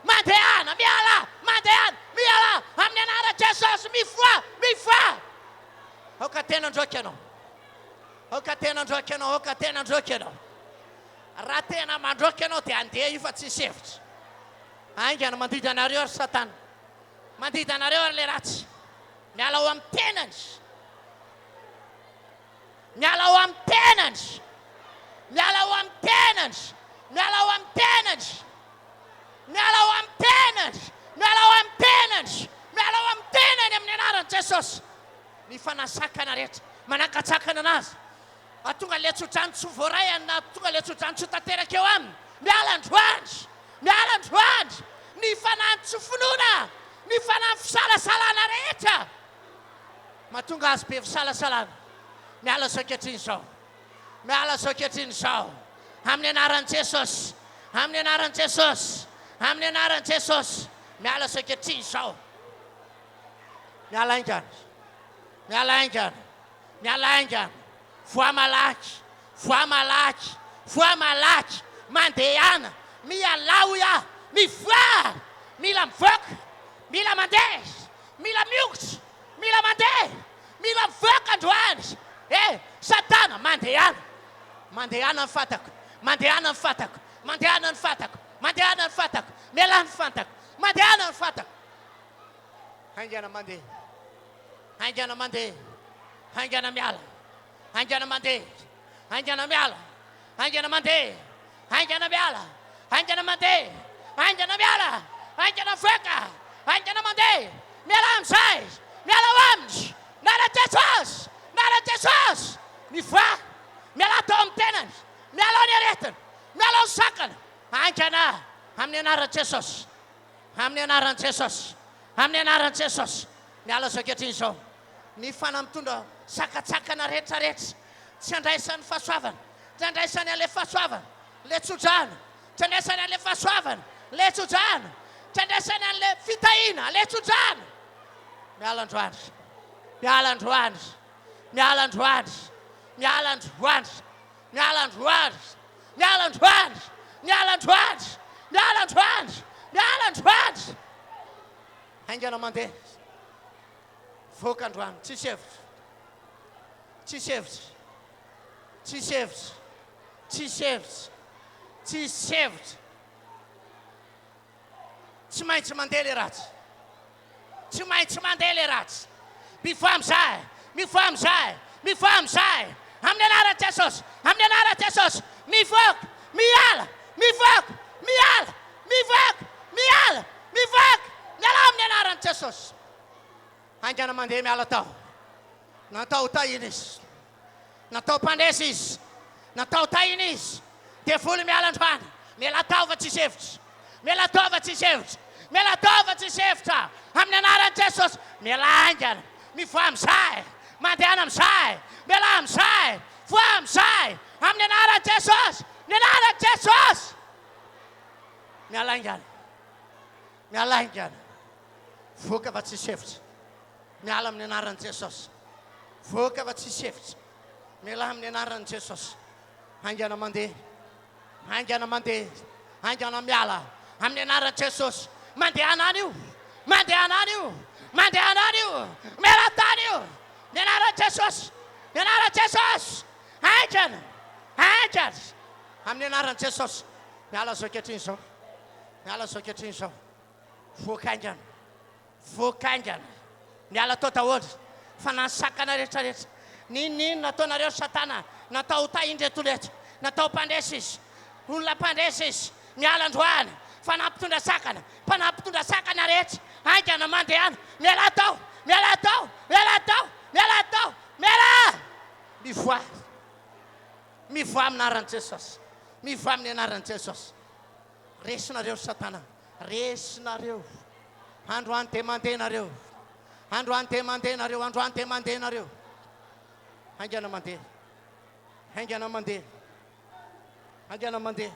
Mandehana. Miala. Mandehana. Miala. Amin'ny anaran'i Jesosy. Mivoaha. Mivoaha. Aoka tena androaka ianao. Aoka tena androaka ianao. Aoka tena androaka ianao. Raha tena mandroaka ianao dia handeha io fa tsisy hevitra. Haingana mandidy anareo ry Satana. Mandidy anareo ary le ratsy. Miala ao amin'ny tenany. Miala ao amin'ny tenany. Miala ao amin'ny tenany. Miala ao amin'ny tenany. Miala ao amin'ny tenany. Miala ao amin'ny tenany. Miala ao amin'ny tenany amin'ny anaran'i Jesosy. Ny fanasakana rehetra manakatsakana anazy. Hahatonga ilay tsodrano tsy ho voaray any na hahatonga ilay tsodrano tsy ho tanteraka eo aminy. Miala androany! Miala androany! Ny fanahin'ny tsy finoana, ny fanahin'ny fisalasalana rehetra mahatonga azy be fisalasalana. Miala izao ankehitriny izao. Miala izao ankehitriny izao. Amin'ny anaran'i Jesosy. Amin'ny anaran'i Jesosy. Amin'ny anaran'i Jesosy. Miala izao ankehitriny izao. Miala haingana. Miala haingana. Miala haingana, voa malaky, voa malaky, voa malaky, mandehana, mialà hoy aho, mivoaha, mila mivoaka, mila mandeha, mila miongotra, mila mandeha, mila mivoaka androany, eh, satana, mandehana, mandehana ny fantako, mandehana ny fantako, mandehana ny fantako, mandehana ny fantako, mialà ny fantako, mandehana ny fantako. Haingana mandeha, haingana mandeha, haingana miala, haingana mandeha, haingana miala, haingana mandeha, haingana miala, haingana mandeha, haingana miala, haingana mivoaka, haingana mandeha, miala amin'izay, miala ao aminy, miala Jesosy, miala Jesosy, mivoaha, miala tao amin'ny tenany, miala ao ny aretina, miala ao ny sakana, haingana amin'ny anaran'i Jesosy. Amin'ny anaran'i Jesosy. Amin'ny anaran'i Jesosy. Miala izao ankehitriny izao. Ny fanahy mitondra sakantsakana rehetra rehetra. Tsy andraisan'ny fahasoavana. Tsy andraisany an'ilay fahasoavana. Ilay tsodrano. Tsy andraisany an'ilay fahasoavana. Ilay tsodrano. Tsy andraisany an'ilay fitahiana. Ilay tsodrano. Miala androany. Miala androany. Miala androany. Miala androany. Miala androany. Miala androany! Miala androany! Miala androany! Miala androany! Haingana mandeha. Voaka androany. Tsisy hevitra. Tsisy hevitra. Tsisy hevitra. Tsisy hevitra. Tsisy hevitra. Tsy maintsy mandeha le ratsy. Tsy maintsy mandeha le ratsy. Mifoha amin'izay, mifoha amin'izay, mifoha amin'izay. Amin'ny anaran'i Jesosy, amin'ny anaran'i Jesosy. Mivoaka, miala, mivoaka, miala, mivoaka, miala, mivoaka, miala amin'ny anaran'i Jesosy. Haingana mandeha miala tao. Natao tahina izy. Natao mpandresy izy. Natao tahina izy. Devoly miala androany. Miala tao fa tsisy hevitra. Miala tao fa tsisy hevitra. Miala tao fa tsisy hevitra. Amin'ny anaran'i Jesosy. Miala haingana. Mivoaha amin'izay. Mandehana amin'izay. Miala amin'izay. Voaha amin'izay. Amin'ny anaran'i Jesosy. Ny anaran'i Jesosy. Miala haingana. Miala haingana. Voaka fa tsisy hevitra. Miala amin'ny anaran'i Jesosy. Voaka fa tsisy hevitra. Mialà amin'ny anaran'i Jesosy. Haingana mandeha. Haingana mandeha. Haingana miala. Amin'ny anaran'i Jesosy. Mandehana any io. Mandehana any io. Mandehana any io. Mialà tany io. Ny anaran'i Jesosy. Ny anaran'i Jesosy. Haingana. Haingana. Amin'ny anaran'i Jesosy. Miala izao ankehitriny izao. Miala izao ankehitriny izao. Voaka haingana. Voaka haingana. Miala tao daholo. Fanahy sakana rehetra rehetra. N'inon'inona ataonareo ry satana. Natao ho tahin-dreto ireto. Natao mpandresy izy. Olona mpandresy izy. Miala androany. Fanahy mpitondra sakana. Mpanahy mpitondra sakana rehetra. Haingana mandehana. Mialà tao. Mialà tao. Mialà tao. Mialà tao. Mialà! Mivoaha. Mivoaha amin'ny anaran'i Jesosy. Mivoaha amin'ny anaran'i Jesosy. Resinareo ry satana. Resinareo. Androany dia mandeha nareo. Androany dia mandeha nareo. Androany dia mandeha nareo. Haingana mandeha. Haingana mandeha. Haingana mandeha.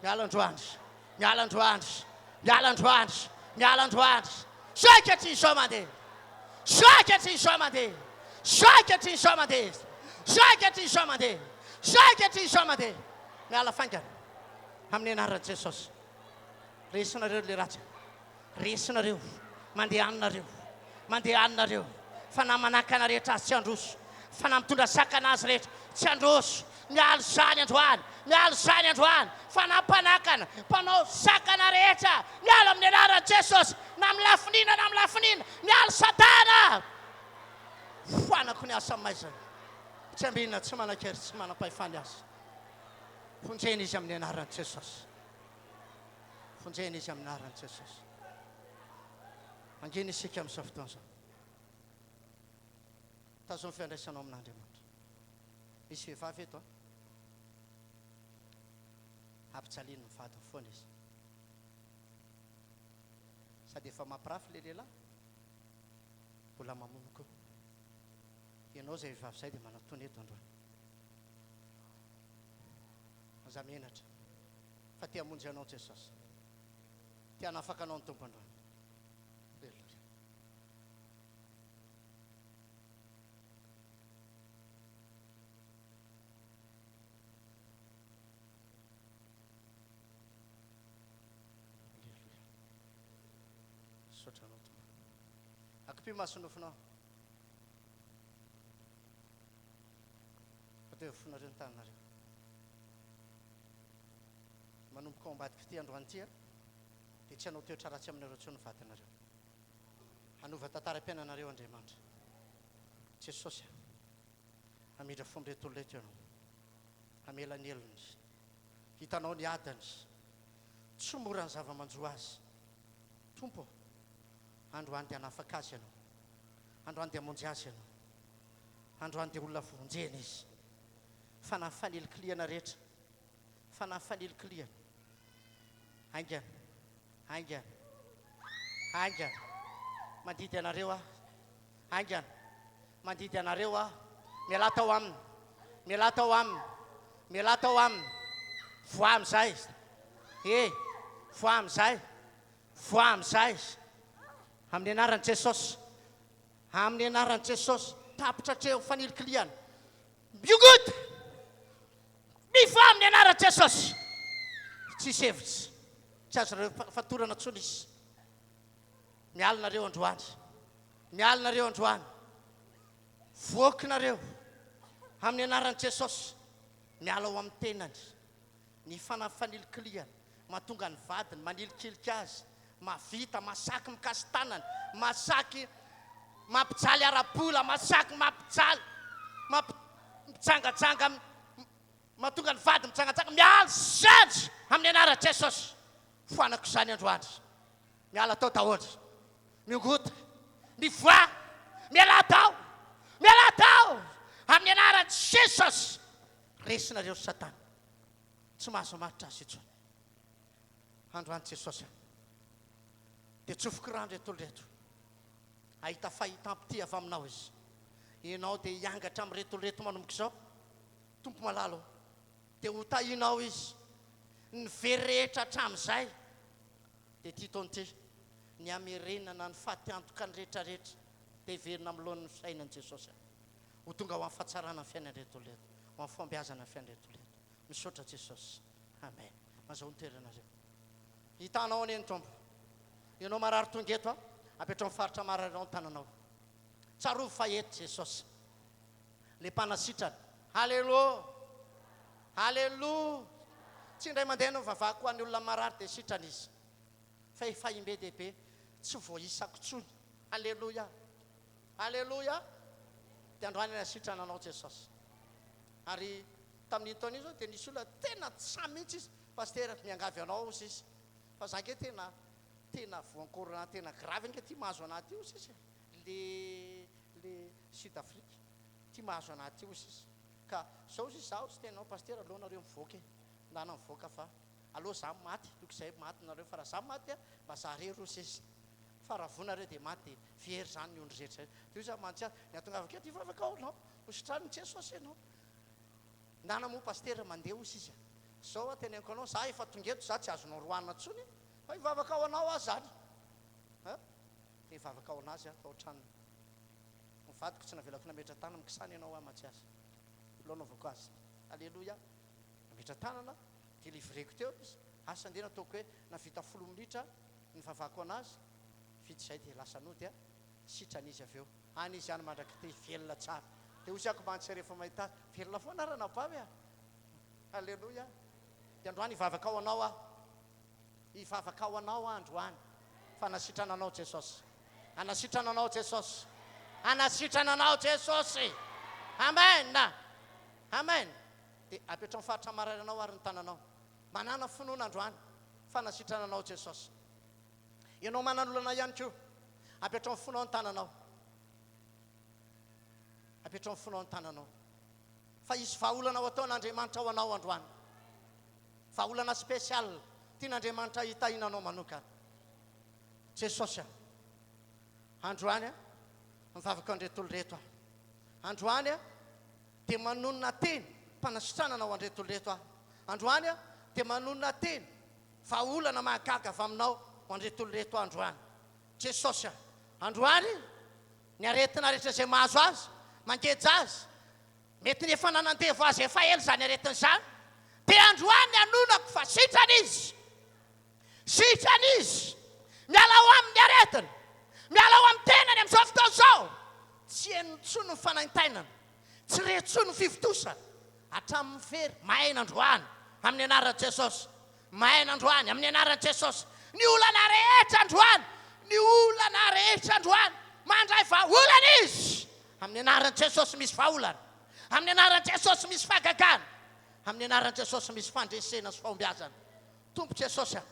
Miala androany. Miala androany. Miala androany. Miala androany. Saika tsy izao mandeha. Saika tsy izao mandeha. Saika tsy izao mandeha. Saika tsy izao mandeha. Saika tsy izao mandeha. Miala faingana. Amin'ny anaran'i Jesosy. Resinareo le ratsy. Resinareo. Mandeha any nareo. Mandeha any nareo. Fanahy manakana rehetra azy tsy handroso. Fanahy mitondra sakana azy rehetra tsy handroso. Miala izany androany. Miala izany androany. Fanahy mpanakana, mpanao sakana rehetra. Miala amin'ny anaran'i Jesosy. Na amin'ny lafiny inona na amin'ny lafiny inona. Miala Satana. Foanako ny asa maizina. Tsy ambinina, tsy manan-kery, tsy manam-pahefana azy. Vonjena izy amin'ny anaran'i Jesosy. Vonjena izy amin'ny anaran'i Jesosy. Mangina isika amin'izao fotoana izao. Tazomy fiandraisanao amin'Andriamanitra. Misy vehivavy eto an. Ampijalian'ny vadiny foana izy. Sady efa mampirafy ilay lehilahy, mbola mamono koa. Ianao izay vehivavy izay dia manatona eto androany. Aza menatra fa te hamonjy anao Jesosy. Te hanafaka anao ny Tompo androany. Aleloia. Aleloia. Misaotra anao Tompo. Akipio maso nofinao. Atao eo fonareo ny tananareo. Manomboka ao ambadika ity androany ity dia tsy hanao toetra ratsy aminareo intsony ny vadinareo. Hanova tantaram-piainanareo Andriamanitra. Jesosy a, hamindra fo amin'ireto olona ireto Ianao. Hamela ny helony. Hitanao ny adiny. Tsy mora ny zava-manjo azy. Tompo ô, androany dia hanafaka azy Ianao. Androany dia hamonjy azy Ianao. Androany dia olona vonjena izy. Fanahy fanilikilihana rehetra. Fanahy fanilikilihana. Haingana. Haingana. Haingana. Mandidy anareo aho. Haingana. Mandidy anareo aho. Mialà tao aminy. Mialà tao aminy. Mialà tao aminy. Voa amin'izay. E, voa amin'izay. Voa amin'izay. Amin'ny anaran'i Jesosy. Amin'ny anaran'i Jesosy, tapitra hatreo fanilikilihana. Miongoda! Mivoaha amin'ny anaran'i Jesosy! Tsisy hevitra. Tsy azonareo fatorana intsony izy. Miala nareo androany. Miala nareo androany. Voaky nareo. Amin'ny anaran'i Jesosy. Miala ao amin'ny tenany. Ny fanahy fanilikilihana. Mahatonga ny vadiny manilikilika azy, mahavita, masaky mikasi-tanana, masaky mampijaly ara-bola, masaky mampijaly, mampijangajanga, mahatonga ny vady mijangajanga, miala izany amin'ny anaran'i Jesosy. Foanako izany androany. Miala tao daholo. Miongota, mivoaha, mialà tao, mialà tao amin'ny anaran'i Jesosy. Resinareo Satana. Tsy mahazo mamaritra azy intsony. Androany Jesosy a. Dia tsofiko rano ireto olona ireto. Hahita fahitam-pitia avy aminao izy. Ianao dia hiangatra amin'ireto olona ireto manomboka izao. Tompo malala ô. Dia ho tahinao izy. Ny very rehetra hatramin'izay. Dia ity taona ity, ny hamerenana ny fatiantoka ny rehetra rehetra dia hiverina amin'ny laoniny ny fiainan'i Jesosy a. Ho tonga ho amin'ny fahatsarana ny fiainan'ireto olona ireto. Ho amin'ny fahombiazana ny fiainan'ireto olona ireto. Misaotra Jesosy. Amen. Mazahoa ny toeranareo. Hitanao anie ny Tompo. Ianao marary tonga eto a, apetrao ny faritra mararinao ny tananao. Tsarovy fa eto Jesosy. Le mpanasitrana. Haleloa. Haleloa. Tsy indray mandeha no nivavahako ho an'ny olona marary dia sitrana izy. Fa efa imbe dia be tsy voaisako intsony. Aleloia! Aleloia! Dia androany hanasitrana anao Jesosy. Ary tamin'iny taona iny izao dia nisy olona tena tsy sahy mihitsy izy, Pasitera, miangavy anao aho hozy izy, fa za ange tena tena voan'ny corona tena grave ange ity mahazo anah ity hozy izy e, le le sud afrique ity mahazo anah ity hozy izy. Ka zao hozy izy, za hozy tena Pasitera aleo nareo mivoaka e, ndana mivoaka fa aleo za maty toy izay maty nareo fa raha za maty a mba za rery hozy izy. Fa raha voa nareo dia maty dia very zany ny ondry rehetra zay. Dia hoy za mantsy ahy, ny ahatongavako eto hivavaka ao anao, ho sitranin'i Jesosy ianao. Ndana moa pasitera mandeha hoy sisa. Zao aho teneniko anao, za efa tonga eto, za tsy azonao roahina tsony fa hivavaka ho anao aho zany. A! Dia hivavaka ho anazy aho tao an-tranony. Ny vadiko tsy navelako nametra-tanana, mikisana ianao aho mantsy azy. Aleo anaovako azy. Aleloia. Nametra-tanana, delivreko teo izy. Asa andeha nataoko hoe navita folo minitra nivavako anazy, vita izay dia lasa nody aho, sitrana izy avy eo. Any izy any mandrak'ity, velona tsara. Dia hoy ako mantsy rehefa mahita azy, velona foana ranabavy a! Aleloia! Dia androany hivavaka ho anao aho. Hivavaka ho anao aho androany. Fa hanasitrana anao Jesosy. Hanasitrana anao Jesosy. Hanasitrana anao Jesosy. Amen! Amen! Dia apetraho amin'ny faritra marary anao ary ny tananao. Manàna finoana androany fa hanasitrana anao Jesosy. Ianao manan'olana ihany koa. Apetraho ny fonao ny tananao. Apetraho ny fonao ny tananao. Fa hisy vahaolana ho ataon'Andriamanitra ho anao androany. Vahaolana spécial tian'Andriamanitra hitahiana anao manokana. Jesosy a. Androany a, mivavaka an'ireto olona ireto aho. Androany a, dia manonona teny mpanasitranana ho an'ireto olona ireto aho. Androany a, dia manonona teny Vahaolana mahagaga avy aminao ho an'ireto olona ireto androany. Jesosy a! Androany, ny aretina rehetra izay mahazo azy, mangeja azy, mety ny efa nanandevo azy efa ela izany aretina izany, dia androany anonako fa sitrana izy. Sitrana izy. Miala ao aminy ny aretina. Miala ao amin'ny tenany amin'izao fotoana izao. Tsy heno intsony ny fanaintainana. Tsy re intsony ny fivontosana. Hatramin'ny fery, maina androany, amin'ny anaran'i Jesosy. Maina androany, amin'ny anaran'i Jesosy. Ny olana rehetra androany, ny olana rehetra androany, mandray vahaolana izy. Amin'ny anaran'i Jesosy misy vahaolana. Amin'ny anaran'i Jesosy misy fahagagana. Amin'ny anaran'i Jesosy misy fandresena sy fahombiazana. Tompo Jesosy a,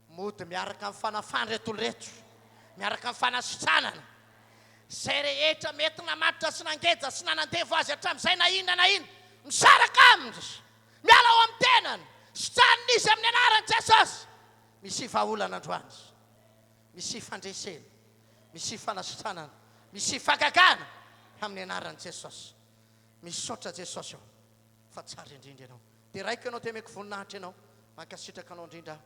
mody miaraka amin'ny fanafahana ireto olona ireto, miaraka amin'ny fanasitranana. Izay rehetra mety namatotra sy nangeja sy nanandevo azy hatramin'izay na inona na inona, misaraka aminy, miala ao amin'ny tenany, sitranina izy amin'ny anaran'i Jesosy. Misy vahaolana androany, misy fandresena, misy fanasitranana, misy fahagagana amin'ny anaran'i Jesosy. Misaotra Jesosy ô, fa tsara indrindra Ianao. Deraiko Ianao, temeko voninahitra Ianao, mankasitraka Anao indrindra aho,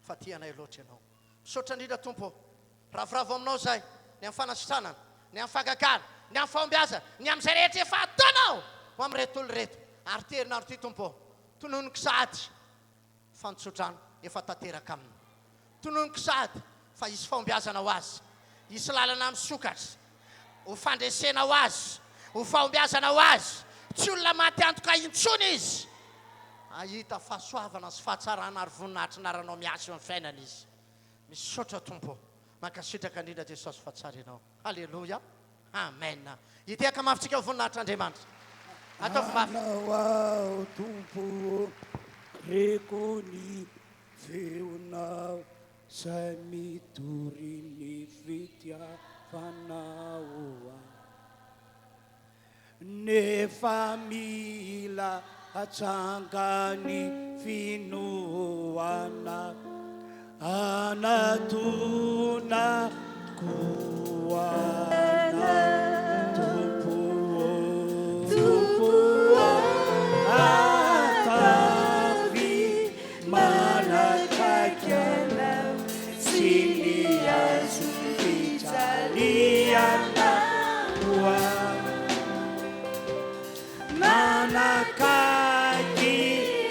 fa tia anay loatra Ianao. Misaotra indrindra Tompo ô. Ravoravo aminao izahay, ny amin'ny fanasitranana, ny amin'ny fahagagana, ny amin'ny fahombiazana, ny amin'izay rehetra efa ataonao ho amin'ireto olona ireto. Ary ity herinandro ity Tompo ô, tononiko sahady fa ny tsodrano efa tanteraka aminy. Tononiko sahady fa hisy fahombiazana ho azy, hisy lalana misokatra, ho fandresena ho azy, ho fahombiazana ho azy. Tsy olona maty antoka intsony izy. Hahita fahasoavana sy fahatsarana ary voninahitry ny anaranao miasa eo amin'ny fiainany izy. Misaotra Tompo ô. Mankasitraka indrindra Jesosy fa tsara Ianao. Haleloia. Amen. Hitehaka mafy tsika ho voninahitr'Andriamanitra. Ataovy mafy. Anao aho Tompo ô, reko ny feonao zay mitory ny fitiavanao ahy. Nefa mila atsanga ny finoana anatona koa anao Tompo ô Tompo ô ataovy manakaiky anao tsy ny hazo fijaliana koa manakaiky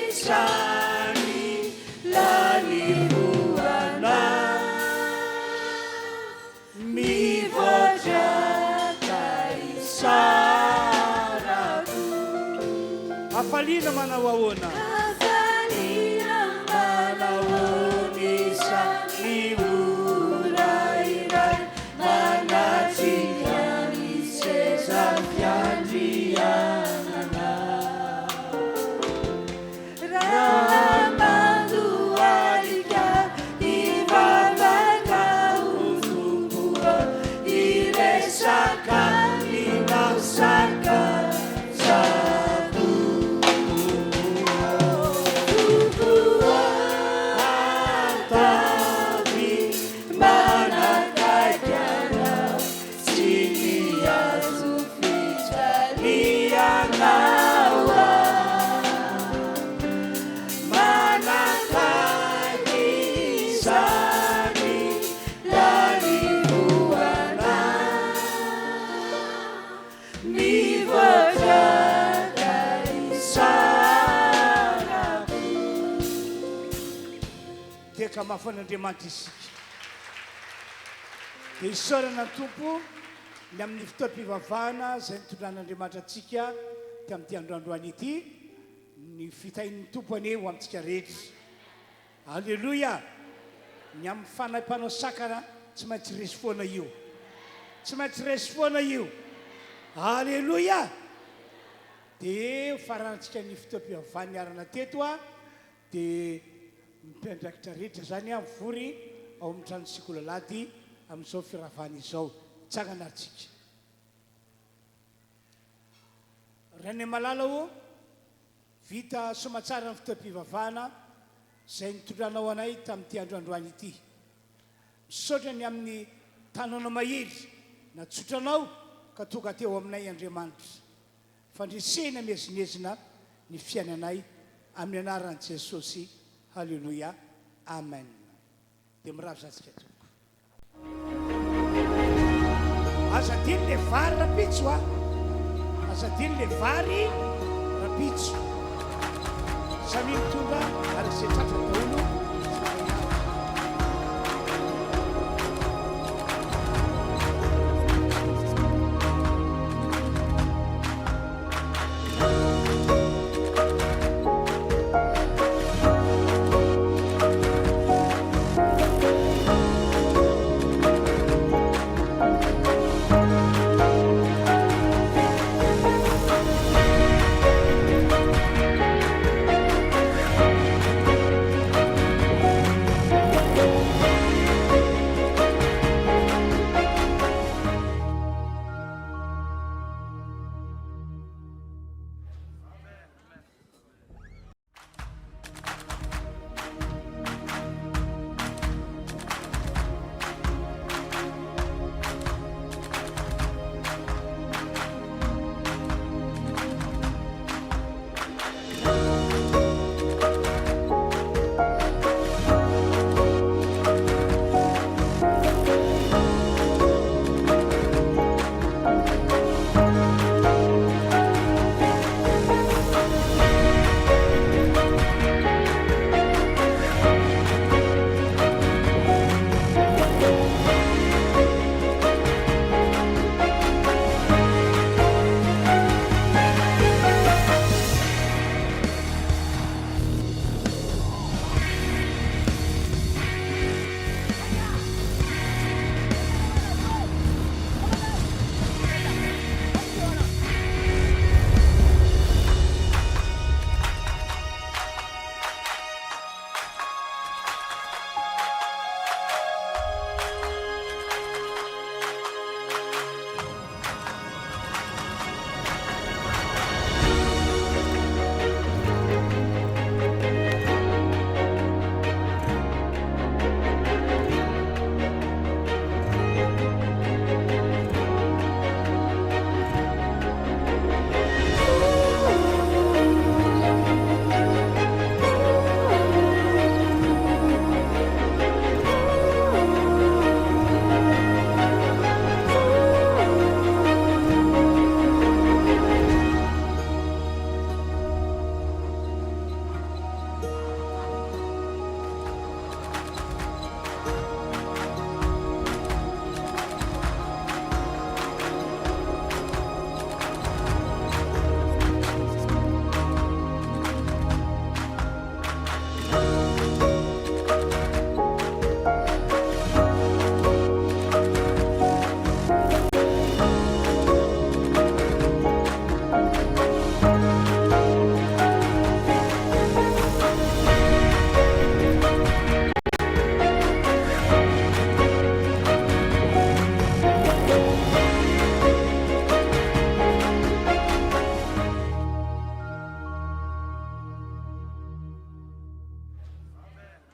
izany lanivoana mivoatra kaisarako. Hafaliana manao ahoana? mafy ho an'Andriamanitra isika. Dia isaorana ny Tompo ny amin'ny fotoam-pivavahana izay nitondran'Andriamanitra antsika tamin'ity androandroany ity. Ny fitahian'ny Tompo anie ho amintsika rehetra. Aleloia! Ny amin'ny fanahy mpanao sakana tsy maintsy resy foana io. Tsy maintsy resy foana io. Aleloia! Dia ho faranantsika ny fotoam-pivavahana niarana teto a, dia ny mpiandraikitra rehetra izany a mivory ao amin'ny trano sekoly alahady amin'izao firavana izao. Tsangana ary tsika. Rainay malala ô, vita soamatsara ny fotoam-pivavahana izay nitondranao anay tamin'ity andro androany ity. Misaotra ny amin'ny tananao mahery natsotranao ka tonga teo aminay Andriamanitra. Fandresena miezinezina ny fiainanay amin'ny anaran'i Jesosy Haleloia Amen. Dia mirary zantsika tompoko. Aza adino le vary rapitso a! Aza adino le vary rapitso. Samia mitondra araka izay tratra daholo.